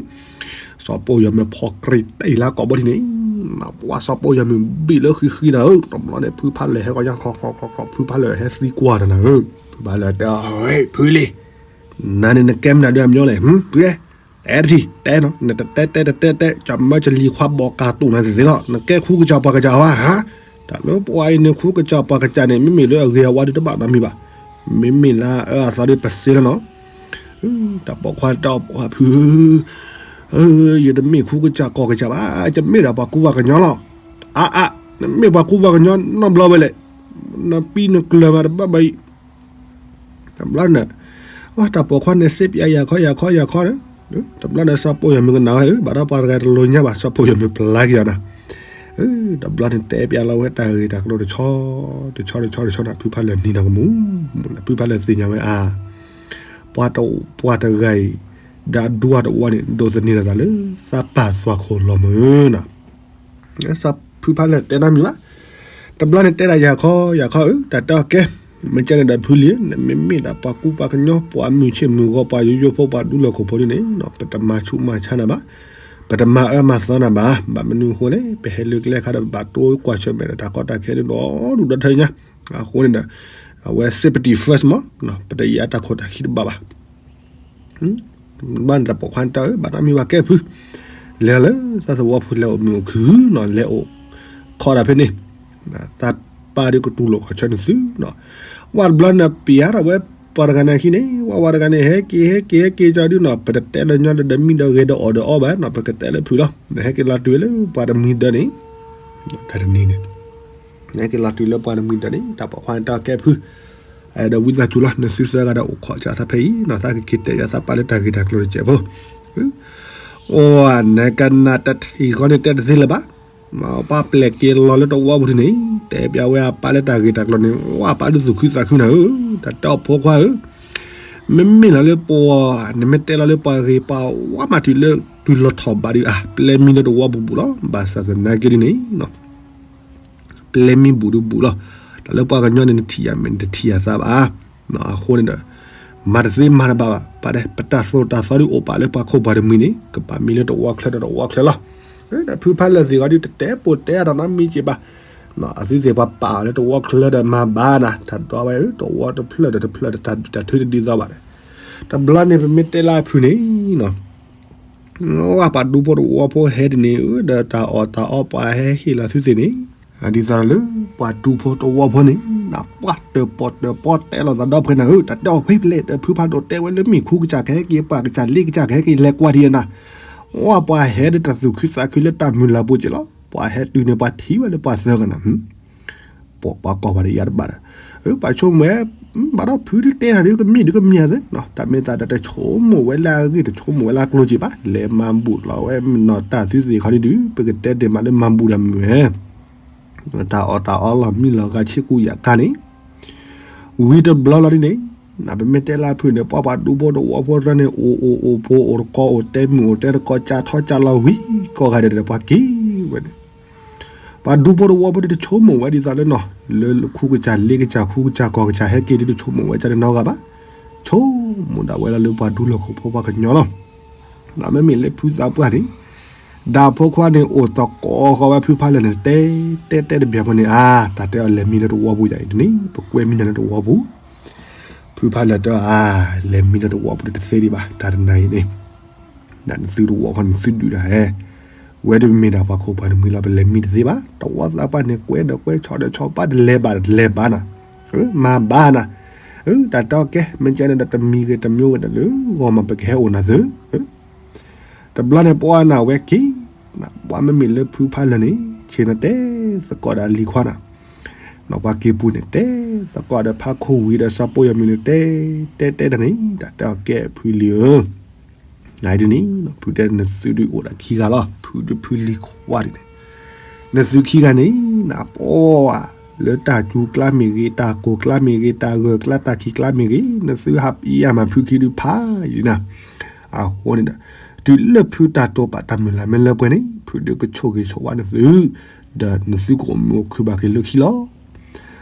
စီၤပိၢ်ယီၤမုၣ်ဖီၣ်ကြံးတ့ၢ်လၢကိာ်ဘီထံးန့ၣ် ပှၤစီၤပိၢ်ယီၤမုၢ်ဘံၣ်လၢဃံဃံနၤဧၢ, တဘျီန့ၣ် ဖုဖးလဲၢ်ဟဲကီညါခီခီခီခီ ဖုဖးလဲၢ်ဟဲသံကွၢ်ဒီးနၤဧၢ, ဖုဖးလဲၢ်တဲအီၤ ဖုလံ, နၤန့ၣ်နကဲမနုၤဒုးအမညီလဲၣ်, ဖုတဲ, တဲဒၣ်, တဲနၤ, တဲတဲတဲတဲတဲ ကမၢကလံၤခွါဘီကၤတိာ်နၤသ့ၣ်သ့ၣ်လီၤ, နကဲခူကစၢ်ပှၤကစၢ်ဧါ, တၢ်လၢပှၤအံၤန့ၣ် ခူကစၢ်ပှၤကစၢ်န့ၣ် မ့မ့ၢ်လၢအဂ့ၤအဝါဒုးတဘၣ်နီတမံၤဘၣ်, မ့မ့ၢ်လၢအအၢအသီဒုးပစ့လီၤနီၤ တၢ်ပိာ်ခွါတဲအီၤ ဖုဧၢ, ယတမ့ၢ်ခူကစၢ်ကီၢ်ကစၢ်ဘၣ်, ယမ့ၢ်ဒၣ်ပှၤကူပှၤကညီလီၤ, အါအါ, နမ့ၢ်ပှၤကူပှၤကညီနီတဘျီဝဲလဲၣ်, နပံနကျၢၤမးတဘၣ်ဘၣ်အံၤ, တဘျီန့ၣ်, တၢ်ပိာ်ခွါန့ၣ်စ့ပၠးယၤခီယၤခီယၤခီန့ၣ်, တဘျီန့ၣ် စီၤပိၢ်ယီၤမုၢ်ကနၣ်ဝဲဧၢ, ဘၣ်ဒီးပှၤတဂၤတလိၣ်ညါဘၣ် စီၤပိၢ်ယီၤမုၢ်ပျါက့ၤအီၤနၤ တဘျီန့ၣ်တဲပၠးလီၤဝဲတၢ်ဂ့ၢ်တၢ်ကျိၤတဆီ, တဆီတဆီတဆီန့ၣ် ဖုဖးလဲၢ်နံၤနီၢ်ကမူၣ်, ဖုဖးလဲၢ်သ့ၣ်ညါဝဲအါ, ပှၤတ, ပှၤတဂၤအံၤ, ဒီးဒူအတဝီန့ၣ် ဒိးသန့ၤလီၤသးလၢ သးပာ်သွၣ်ခိၣ်လီၤမုၢ်နီၤ, စီၤဖုဖးလဲၢ်တဲနီတမံၤဘၣ်, တဘျီန့ၣ်တဲဒၣ်ယၤခီယၤခီဧၢ, တၢ်တဲအီၤကဲ, မ့ၢ်ကဲန့ၣ်ဒီးဖုလံဧၢ, နမ့မ့ၢ်ဒၣ်ပှၤကူပှၤကညီ ပှၤမုၢ်ဆ့ၣ်မုၢ်ဂီၤ ပှၤယိယိဖိ ပှၤဒူလီၢ်ခိၣ်ဖိဒ်န့ၣ်, ပတမၤဆူးမၤဆါနၤဘၣ်, ပတမၤအၢမၤသီနၤဘၣ်, ဘၣ်မနုၤအဃိလဲၣ်, ပဟဲလၢကျဲခါဒီး ပဘၣ်တိကွၢ်ဆၢၣ်မဲာ်ဒီးတၢ်ကီတၢ်ခဲဒ်ဒီးဒူၣ်ဒီထၢညါ, အဃိန့ၣ်ဒီး, အဝဲ safety first မး, ပတယါတၢ်ခိၣ်တၢ်ခံတဘၣ်ဘၣ် ဘၣ်န့ၣ်တၢ်ပိာ်ခွါန့ၣ်တဲအီၤ ဘၣ်နီတမံၤဘၣ်ကဲဖု, လဲၤလၢသးသဝီဖိလဲၤအိၣ်မုာ်အိၣ်ခုနီၤ, လဲၤအိၣ်ခီဒၣ်ဖဲန့ၣ်, သးပၢ်ဒုးကတူၢ်လိာ်ခီၣ်ဆၢနသုနီၤ, ဝဲတဘျီန့ၣ်ပျးထီၣ်ဝဲပှၤတဂၤန့ၣ်အခံန့ၣ်, ဝဲဝဲတဂၤန့ၣ် ဟဲက့ၤဟဲက့ၤဟဲက့ၤကီဒုနီၤ, ပတတဲလၢညီဒီးမံဒီးဂဲၤဒီးအီၣ်ဒီးအီဘၣ်နီၤ, ပကတဲလၢဖုလီၤ, နဟဲက့ၤလီၤတုၤလၢပှၤတမှံၤဒၢးန့ၣ်, တၢ်တနံၤန့ၣ် နဟဲက့ၤလီၤတုၤလၢပှၤတမှံၤဒၢးန့ၣ် တၢ်ပိာ်ခွါန့ၣ်တဲအီၤကဲဖု ဒီးဝံသးစူၤလီၤ နစုဆၢဂၤဒီးအိၣ်ခိးစးထီၣ်ဖဲအံၤနီၤ, သးကက့ၤတဲယၤသးပၢ်လၢတၢ်ဂ့ၢ်တၢ်ကျိၤတစဲးဖိ, အိ နကနၣ်တထံၣ်ဃီန့ၣ်တဲတသ့လၢၤဘၣ်, ပှၤပျဲၢ်က့ၤလီၤလၢတဝီပူၤန့ၣ်, တဲပၠးဝဲအပၢ်လၢတၢ်ဂ့ၢ်တၢ်ကျိၤန့ၣ်, ဝဲအပၢ်ဒုးသူၣ်ခုသးခုနၤဧၢ, တၢ်တဲအီၤဖိခွါဧၢ, မ့မ့ၢ်လီၤလၢပှၤ, နမ့ၢ်တဲလီၤလၢပှၤဂ့ၤပှၤဝါမၤတုၤလၢတုၤလီၤထီၣ်ဘးဒုးအါ, ပျဲမံလၢတဝီပူၤဘူးလီၤ, ဘၣ်ဆၣ်သနာ်က့ဒ်န့ၣ် ပျဲမံဘူးဒုးဘူးလီၤ, တၢ်လၢပှၤကညီန့ၣ် နထံၣ်ယၤမဲာ် နတထံၣ်ယၤသးဘၣ်, အဃိန့ၣ်ဒီး, မၤတသ့မၤတဘၣ်ဘၣ်, ပာ်ဒဲး ပတၢ်သိၣ်တၢ်သီဒုးအိၣ်ပာ်လၢပှၤခိၣ်ပှၤတမှံၤန့ၣ် ကဘၣ်မံလၢတဝီချၢဒီးတဝီချၢလီၤ, ဒီးဖုဖးလဲၢ်သ့ၣ်ဂီၤဒုးတတဲပိာ်တဲအါဒီးနီတမံၤက့ၤဘၣ်, အသုသ့ၣ်ပှၤပာ်အီၤလၢတဝီချၢဒီးမၤဘၣ်နၤ, တၢ်ဒွးဝဲဧၢ တဝီတဖျၢၣ်ဒီးတဖျၢၣ်ဒီးတၢ်ဒုးတၢ်ထုတဒ်သိးဘၣ်န့ၣ်, တဘျီန့ၣ် ပမ့ၢ်တဲလၢအဖုန့ၣ်နီၤ ဝဲပှၤဒူဖိတဝီဖိဟဲဒ်န့ၣ်ဧၢ, ဒီးတၢ်အီၣ်တၢ်အီပှၤဟဲဟ့ၣ်လီၤသုသ့ၣ်န့ၣ်, ဒ်သိးလၢပှၤဒူဖိတဝီဖိန့ၣ်, ပှၤတၢၣ်ပီၣ်တၢၣ်ပီတဲလိာ်သးဒီဖှဲနၤဧၢ, တၢ်တဲအီၤဖဲဖဲလဲၣ်ဒီး ဖုဖးဒိၣ်တဲဝဲလၢမ့ၢ်ခူကစၢ်ကဟဲက့ၤ ပှၤကစၢ်လ့ကစၢ်ကဟဲက့ၤ လဲၤကွၢ်ဒံးနၤ, ဝဲပှၤဟဲဒ်တၢ်သူၣ်ခုသးခုလၢတၢ်မုၢ်လၢ်ပူၤက့ၤလီၤ, ပှၤဟဲတုၤန့ၣ်ပှၤထံၣ်ဝဲလၢပှၤသၢဂၤနၤ ပှၤကိးပှၤတယါတဘၣ်ဒီး, ပှၤဆိကမိၣ်ဝဲ, ဘၣ်ဒီးဖုဒုးတဲတၢ်ဒုးကမ့ၢ်ဒုးကမ့ၢ်သ့, တၢ်မ့ၢ်သးဒီး တဆိကမိၣ်ဝဲလၢအဂ့ၢ် တဆိကမိၣ်ဝဲလၢအကျိၤက့ၤဘၣ်, လဲၤမၤဘူၣ်လီၤဝဲနီၢ်တၢ်သုသ့ၣ်ခီဒုး ပကတဲတ့ၢ်မးလၢမၤဘူၣ်တၢ်မုၢ်ဝဲ, တၢ်အီၣ်တၢ်အီလီၤမံလီၤဂာ်ဆ့ကူယၤကါန့ၣ်, ဝံၤတဘျီလီၤဒ်န့ၣ်, ပမ့ၢ်တဲလၢအဖုန့ၣ် ပှၤပှၤဒူဖိတဝီဖိတၢ်န့ၣ် အိၣ်အိၣ်အိၣ်ဖိအိၣ်တကီအိၣ်တဲမုၢ်အိၣ်တဲတကီ ကၢ်ထီၣ်ကၢ်လီၤဝံၤ ကိးဂၤဒဲးဒီးပှၤက့ၤဝဲန့ၣ် ပှၤဒူဖိတဝီဖိဒုးတဆိကမိၣ်ဝဲဒ်သိးလၢနီၤ, လၢခူကစၢ်လ့ကစၢ်ခူကစၢ်ကီၢ်ကစၢ်ဟဲက့ၤဒုးတဆိကမိၣ်ဝဲဒ်န့ၣ်နီတဂၤဘၣ်, ဆိကမိၣ်ဒၣ်ဝဲလၢလၢပှၤဒူလီၢ်ခိၣ်ဖိပှၤကညီလီၤ, မ့မ့ၢ်လၢဖုသးပှၢ်န့ၣ်, ဒီးဖိခွါန့ၣ်အိၣ်သကိးဃီဝဲဖုဖးလဲၢ်န့ၣ် တဲတဲတဲတဘျီဖိန့ၣ် အါ တၢ်တဲအီၤလဲၤမံလၢတဝီပူၤယၤအံၤတန့ၣ် ပကွဲမံနၤလၢတဝီပူၤ, ဖုဖးလဲၢ်တဲအီၤ အါ လဲၤမံလၢတဝီပူၤတသ့ဒံးဘၣ် တၢ်တနၤအံၤန့ၣ် နသုတဝီခီနသုဒုးဒၣ်ဧဲ, ဝဲဒၣ်မ့ၢ်ဒၣ်ပှၤခိၣ်ပှၤတမှံၤလီၤ ပလဲၤမံတသ့ဘၣ်, တဝီသးပှၢ်န့ၣ် ကွဲဒီးကွဲ ဆီၣ်ဒီးဆီၣ် ဘၣ်တလဲၤဘၣ်တလဲၤဘၣ်နၤ, မၤဘၣ်နၤ, တၢ်တဲအီၤကဲ မ့ၢ်ကဲန့ၣ်ဒီးတမံၤဂ့ၤတမံၤဂ့ၤဒီးလၢဂီၢ်မး ပကဟဲအိၣ်နၤသု, တဘျီန့ၣ် ပှၤနၢ်ဝဲက့ၤ, ပှၤမ့မ့ၢ်လၢဖုဖးလဲၢ်န့ၣ် ဆ့ၣ်နီၤတဲသကိးဒီးလံၤခွါနၤ, နီၢ်ပှၤက့ၤပူၤန့ၣ် တဲသကိးဒီးဖးခိၣ်ဝံၤဒီးစီၤပိၢ်ယီၤမုၢ်န့ၣ် တဲတဲတဲတၢ်န့ၣ် တၢ်တဲအီၤကဲဖုလံဧၢ နဒ်န့ၣ် ဖုတဲနသုဒုးအိၣ်ဒၣ်ခံဂၤလီၤ ဖုဒုးဖုလံၤခွါဒ်န့ၣ်, နသုခံဂၤန့ၣ် နပှၤ လၢတၢ်စူၤကျါမ့ၢ်ဂ့ၤ တၢ်ကိၢ်ကျါမ့ၢ်ဂ့ၤ တၢ်ဂၢၢ်ကျါတၢ်ခံးကျါမ့ၢ်ဂ့ၤ နသုဟးပံယါမၤဖုခံဒုးဖးယံၤနၤ, အဃိန့ၣ်ဒီး တုၤလၢဖုတၢ်တိာ်ပာ်တၢ်မုၢ်လၢ်မ့ၢ်လၢပှဲၤန့ၣ် ဖုဒုးကဆိၣ်ဂ့ၤဆိၣ်ဝါနသု, ဒီးနသုကအိၣ်မုာ်အိၣ်ခုၣ်ဘၣ်က့ၤလၢခံလီၤ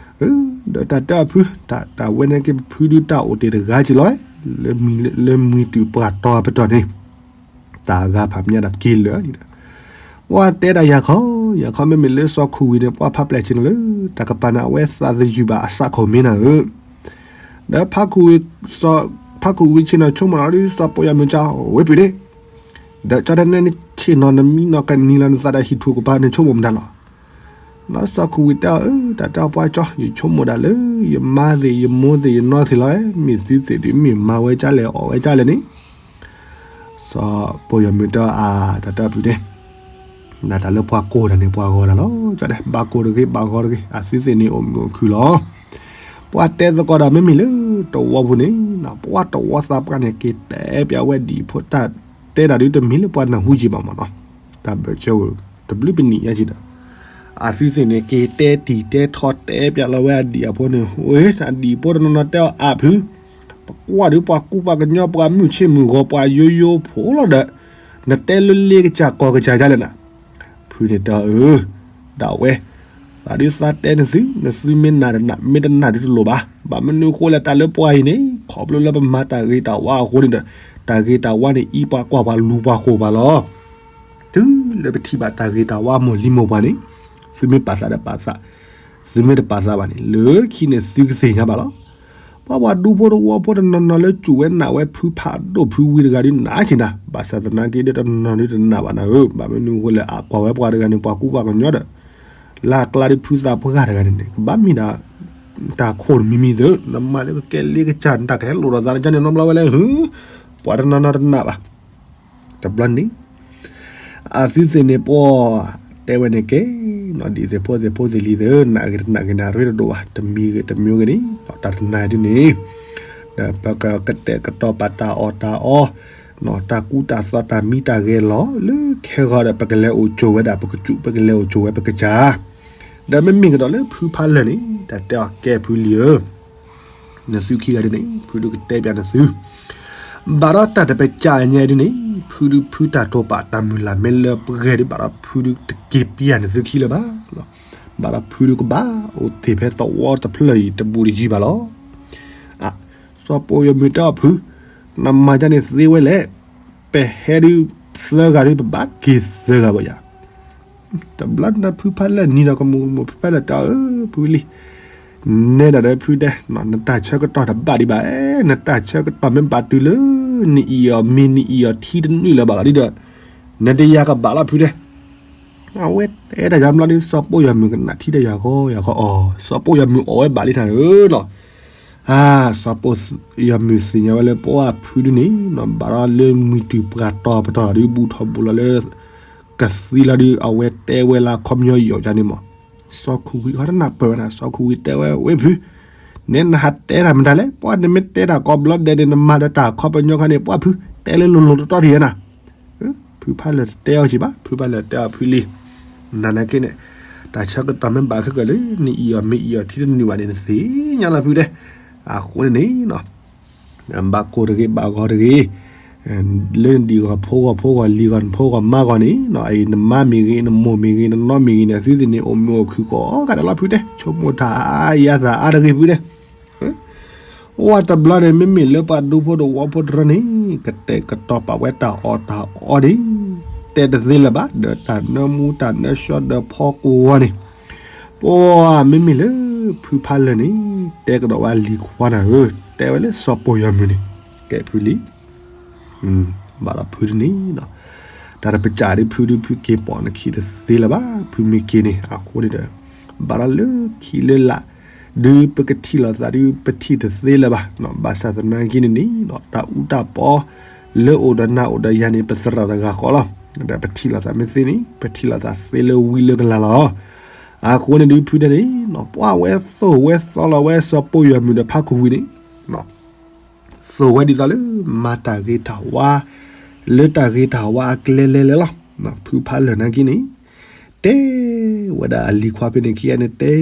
ဒီးတၢ်တဲအဖု တၢ်ဝဲန့ၣ်က့ၤဖုဒုးတၢ်အိၣ်တ့ၢ်တဂၤက့ၤလီၤ, လၢမှံတုၤပှၢ်တီၤပတီၢ်န့ၣ်, တၢ်အဂၤဖးမညါဒၣ်က့ၤလၢာ်, ပှၤတဲဒၣ်ယၤခီ, ယၤခီမ့မ့ၢ်လၢစီၤခူၣ်ဝံၤန့ၣ် ပှၤဖးပျဲၢ်ဆ့ၣ်နီၤလၢ တၢ်ကပၤန့ၣ် အဝဲသးသယုၢ်ဘၣ်အစးခိၣ်မ့ၢ်နၤဧၢ, ဒီး ဖးခူၣ်ဝံၤဆ့ၣ်နီၤဆိကမိၣ်လီၤဒုး စီၤပိာ်ယွၤမုၣ်ကၠီဝဲပူၤန့ၣ်, ဒီးကၠီတၢ်နဲနဆ့ၣ်နီၤ နမံနီၤကနံၤလီၤ နသးဒီးဟံၣ်ထူၣ်ကပၤ နဆိကမိၣ်မတၤလီၤ. ဒီးစီၤခူၣ်ဝံၤတဲအီၤ အၢ တၢ်တဲအီၤပှၤကၠီ ယဆိကမိၣ်ဒၣ်လၢ ယမါသ့ၣ်ယမိၢ်သ့ၣ်ယနီၢ်သ့ၣ်လီၤ, မ့ၢ်သုသ့ၣ်ဒုးမ့ၢ်မၤဝဲကၠၢ်လဲၣ်အီၣ်ဝဲကၠၢ်လဲၣ်န့ၣ် စီၤပိာ်ယွၤမုၣ်တဲအီၤ အါ တၢ်တဲအီၤဖုန့ၣ်, တၢ်လၢပှၤကိၢ်တၢ်န့ၣ် ပှၤဂီၤတၢ်လီၤ, ကၠီတဲ ဘၣ်ကိၢ်တဂ့ၤ ဘၣ်ဂီၤတဂ့ၤ အသုသ့ၣ်န့ၣ်အိၣ်မုာ်အိၣ်ခုၣ်လီၤ. ပှၤတဲသကိးတၢ်မ့မ့ၢ်လၢတဝီပူၤန့ၣ်, ပှၤတဝီသးပှၢ်န့ၣ် က့ၤတဲပၠးဝဲဒံၣ်ဖိ တၢ်တဲတၢ်ဒုးတမ့ၢ်လၢပှၤနၢ်ဟူက့ၤဘၣ်မးနီၤ, တၢ်ဘၢၣ်စၢၤဝဲ တဘျုးပနံၣ်ညါက့ၤဒီး အသုသ့ၣ်န့ၣ် က့ၤတဲတံၢ်တဲထီတဲပၠးလီၤဝဲအဒံၣ်အဖိန့ၣ်, အဒံၣ်ဖိတနီၤနီၤတဲအီၤ အါဖု, ပကွၢ်ဒုးပှၤကူပှၤကညီ ပှၤမုၣ်ဆ့ၣ်မုၣ်ဂီၤ ပှၤယိယိဖိလီၤဒီး နတဲလၢလ့ကစၢ်ကီၢ်ကစၢ်ဒ်လဲၣ်နၤ, ဖုန့ၣ်တဲအီၤ အၢ ဒၣ်ဝဲ, သးဒုးသးတဲနသု, နသုမ့ၢ်နာ်တနာ် မ့ၢ်တနာ်ဒုးတလိၣ်ဘၣ်. ဘၣ်မနုၤအဃိလဲၣ် တၢ်လၢပှၤအံၤန့ၣ် ခီဖျိလၢပမၤတၢ်ဂ့ၤတၢ်ဝါအဃိန့ၣ်ဒီး တၢ်ဂ့ၤတၢ်ဝါန့ၣ် အံပှၤကွၢ်ပှၤလူၤပှၤဃိၣ်ပှၤလီၤ. တုၤလၢပထံၣ်ဘၣ်တၢ်ဂ့ၤတၢ်ဝါမိၢ်လံမိၢ်ပှၢ်န့ၣ်, သုမ့ၢ်ပာ်သးဒီးပာ်သး, သုမ့ၢ်တပာ်သးဘၣ်န့ၣ် လၢခံန့ၣ်သုကသ့ၣ်ညါဘၣ်လီၤ. ပှၤပှၤဒူဖိတဝီဖိတနီၤနီၤလၢစူၢ်ဝဲနာ်ဝဲဖုဖးဒိၣ်ဖုဝံၤတဂၤဒုးနာ်က့ၤနၤ, ဘၣ်ဆၣ်သနာ်က့ဒီးတနီၤနီၤဒုးတနာ်ဘၣ်နၤဧၢ, ဘၣ်မနုၤအဃိလဲၣ် အကွၢ်ဝဲပှၤတဂၤန့ၣ် ပှၤကူပှၤကညီဒီး လၢအကျါဒုးဖုသးပှၢ်တဂၤန့ၣ်န့ၣ် ကဘၣ်မ့ၢ်ဒၣ် တၢ်ခိၣ်တမံၤမံၤသ့ၣ် နမၤလၢကကဲလ့ကစၢ် နတၢ်ကဟဲလိၣ်ဒီးသးန့ၣ် ကန့ၣ်နီတဘျီဝဲလဲၣ်, ပှၤတနီၤနီၤတနာ်ဘၣ်. တဘျီန့ၣ် အသုသ့ၣ်န့ၣ်ပှၤတဲဝဲန့ၣ်ကဲ, နီၢ်ဒံၣ်သ့ၣ်ဖိသ့ၣ်ဖိသ့ၣ်လံၤသ့ၣ်ဧၢ, နာ်ဂ့ၤတနာ်ဂ့ၤန့ၣ် အရ့တဒိၣ်ဘၣ်, တမံၤဂ့ၤတမံၤဂ့ၤန့ၣ် တၢ်တနာ်ဒ်န့ၣ် ဒီးပကကတဲာ်ကတီၤပာ်တၢ်အီၣ်တၢ်အီ, တၢ်ကူတၢ်သိးတၢ်မံတၢ်ဂဲၤလီၤ လၢခဲဂီၤဒီး ပကလဲၤအိၣ်ကၠိဝဲဒၣ်ပကစူး ပကလဲၤအိၣ်ကၠိဝဲပကစၢ်. ဒီးမ့မ့ၢ်ကဒီးလၢဖုဖးလၢာ်န့ၣ် တၢ်တဲအီၤကဲဖုလံၤဧၢ နသုခံဂၤဒ်န့ၣ် ဖုဒုးကတဲပၠးနသု, ဘၣ်ဒီးတၢ်တပစၢ်ညါဒ်န့ၣ် ဖုဒုးဖုတၢ်တိာ်ပာ်တၢ်မုၢ်လၢ်မ့ၢ်လၢပဂဲၤဒုး ဘၣ်ဒီးဖုဒုးတက့ၤပျၢ်နသုခံလၢၤဘၣ်, ဘၣ်ဒီးဖုဒုးကဘၣ်အိၣ်သ့ၣ်ဖဲသဝီတဖျၢၣ်အံၤတဘူးတယံၤဘၣ်လီၤ. အၢ စီၤပိာ်ယွၤမုၢ်တဲအီၤဖု, နမၤဒ်န့ၣ်သ့ဝဲလဲၣ်, ပဟဲဒုးသၢဂၤဒုး ပဘၣ်က့ၤသၢဂၤဘၣ်ယၤ တဘျီန့ၣ်ဖုဖးလၢာ်နံၤဒီးကမူၤကမူၤ ဖုဖးလၢာ်တဲအီၤ အၢ ဖုလံၤ, နဲဒၣ်ဒီးဖုတဲ, နတၢ်ဆၢကတီၢ်တဘၣ်ဒံးဘၣ်, နတၢ်ဆၢကတီၢ်မ့ၢ်ဘၣ်တုၤလၢ နအံၤအီၤမ့ၢ်နအံၤအီၤထံတနုာ်လၢၤဘၣ်လီၤဒ်ဒီး နတယၤကဘၣ်လီၤဖုတဲ. အဝဲတဲတၢ်ယါဘျီဒုး စီၤပိာ်ယွၤမုၢ်ကနၣ်ထံၣ်တၢ်ယၤဂီၤယၤဂီၤအီၤ, စီၤပိာ်ယွၤမုၢ်အီၣ်ဝဲဘၣ်လံတၢ်ဧၢလီၤ. အၢ စီၤပိာ်ယွၤမုၢ်သ့ၣ်ညါဝဲလၢပှၤဖုဒုးန့ၣ် ဘၣ်ဒီးလၢမှံၤတုၤပှၤတီၤပတီၤလီၤဒုး ဘူးထီၣ်ဘူးလီၤလၢ ကသံလီၤဒုး အဝဲတဲဝဲလၢခီပညီယီၤယါန့ၣ်မး, စီၤခူၣ်ဝံၤဟီတနၢ်ပၢၢ်ဝဲဒၣ် စီၤခူၣ်ဝံၤတဲဝဲ ဝဲဖု, နဲနဟးတဲတၢ်မတၤလဲၣ်, ပှၤနမ့ၢ်တဲတၢ်ကိးဘျီဒဲးန့ၣ် နမၤဒီးတၢ်ခီပညီခါန့ၣ် ပှၤဖု, တဲလၢလိၤလိၤတီတီဒံးဧါနၤ ဖုဖးလၢာ်တတဲအီၤက့ၤဘၣ်, ဖုဖးလၢာ်တဲအီၤဖုလံၤ, နနာ်က့န့ၣ် တၢ်ဆၢကတီၢ်မ့ၢ်ဘၣ်ခဲကၢၢ်လၢ နအံၤအီၤမ့ၢ်အံၤအီၤထံတနုာ်ဘၣ်န့ၣ် နသ့ၣ်ညါလီၤဖုတဲ. အဃိန့ၣ်န့ၣ် ဘၣ်ကိၢ်တဂ့ၤ ဘၣ်ဂီၤတဂ့ၤ, လၢနဒံၣ်ဂီၤဖိဂီၤဖိဂီၤလံၤဂီၤနဖိဂီၤမါဂီၤန့ၣ် နမါမ့ၢ်ဂ့ၤ နမိၢ်မ့ၢ်ဂ့ၤ နနီၢ်မ့ၢ်ဂ့ၤန့ၣ် အသုသ့ၣ်န့ၣ် အိၣ်မုာ်အိၣ်ခုၣ်ကိးဂၤဒဲးလီၤဖုတဲ, ဆိကမိၣ်တၢ်အါယါသးအါတဂ့ၤဖုတဲ ဝဲတဘျီန့ၣ်မ့မ့ၢ်လၢပှၤဒူဖိတဝီဖိတရၢန့ၣ် ကတဲာ်ကတီၤပာ်ဝဲတၢ်အီၣ်တၢ်အီန့ၣ် တဲတသ့လၢၤဘၣ် ဒီးတၢ်နၢမူတၢ်နၢဆှီဒီးဖီကွီၤန့ၣ်, ပှၤမ့မ့ၢ်လၢဖုဖးလၢာ်န့ၣ် တဲကဒီးဝဲလံၤခွါနၤဧၢ, တဲဝဲလၢစီၤပိာ်ယွၤမုၢ်န့ၣ် ကဲဖုလံၤ ဘၣ်ဒီးဖုဒ်န့ၣ်, တၢ်တပစၢ်ဒုးဖုဒုးဖုက့ၤပိာ်နခံတသ့လၢၤဘၣ်, ဖုမ့ၢ်က့ၤန့ၣ် အဃိန့ၣ်ဒီး ဘၣ်ဒီးလၢခံလၢလာ် ဒုးပကထံၣ်လိာ်သးဒုးပထံၣ်တသ့လၢၤဘၣ်, ဘၣ်ဆၣ်သနာ်က့န့ၣ်န့ၣ် တၢ်အူတၢ်ပီ လၢအိၣ်ဒီးနၤအိၣ်ဒီးယၤန့ၣ် ပသရၣ်တဂၤဃီလီၤ, ဒီးပထံၣ်လိာ်သးမ့ၢ်သ့န့ၣ် ပထံၣ်လိာ်သးသ့လၢဝံလၢကလၤလီၤ. အဃိန့ၣ်ဒုးဖုတဲန့ၣ် ပှၤဝဲသိၣ်ဝဲသီလီၤဝဲစီၤပိာ်ယွၤမုၢ်ဒီးဖးခူၣ်ဝံၤန့ၣ် သိၣ်ဝဲဒ်သိးလၢ မၤတၢ်ဂ့ၤတၢ်ဝါ လၢတၢ်ဂ့ၤတၢ်ဝါအကျဲလဲၤလဲၤလီၤ. ဖုဖးလၢာ်နာ်က့န့ၣ် တဲဝဲဒၣ်အလံၤခွါဖဲန့ၣ်ခံဂၤန့ၣ် တဲ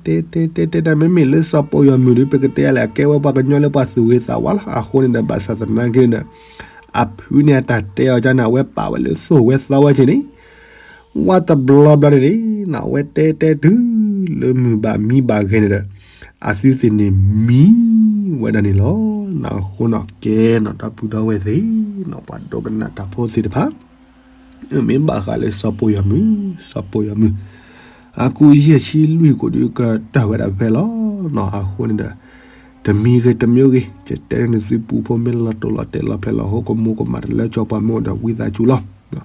တဲ တဲ တဲ တဲ တၢ်မ့မ့ၢ်လၢစီၤပိာ်ယွၤမုၢ်ဒုး ပကတဲလဲၣ် အကဲဝဲပှၤကညီလၢပှၤသူၣ်ဂ့ၤသးဝါလီၤ. အဃိန့ၣ်ဒီး ဘၣ်ဆၣ်သနာ်က့န့ၣ်ဒီး အဖုန့ၣ်အတၢ်တဲအီၤကန့ၣ် အဝဲပာ်ဝဲလၢသိၣ်ဝဲသီဝဲက့န့ၣ် ဝဲတဘျီဘျီန့ၣ်န့ၣ် အဝဲတဲတဲတုၤလၢမုၢ်ဘၣ်မံဘၣ်ဂဲၤန့ၣ်ဒီး အသုသ့ၣ်န့ၣ်မံဝဲဒၣ်န့ၣ်လီၤ. အဃိန့ၣ်ကဲန့ၣ် ဒီပုၢ်ဒီဝဲၢ်သ့ၣ်န့ၣ် ပှၤဒိကနၣ်တၢ်ဖိသ့ၣ်တဖၣ် မ့ၢ်ဘၣ်ဃးလၢစီၤပိာ်ယွၤမုၣ်, စီၤပိာ်ယွၤမုၣ် အကူအယဲၢ်ဆံလွံၢ်ကိးဒုကတၢၢ်ဝဲဒၣ်ဖဲလီၤနီၤ. အဃိန့ၣ်ဒီး တမံၤဂ့ၤတမံၤဂ့ၤ ယတဲန့ၢ်သုပူဖိမ့ၢ်လီၤတိၢ်လီၤတဲာ်လီၤဖျဲးလီၤဟိ ကမူကမၣ်တလၢကၠီပှၤမ့ၢ်အိၣ်ဒီးဝံသးစူၤလီၤ.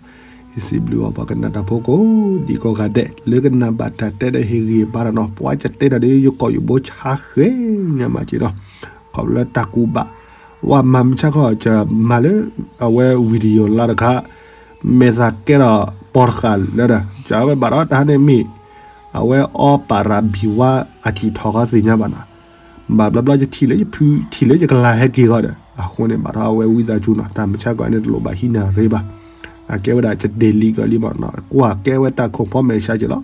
ယစံးဘျုးအီၤပှၤကနၣ်တၢ်ဖိကိးဒံကိးဂၤဒဲး လၢကနၣ်ဘၣ်တၢ်တဲဒီးဟ့ၣ်ဂံၢ်ဘါတၢ်နီၤ. ပှၤကတဲတၢ်ဒီးယကိာ်ယဘိဆါဃဲညါမးက့ၤနီၤ. ခီဖျိလၢတၢ်ကူးဘၣ် ဝဲမၤမုၢ်ဆါခီ ကမၤလၢ အဝဲ video လၢတခါ မဲာ်သးကဲထီၣ်ပီၤတဃာ်လၢဒီး ကဝဲဘၣ်ဒီးတၢ်ဟါန့ၣ်မ့ၢ် အဝဲအီပာ်ရၤဘံၤဝါအစုၣ်ထီၣ်ဃီသ့ၣ်ညါဘၣ်နီၤ. ဘၣ်ဘျီဘျီယထံၣ်လၢယဖု ထံၣ်လၢယကလၤဟဲက့ၤဃီဒီး အဃိန့ၣ်ဘၣ်ထီၣ်အဝဲဝံသးစူၤနီၤ. တၢ်မုၢ်ဆါခီန့ၣ်တလိၣ်ဘၣ်ဟံးန့ၢ်ရ့ဘၣ်. အကဲဝဲဒၣ်ကဒဲးလံကီးလံမးနီၤ. ကွၢ်ကဲဝဲတၢ်ခိၣ်ဖီမဲာ်ဆါက့ၤလီၤ.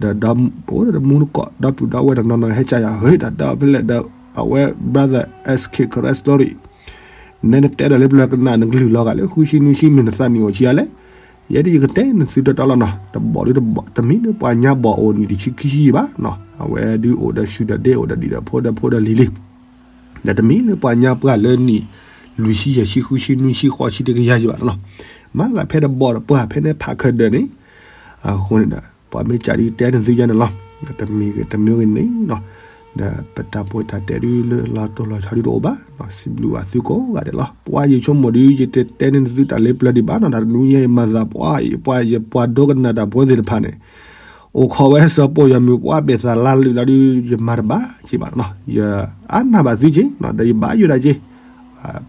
ဒီးဒီမူတကိး ဒီပုၢ်ဒီဝဲၢ်တနီၤနီၤဟဲကၢ်ယၤ ဟ့ၣ်တၢ်ဒီဖဲလဲၣ်ဒီး အဝဲ brother S K Karen Story နဲနတဲဒီးလၢပျၢၤကနၣ်နကလုၢ်လီၤဂာ်လၢဃုဆံနွံဆံမ့ၢ်နသးနံၣ်အိၣ်ဆံးအါလဲၣ်. ယဲဒၣ်ယကတဲနသုတီတီလီၤနီၤ. တဘီၣ်ဒုတဘီၣ် တမ့ၢ်လၢပှၤညါဘီၣ်အိၣ်နံၣ်တဆံခံဆံဘၣ်နီၤ. အဝဲဒုးအိၣ်ဒီးစူၤဒီးဒ့အိၣ်ဒီးဒံၣ်ဒီးဖိဒီးဖိဒီးလံၤလံ. ဒီးတမ့ၢ်လၢပှၤညါပှၢ်လၢနံၣ်လွံၢ်ဆံယဲၢ်ဆံဃုဆံနွံဆံဃိးဆံတကယၤယဘၣ်နီၤ. မၤသးဖဲတဘီၣ်ဒီးပှၢ်ဖဲန့ၣ်ဖးခၢၣ်ဒၢးန့ၣ် အဃိန့ၣ်ဒီး ပှၤမ့ၢ်ကးဒုးတဲနသုယါန့ၣ်လီၤ. တမံၤဂ့ၤတမံၤဂ့ၤန့ၣ်နီၤ. ဒီးပတၢ်ပှဲၤတၢ်တဲဒုးလၢလီၤတိၢ်လီၤဆီဒုးတအိၣ်ဘၣ်နီၤ. စံးဘျုးဘၣ်သုကိးဂၤဒဲးလီၤ. ပှၤယဆိကမိၣ်ဒုး ယတတဲန့ၢ်နသုတၢ်လၢပျၢၤဒံးဘၣ်နီၤ. တၢ်တနွံညါအံၤမၤသးပှၢ်အံၤ ပှၤယပှၤဒိကနၣ်တၢ်ဖိသ့ၣ်တဖၣ်န့ၣ် အိၣ်ခိးဝဲစီၤပိာ်ယွၤမုၣ် ပှၤဘဲၣ်သးလါလုာ်လီၤဒုး ယမၤတဘၣ်က့ၤဘၣ်နီၤ. ယအါနၢ်ဘၣ်သုက့ၤနီၤ ဒီးယဘၣ်ယိၣ်ဒၣ်က့ၤ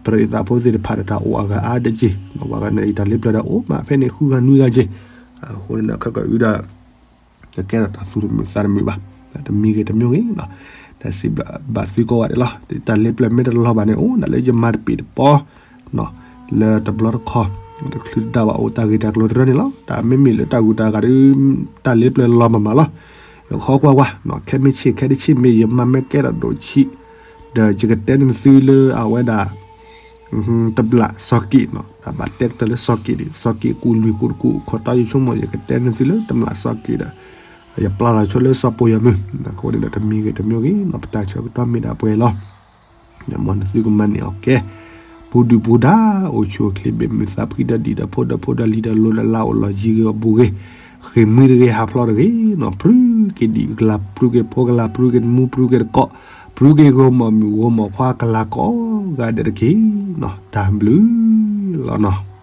ပရံးသးဖိသ့ၣ်တဖၣ်ဒီးတၢ်အိၣ်အဂၤအါတက့ၢ်. ပှၤကနၣ်အံၤတၢ်လၢပျၢၤဒီးအိၣ်မးဖဲန့ၣ်ဃုဂၤနွံဂၤက့ၢ်. အဃိန့ၣ်ဒီးခဲကၢအုဒီး ကကဲထီၣ်တၢ်သူၣ်တမုာ်သးတမုာ်ဘၣ်. တမံၤဂ့ၤတမံၤဂ့ၤနီၤ. ဒီးစံးဘျုးဘၣ်သုကိးဂၤဒဲးလီၤ. တၢ်လၢပျၢၤမ့ၢ်တလီၤဘၣ်န့ၣ်အိၣ်ဒၣ်လၢယမၤတပ့ၤတပီ လၢတဘျီတခီ တချုးတဒါဘၣ်အိၣ်တၢ်ဂ့ၢ်တၢ်ကျိၤတရၢန့ၣ်လီၤ. တၢ်မ့မ့ၢ်လၢတၢ်ဂုၤတၢ်ဂၤဒီး တၢ်လၢပျၢၤလီၤမးမးလီၤ. ယခီကွၢ်ကွၢ် ခဲမ့ၢ်ဆ့ၣ်ခဲတဆ့ၣ်မ့ၢ် ယမၤမ့ၢ်ကဲထီၣ်ဒိၣ်ဆံး ဒီးယကတဲန့ၢ်သုလၢအဝဲဒၣ် တမျးစီၤက့းနီၤ. တၢ်ဘၣ်တဲကတၢၢ်လၢစီၤက့းန့ၣ် စီၤက့းကူၣ်လွံၢ်ကူၣ်တကူၣ် ခီတီယဆိကမိၣ် ယကတဲန့ၢ်သုလၢတမျးစီၤက့းဒီး ယပျၢ်လီၤဆိလၢစီၤပိာ်ယွၤမုၣ်. အဃိန့ၣ်ဒီးတမံၤဂ့ၤတမံၤဂ့ၤနီၤ ပတၢ်ဆၢကတီၢ်မ့ၢ်ဒၣ်ပှဲၤလီၤ. မ်နသုကမၤန့ၢ်အီၤကဲ ပူၤဒုၣ်ပူၤဒါ အိၣ်ဆူၣ်အိၣ်ချ့ ဘၣ်မုာ်သးဖှံဒီး ဒ်ဒီးဖိဒီးဖိဒီးလံၤဒီးလိၤဒီးလး အိၣ်လီၤယံၤဂ့ၤအီၤဘူးဂ့ၤ ဃ့ၢ်မှံတဂ့ၤ ဟးဖျိးတဂ့ၤနီၤ. ပြူက့ၤဒံးကလၤ ပြူက့ၤဖိကလၤ ပြူက့ၤတမူ ပြူက့ၤတကိး ပြူက့ၤဂီၤမီၢ်မုၣ်ဂီၤမီၢ်ခွါ ကလၤကိးဂၤဒဲးတက့ၢ်နီၤ. တၢ်ဘျုးလီၤနီၤ.